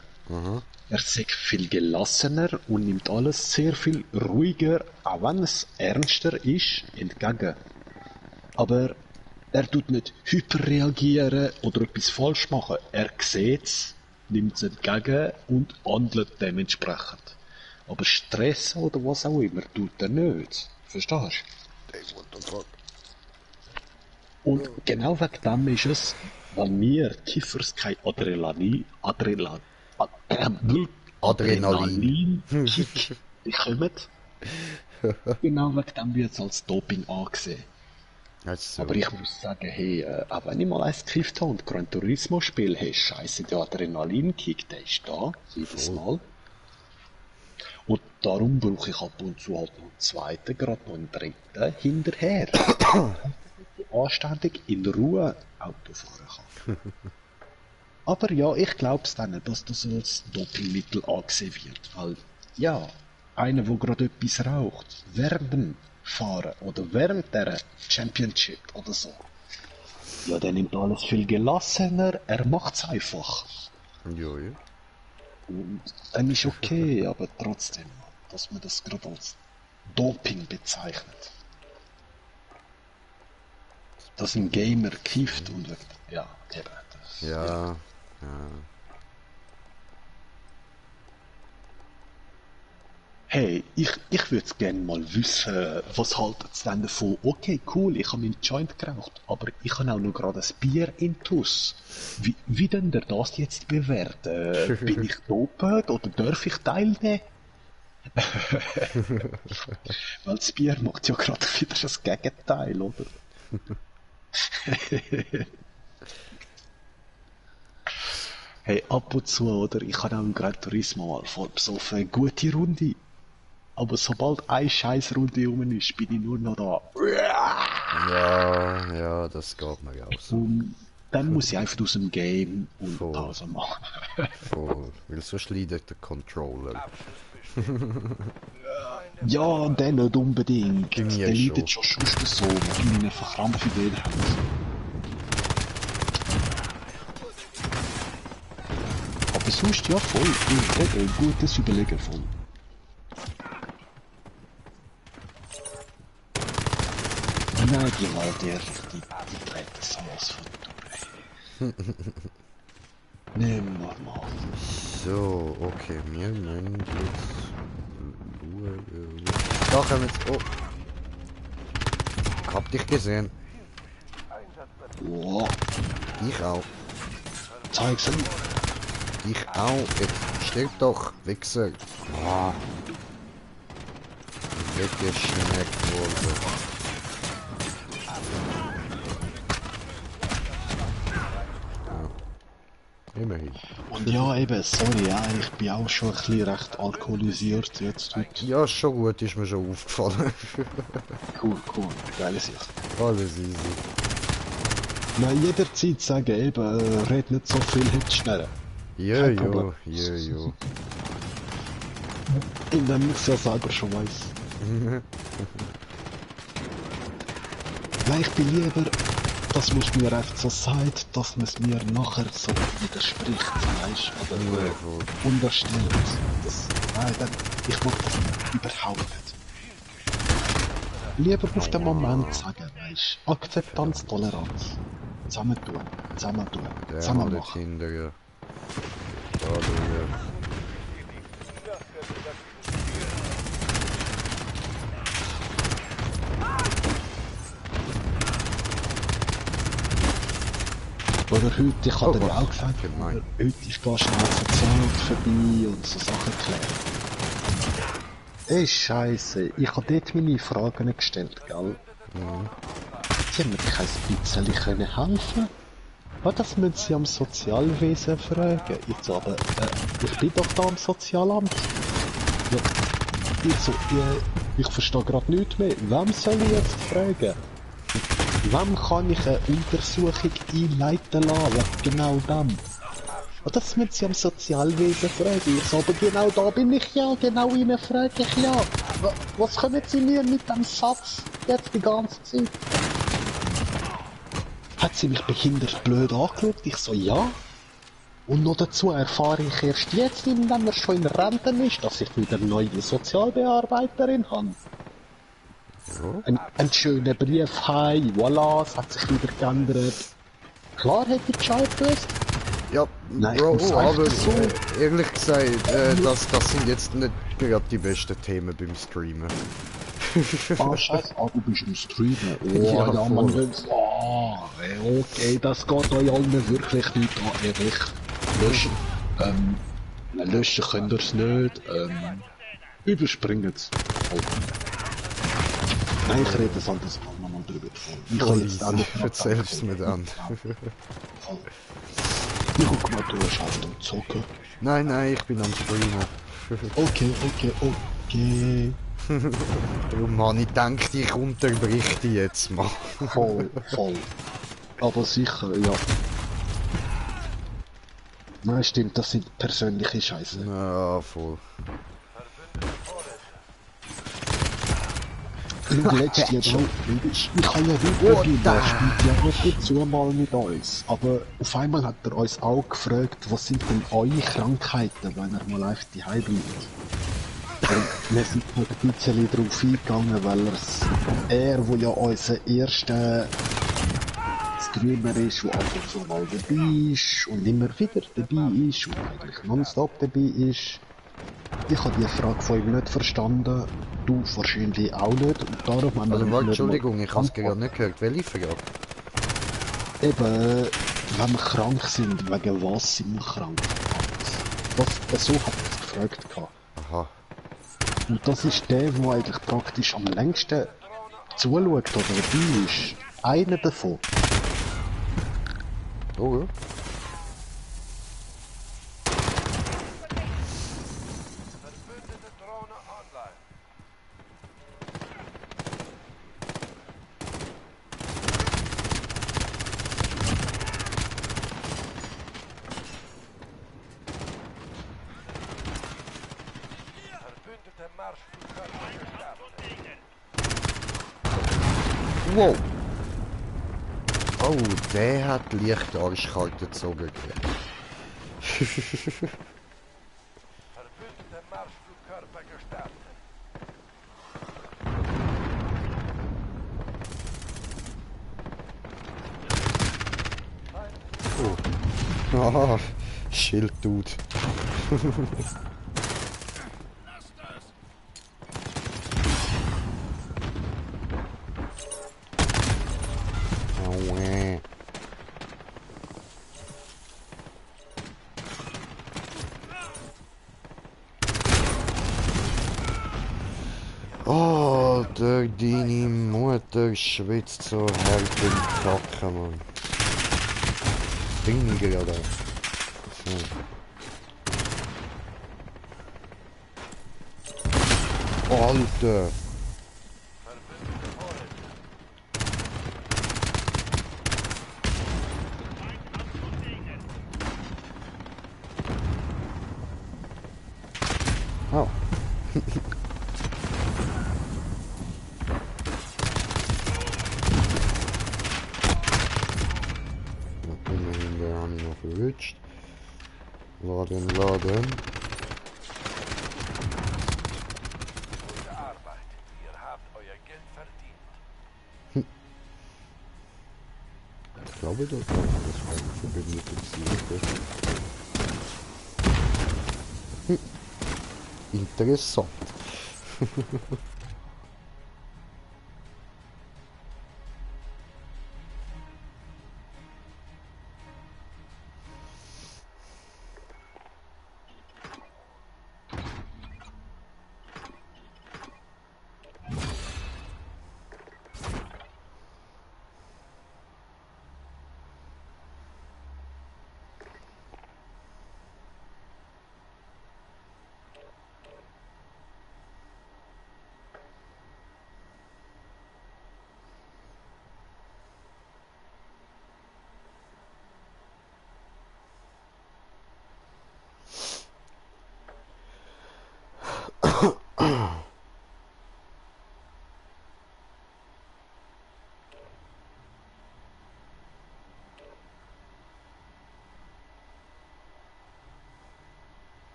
er sei viel gelassener und nimmt alles sehr viel ruhiger, auch wenn es ernster ist, entgegen. Aber er tut nicht hyperreagieren oder etwas falsch machen. Er sieht's, nimmt es entgegen und handelt dementsprechend. Aber Stress oder was auch immer tut er nicht. Verstehst du? Und genau wegen dem ist es, weil wir Kiffers kein Adrenalin-Kick bekommen. Genau wegen dem wird es als Doping angesehen. So. Aber ich muss sagen, hey, auch wenn ich mal eins gekifft habe und Gran Turismo spiele, hey, scheiße, der Adrenalin-Kick, der ist da, jedes Mal. Und darum brauche ich ab und zu halt noch einen zweiten, gerade noch einen dritten hinterher. Anständig in Ruhe Auto fahren kann. Aber ja, ich glaube es dann, dass das als Dopingmittel angesehen wird. Weil, ja, einer, der gerade etwas raucht, während dem Fahren oder während der Championship oder so, ja, der nimmt alles viel gelassener, er macht's einfach. Ja, ja. Und dann ist okay, aber trotzdem, dass man das gerade als Doping bezeichnet. Dass ein Gamer kifft und weg. Ja, eben. Das, Ja. Hey, ich würde gerne mal wissen, was haltet ihr denn davon? Okay, cool, ich habe meinen Joint geraucht, aber ich habe auch noch gerade ein Bier intus. Wie denn ihr das jetzt bewerten? Bin ich doped oder darf ich teilnehmen? Weil das Bier macht ja gerade wieder das Gegenteil, oder? Hey, ab und zu, oder? Ich habe auch im Gran Turismo mal voll besoffen, eine gute Runde. Aber sobald eine Scheißrunde rum ist, bin ich nur noch da. Ja, das geht mir auch so. Und dann muss ich einfach aus dem Game und Voll. Pause machen. Voll. Weil sonst leidet der Controller. Ja, der nicht unbedingt. Bei mir Der leidet schon. schon sonst so, wenn ich eine verkrampfte Idee habe. Aber sonst ja voll. Ein gutes Überlegen von. Nein, die Walder, die treten sowas von durch. Nicht normal. So, okay, wir müssen jetzt... Da kommen jetzt... Oh! Ich hab dich gesehen. Wow. Ich auch. Zeig's ihm. Ich auch. Jetzt stirb doch, Wichser. Ah. Weggeschneckt wurde. Ja. Immerhin. Und ja, eben, sorry, ja, ich bin auch schon ein bisschen recht alkoholisiert jetzt heute. Ja, schon gut, ist mir schon aufgefallen. Cool, geile Sicht. Alles easy. Nein, jederzeit sagen, eben, red nicht so viel, hätte schneller. Kein Problem. Jo. Indem ich es ja selber schon weiss. Nein, ich bin lieber, dass man es mir einfach so sagt, dass man es mir nachher so widerspricht, weißt du, oder Ja, voll. unterstellt. Nein, ich mag das überhaupt nicht. Lieber auf den Moment sagen, weißt du, Akzeptanz, Toleranz. Zusammen tun, Der zusammen hat machen. Kinder, ja. Da, du, ja. Oder heute, ich habe dir was? auch gesagt, Gemein. heute ist gar schnell verzahlt vorbei und so Sachen klären. Ey, Scheiße, ich habe dort meine Fragen gestellt, gell? Sie haben mir kein bisschen können helfen. Ja, das müssen Sie am Sozialwesen fragen. Jetzt aber, ich bin doch da am Sozialamt. Ja, ich verstehe gerade nichts mehr. Wem soll ich jetzt fragen? Wem kann ich eine Untersuchung einleiten lassen? Ja, genau dem. Ja, das müssen Sie am Sozialwesen fragen. Ich so, aber genau da bin ich ja, genau Ihnen frage ich ja. Was können Sie mir mit dem Satz jetzt die ganze Zeit? Hat sie mich behindert blöd angeschaut? Ich so, ja. Und noch dazu erfahre ich erst jetzt, indem er schon in Rente ist, dass ich wieder eine neue Sozialbearbeiterin habe. Ja. Ein schöner Brief, hi, voilà, es hat sich wieder geändert. Klar hätte ich Bescheid gewusst. Ja, Nein, Bro, ich muss aber einfach so- ehrlich gesagt, das sind jetzt nicht gerade die besten Themen beim Streamen. Ah, scheiße, du bist im Streamen. Oh, Ja, ja, man voll. will's. Okay, das geht euch allen wirklich nicht an, ehrlich. Löschen. Löschen könnt ihr's nicht. Überspringen's. Oh. Nein, ich rede es anders nochmal drüber. Ich kann jetzt auch nicht Erzähl's mir dann. Ich guck mal, du hast halt am Zocken. Nein, ich bin am Streamen. Okay. Oh Mann, ich denke, ich unterbrich dich jetzt mal. Voll. Aber sicher, ja. Nein, stimmt, das sind persönliche Scheiße. Ja, voll. Schau, letztes Jahr, ich kann ja wieder spielt ja ab und zu mal mit uns. Aber auf einmal hat er uns auch gefragt, was sind denn eure Krankheiten, wenn er mal live daheim bleibt. Und wir sind halt ein bisschen drauf eingegangen, weil er, wo ja unser erster Streamer ist, der ab und zu mal dabei ist und immer wieder dabei ist und eigentlich nonstop dabei ist. Ich habe die Frage von ihm nicht verstanden, du wahrscheinlich auch nicht, und darum haben Also, wir warte, nicht Entschuldigung, mal ich hab's gerade nicht gehört. Welche Frage? Eben, wenn wir krank sind, wegen was sind wir krank? So hat er es gefragt gehabt. Aha. Und das ist der eigentlich praktisch am längsten zuschaut oder dabei ist. Einer davon. Oh, ja. Verbündete Drohne online. Verbündete Marschflugkörper gestartet. Wow. Oh, der hat leicht Arschkarte gezogen. Verbündete Marschflugkörper gestartet. Aha, Schild tut. Alter, deine Mutter schwitzt so hart im Kacken, Mann. Bring mich gerade. So. Alter! Oh. Immerhin, der habe ich noch verwünscht. Laden, laden. Gute Arbeit. Ihr habt euer Geld verdient. Ich glaube, das war das verbündete Ziel. Interessant.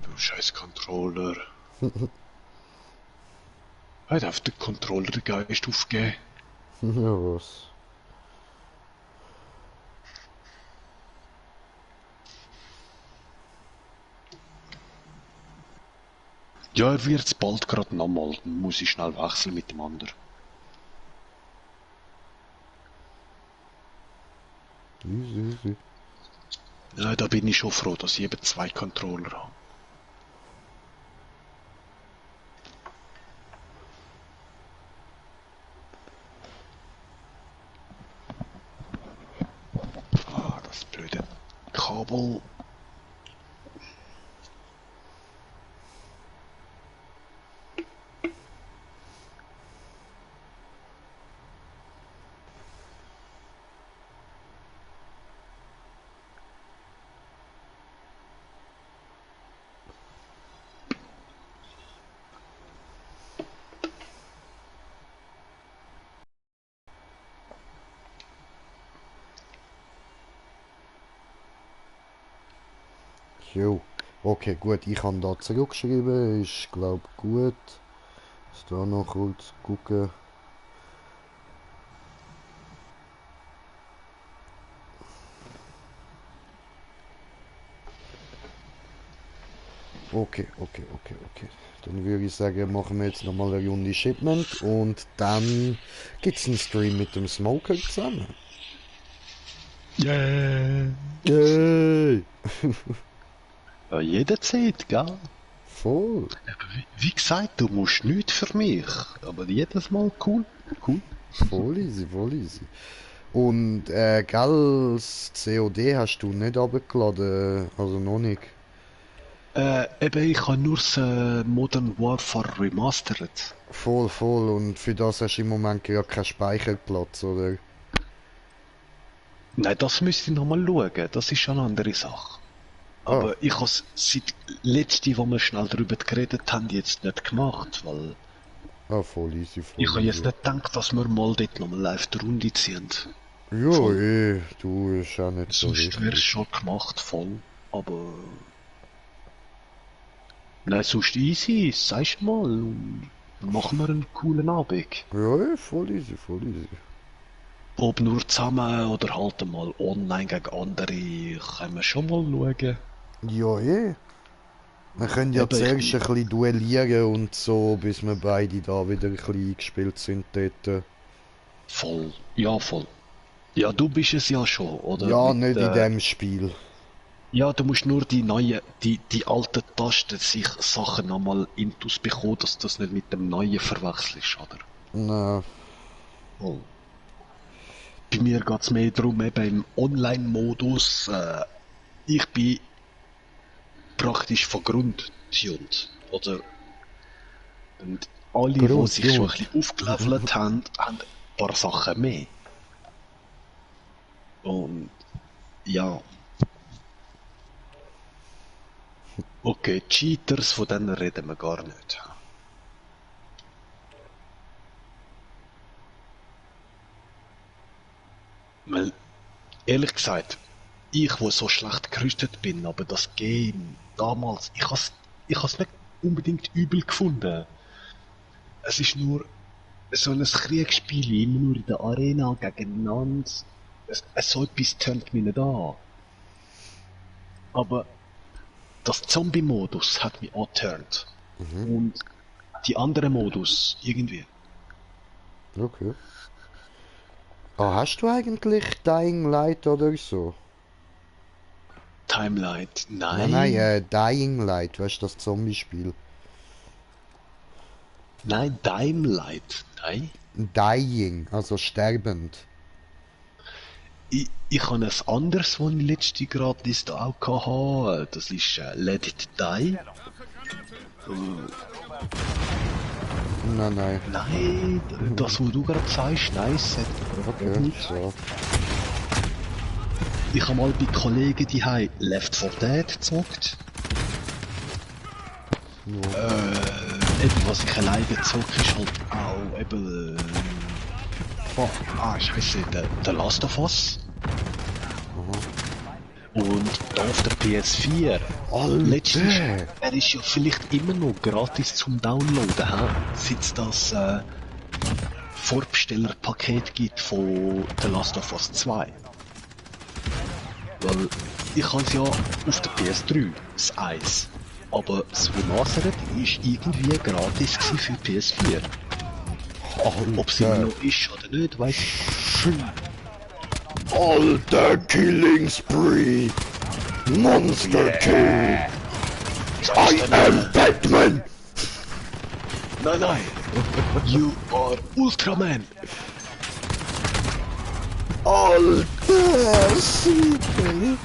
Du scheiß Controller. Hat auf den Controller den Geist aufgegeben. Ja, was? Ja, er wird's bald gerade nochmal. Dann muss ich schnell wechseln mit dem anderen. Easy, easy. Ja, da bin ich schon froh, dass ich eben 2 Controller habe. Ah, das blöde Kabel. Jo. Okay, gut, ich kann da zurückschreiben, ist glaub gut. Muss da noch kurz gucken. Okay. Dann würde ich sagen, machen wir jetzt nochmal eine Runde Shipment und dann gibt's einen Stream mit dem Smoker zusammen. Yeah. Yay! Ja, jederzeit, gell? Voll. Aber wie gesagt, du musst nichts für mich. Aber jedes Mal cool. Cool. Voll easy. Und, gell, das COD hast du nicht runtergeladen, also noch nicht. Eben, ich habe nur das Modern Warfare Remastered. Voll. Und für das hast du im Moment ja keinen Speicherplatz, oder? Nein, das müsste ich nochmal schauen. Das ist schon eine andere Sache. Aber ich habe es seit letztem, wo wir schnell darüber geredet haben, jetzt nicht gemacht, weil Ah, voll easy. ich habe jetzt nicht gedacht, dass wir mal dort nochmal live die Runde ziehen. Ja, Voll. du, ist auch nicht so Sonst wäre es wichtig. schon gemacht, voll. Aber... Nein, sonst easy, sagst du mal. Und dann machen wir einen coolen Abend. Ja, voll easy. Ob nur zusammen oder halt mal online gegen andere, können wir schon mal schauen. Ja, eh. Wir können ja Eben, ich zuerst bin- ein bisschen duellieren und so, bis wir beide da wieder ein bisschen eingespielt sind dort. Voll, ja voll. Ja, du bist es ja schon, oder? Ja, Mit, nicht in dem Spiel. ja, du musst nur die alten Tasten sich Sachen nochmal intus bekommen, dass du das nicht mit dem neuen verwechselst, oder? Nein. Voll. Bei mir geht es mehr darum, eben im Online-Modus, ich bin praktisch von Grund tuned, oder? Und alle, die sich schon ein bisschen aufgelevelt haben, haben ein paar Sachen mehr. Und ja. Okay, Cheaters, von denen reden wir gar nicht. Weil, ehrlich gesagt, ich, wo so schlecht gerüstet bin, aber das Game damals, ich has nicht unbedingt übel gefunden. Es ist nur so ein Kriegsspiel, immer nur in der Arena gegeneinander. So etwas tönt mich nicht an. Aber das Zombie-Modus hat mich angeturnt. Und die andere Modus, irgendwie. Okay. Ah, hast du eigentlich Dying Light oder so? Timelight, Nein, Dying Light, weißt du, das Zombie-Spiel. Nein, Timelight, nein. Dying, also sterbend. Ich habe ein anderes, das ich letzte gratis da auch hatte. Das ist Let It Die. Nein. Nein, das, was du gerade sagst, nein, es hat Okay, nicht. so. Ich habe mal bei Kollegen die Left 4 Dead gezockt. Eben, was ich alleine zocke, ist halt auch eben. Scheiße, der Last of Us. Und da auf der PS4. Letztens, er ist ja vielleicht immer noch gratis zum Downloaden, seit es das Vorbestellerpaket gibt von The Last of Us 2. Weil ich habe es ja auf der PS3, das 1. Aber das Remastered ist irgendwie gratis für PS4. Ob es immer noch ist oder nicht, weiss ich. Alter Killing Spree! Monster Kill! I am Batman! Nein! You are Ultraman! Alter Siegel!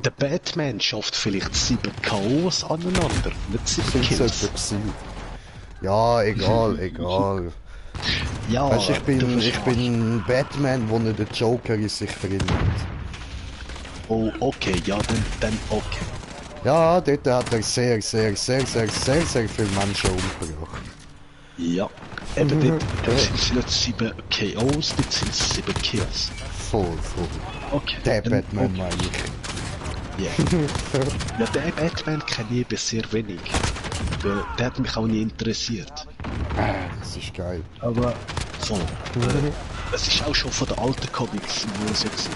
Der Batman schafft vielleicht 7 KOs aneinander, nicht 7 Kills. Ja, egal. Ja, Weißt, ich bin Batman, wo nicht der Joker in sich drin hat. Oh, okay, ja, dann okay. Ja, dort hat er sehr viel Menschen umgebracht. Ja, eben dort sind es nicht 7 KOs, dort sind es 7 Kills. Voll. Okay. Der dann Batman okay. meine ich. Ja. Ja, der Batman kenne ich eben sehr wenig. Der hat mich auch nie interessiert. Das ist geil. Aber so. Es ist auch schon von den alten Comics immer so gewesen.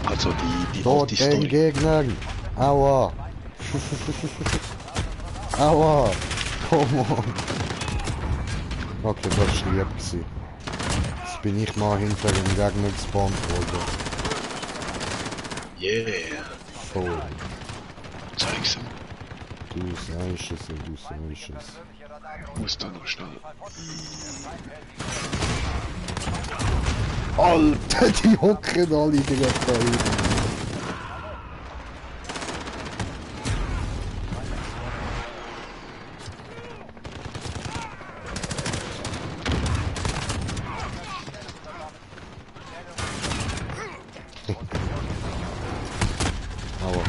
Also die Dort alte den Story. Gegner! Aua! Aua! Come on! Okay, das war lieb gewesen. Jetzt bin ich mal hinter dem Gegner gespawnt worden. Yeah. Voll. Zeig's ihm. Du sagst es. Muss da noch schnell. Alter, die hocken alle direkt da hinten. Aua.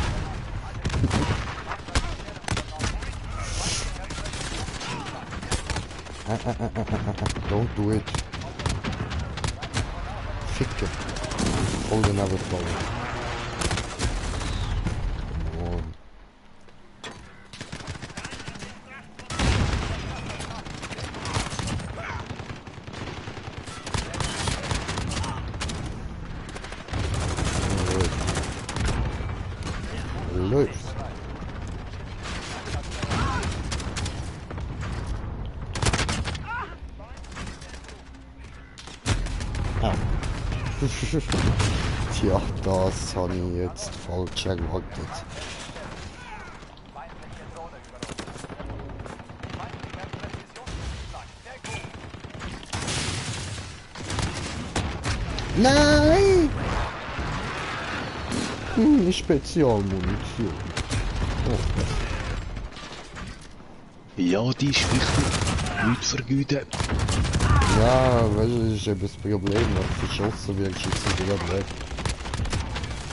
Don't do it. Ficke. Hold another flower. Come on. Tja, das habe ich jetzt falsch erwartet. Nein! Spezialmunition. Ja, die ist wichtig. Nicht vergeuden. Ja, weißt du, das ist eben das Problem, wenn du verschossen wirst, ist sie wieder weg.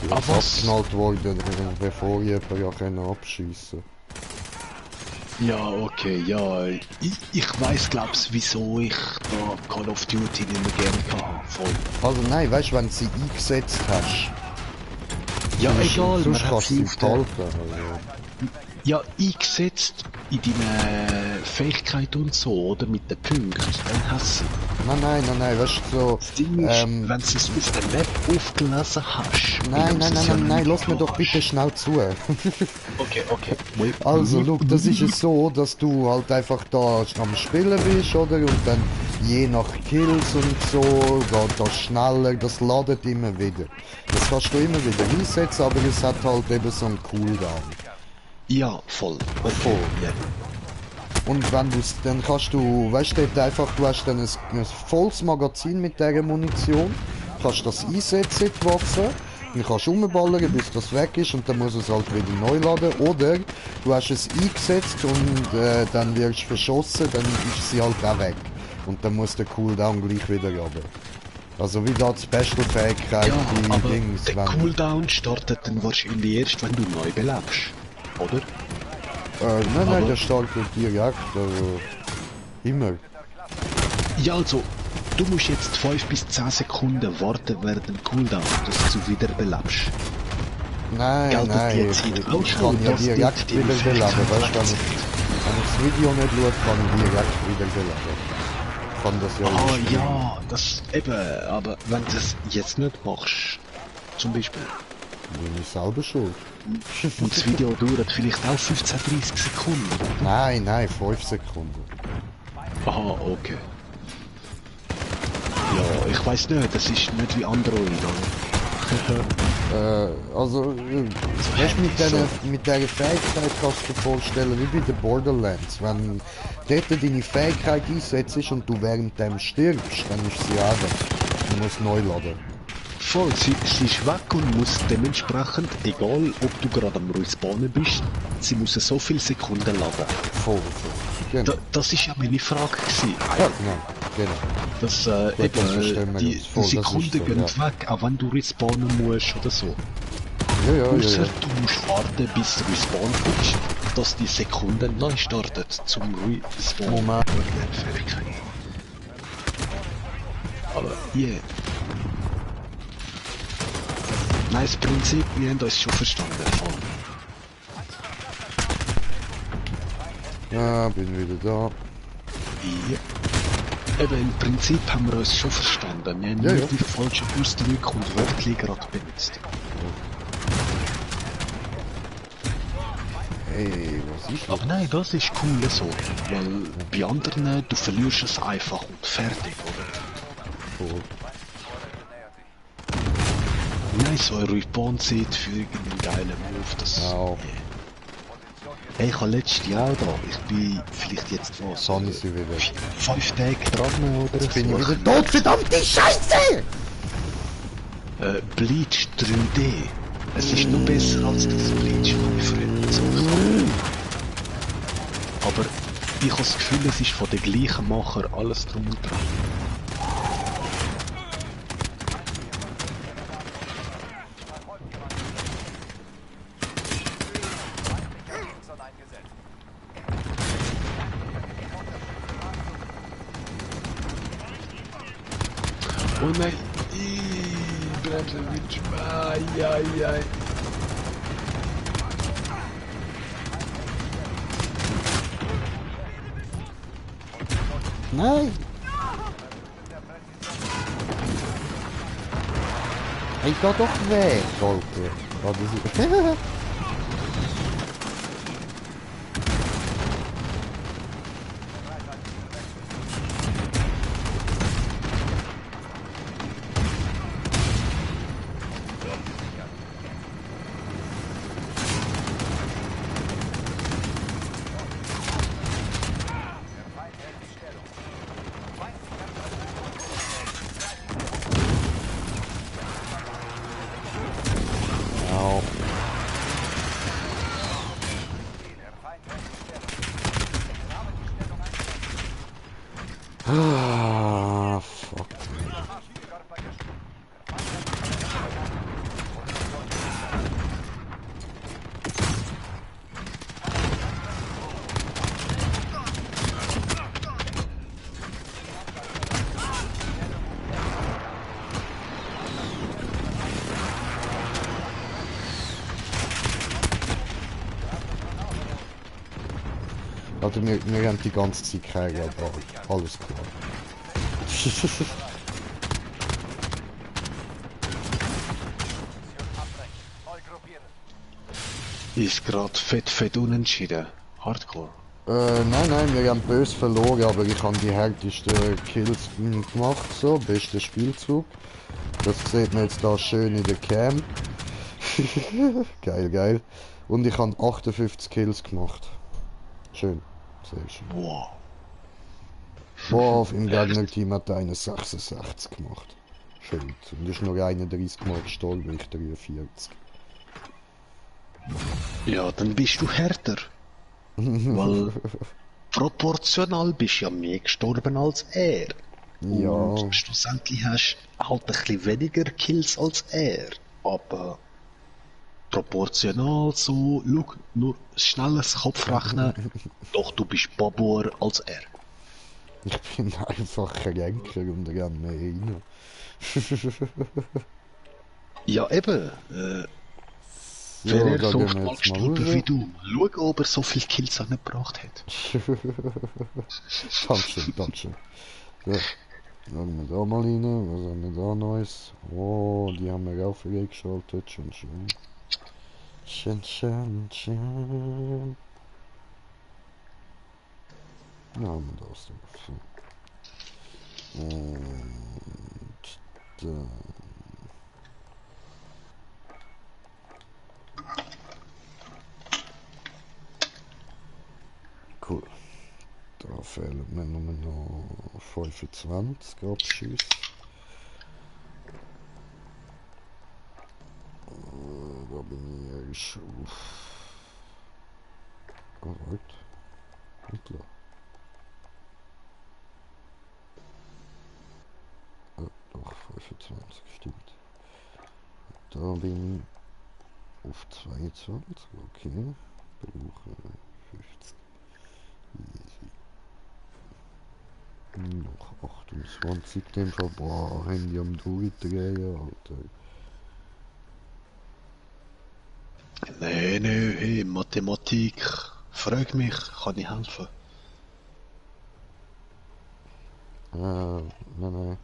Du Ah, bist was? abgeknallt worden, bevor ich jemanden abschiessen Ja, okay, ja. Ich weiss, glaub's, wieso ich da Call of Duty nicht mehr gerne habe. Voll. Also nein, weißt du, wenn du sie eingesetzt hast, Ja, sonst- egal, sonst man hat kannst du sie sie auf der, behalten. Also. ja, eingesetzt in deine Fähigkeit und so, oder? Mit den Punkten, dann hast du sie. Nein, weißt du, so, Das Ding ist, wenn du es auf der Map aufgelesen hast. nein, lass mir doch bitte schnell zu. Okay. Also, look, das ist es so, dass du halt einfach da am Spielen bist, oder? Und dann je nach Kills und so geht das schneller, das ladet immer wieder. Das kannst du immer wieder einsetzen, aber es hat halt eben so einen Cooldown. Ja, voll. Okay, ja. Und wenn du dann kannst du, weißt du, du hast dann ein volles Magazin mit dieser Munition, kannst das einsetzen, die Waffe, dann kannst du rumballern, bis das weg ist und dann muss es halt wieder neu laden. Oder du hast es eingesetzt und dann wirst du verschossen, dann ist sie halt auch weg. Und dann muss der Cooldown gleich wieder runter. Also wie da die Special-Fähigkeit, Ja, die aber Dings, der Cooldown startet dann wahrscheinlich erst, wenn du neu belebst. Oder? nein, aber- der startet direkt, also immer. Ja, also, du musst jetzt 5 bis 10 Sekunden warten während dem Cooldown, dass du wieder belebst. Nein, Gell, nein, die ich Zeit kann auch schon, ja dass direkt die wieder Fähigkeit beladen, weißt du, wechselt. wenn ich das Video nicht schaue, kann ich direkt wieder beladen. Ich kann das ja Ah, nicht ja, das eben, aber wenn du das jetzt nicht machst, zum Beispiel, bin ich selber schuld. und das Video dauert vielleicht auch 15, 30 Sekunden. Nein, 5 Sekunden. Aha, okay. Ja, ich weiß nicht, das ist nicht wie Android, oder? Also, weißt du, mit dieser Fähigkeit kannst du dir vorstellen, wie bei den Borderlands. Wenn dort deine Fähigkeit einsetzt und du während dem stirbst, dann ist sie auch weg. Du musst neu laden. Voll, sie ist weg und muss dementsprechend, egal ob du gerade am Respawnen bist, sie muss so viele Sekunden laden. Voll. Genau. Das ist ja meine Frage gewesen. Ja, genau. Dass das verstehen eben, wir die jetzt voll, das Sekunden ist so, gehen ja. weg, auch wenn du respawnen musst oder so. Ja. Ausser du musst warten, bis du respawn bist, dass die Sekunde neu startet zum Respawn. Moment. Aber yeah. Nice Prinzip, wir haben uns schon verstanden. Voll. Ja, bin wieder da. Ja. Eben, im Prinzip haben wir uns schon verstanden. Wir haben Ja, nur ja. die falschen Ausdrücke und Wörter gerade benutzt. Hey, was ist das? Aber nein, das ist cool so. Weil bei anderen, du verlierst es einfach und fertig, oder? Voll. Nein, so ein Respawn sieht für irgendeinen geilen Move, das... Ja. Hey, ich habe letztes Jahr auch da. Ich bin vielleicht jetzt was. Sonne ist sie wieder. 5 Tage dran oder Jetzt bin so. ich wieder tot, verdammte Scheiße! Bleach 3D. Es ist noch besser als das Bleach, was ich früher gezogen habe. Aber ich habe das Gefühl, es ist von den gleichen Macher alles drum und dran. Oh nein! Bremsewitsch! Ai. Nein! Ich geh doch weg, Alter. Oh, das ist... Also wir haben die ganze Zeit keine, aber alles klar. Neu gruppieren. Ist grad fett unentschieden. Hardcore. Nein, wir haben böse verloren, aber ich habe die härtesten Kills gemacht, so, bester Spielzug. Das sieht man jetzt da schön in der Cam. Geil. Und ich habe 58 Kills gemacht. Schön, sehr schön. Wow. Wow, im Gegnerteam hat einer 66 gemacht. Schön. Und ist nur 31 Mal gestorben, ich 43. Ja, dann bist du härter. Weil proportional bist du ja mehr gestorben als er. Ja. Und schlussendlich hast du halt ein bisschen weniger Kills als er. Aber proportional so, schau, nur schnelles Kopfrechnen. Doch du bist Babor als er. Ich bin einfach kränker und renne mehr rein. Ja, eben. So, Wäre er da so gehen oft wir mal jetzt mal gestorben raus. wie du. Schau, ob er so viel Kills auch nicht gebracht hat. Dankeschön. So, schauen wir da mal rein. Was haben wir da Neues? Oh, die haben wir auch freigeschaltet. Schön. Schön. Ja, haben wir das drauf. Und dann... Cool. Da fehlen mir nur noch 25 Abschüsse. Da bin ich schon auf... Oh, warte. Und klar. Doch, 25, stimmt. Da bin ich auf 22, okay. Brauche 50. Easy. Noch 28 in dem Fall. Boah, Handy am Durchdrehen, Alter. Nee, hey, Mathematik. Frag mich, kann ich helfen? Nein.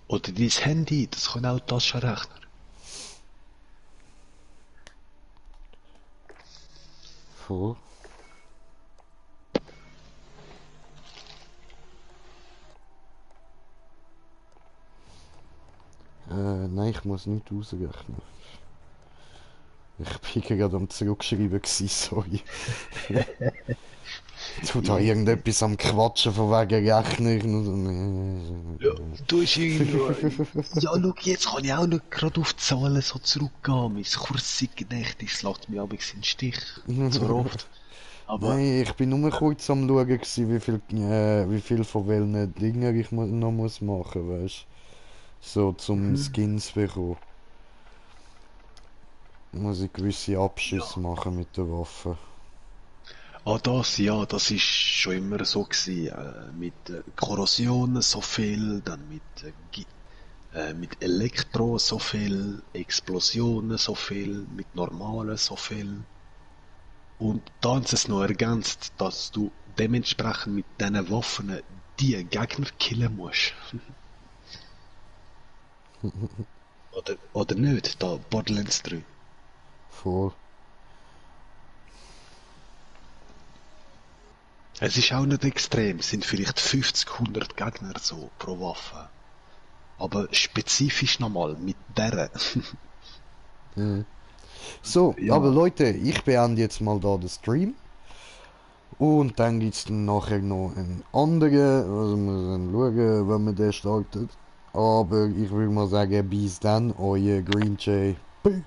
Oder dein Handy, das kann auch Taschenrechner. Voll. Nein, ich muss nicht ausrechnen. Ich bin gerade am Zurückschreiben gewesen, sorry. Du da irgendetwas am Quatschen von wegen Rechnen. Ja, du hast irgendwo... Ja, schau, jetzt kann ich auch nicht gerade auf die Zahlen so zurückgehen. Mein Kurzzeitgedächtnis lässt mich aber in den Stich. So oft. Aber... Nein, ich bin nur kurz am schauen gewesen, wie viel von welchen Dingen ich noch muss machen, weißt? So zum Skins bekommen. Muss ich gewisse Abschüsse machen mit der Waffe. Ah, das ist schon immer so gewesen. Mit Korrosion so viel, dann mit Elektro so viel, Explosionen so viel, mit normalen so viel. Und dann ist es noch ergänzt, dass du dementsprechend mit diesen Waffen die Gegner killen musst. Oder nicht, da Borderlands 3. Voll. Es ist auch nicht extrem, es sind vielleicht 50, 100 Gegner so pro Waffe. Aber spezifisch nochmal, mit der. So, Ja. aber Leute, ich beende jetzt mal da den Stream. Und dann gibt es dann nachher noch einen anderen, also wir müssen schauen, wenn wir den startet. Aber ich würde mal sagen, bis dann, euer Green Jay. Peace.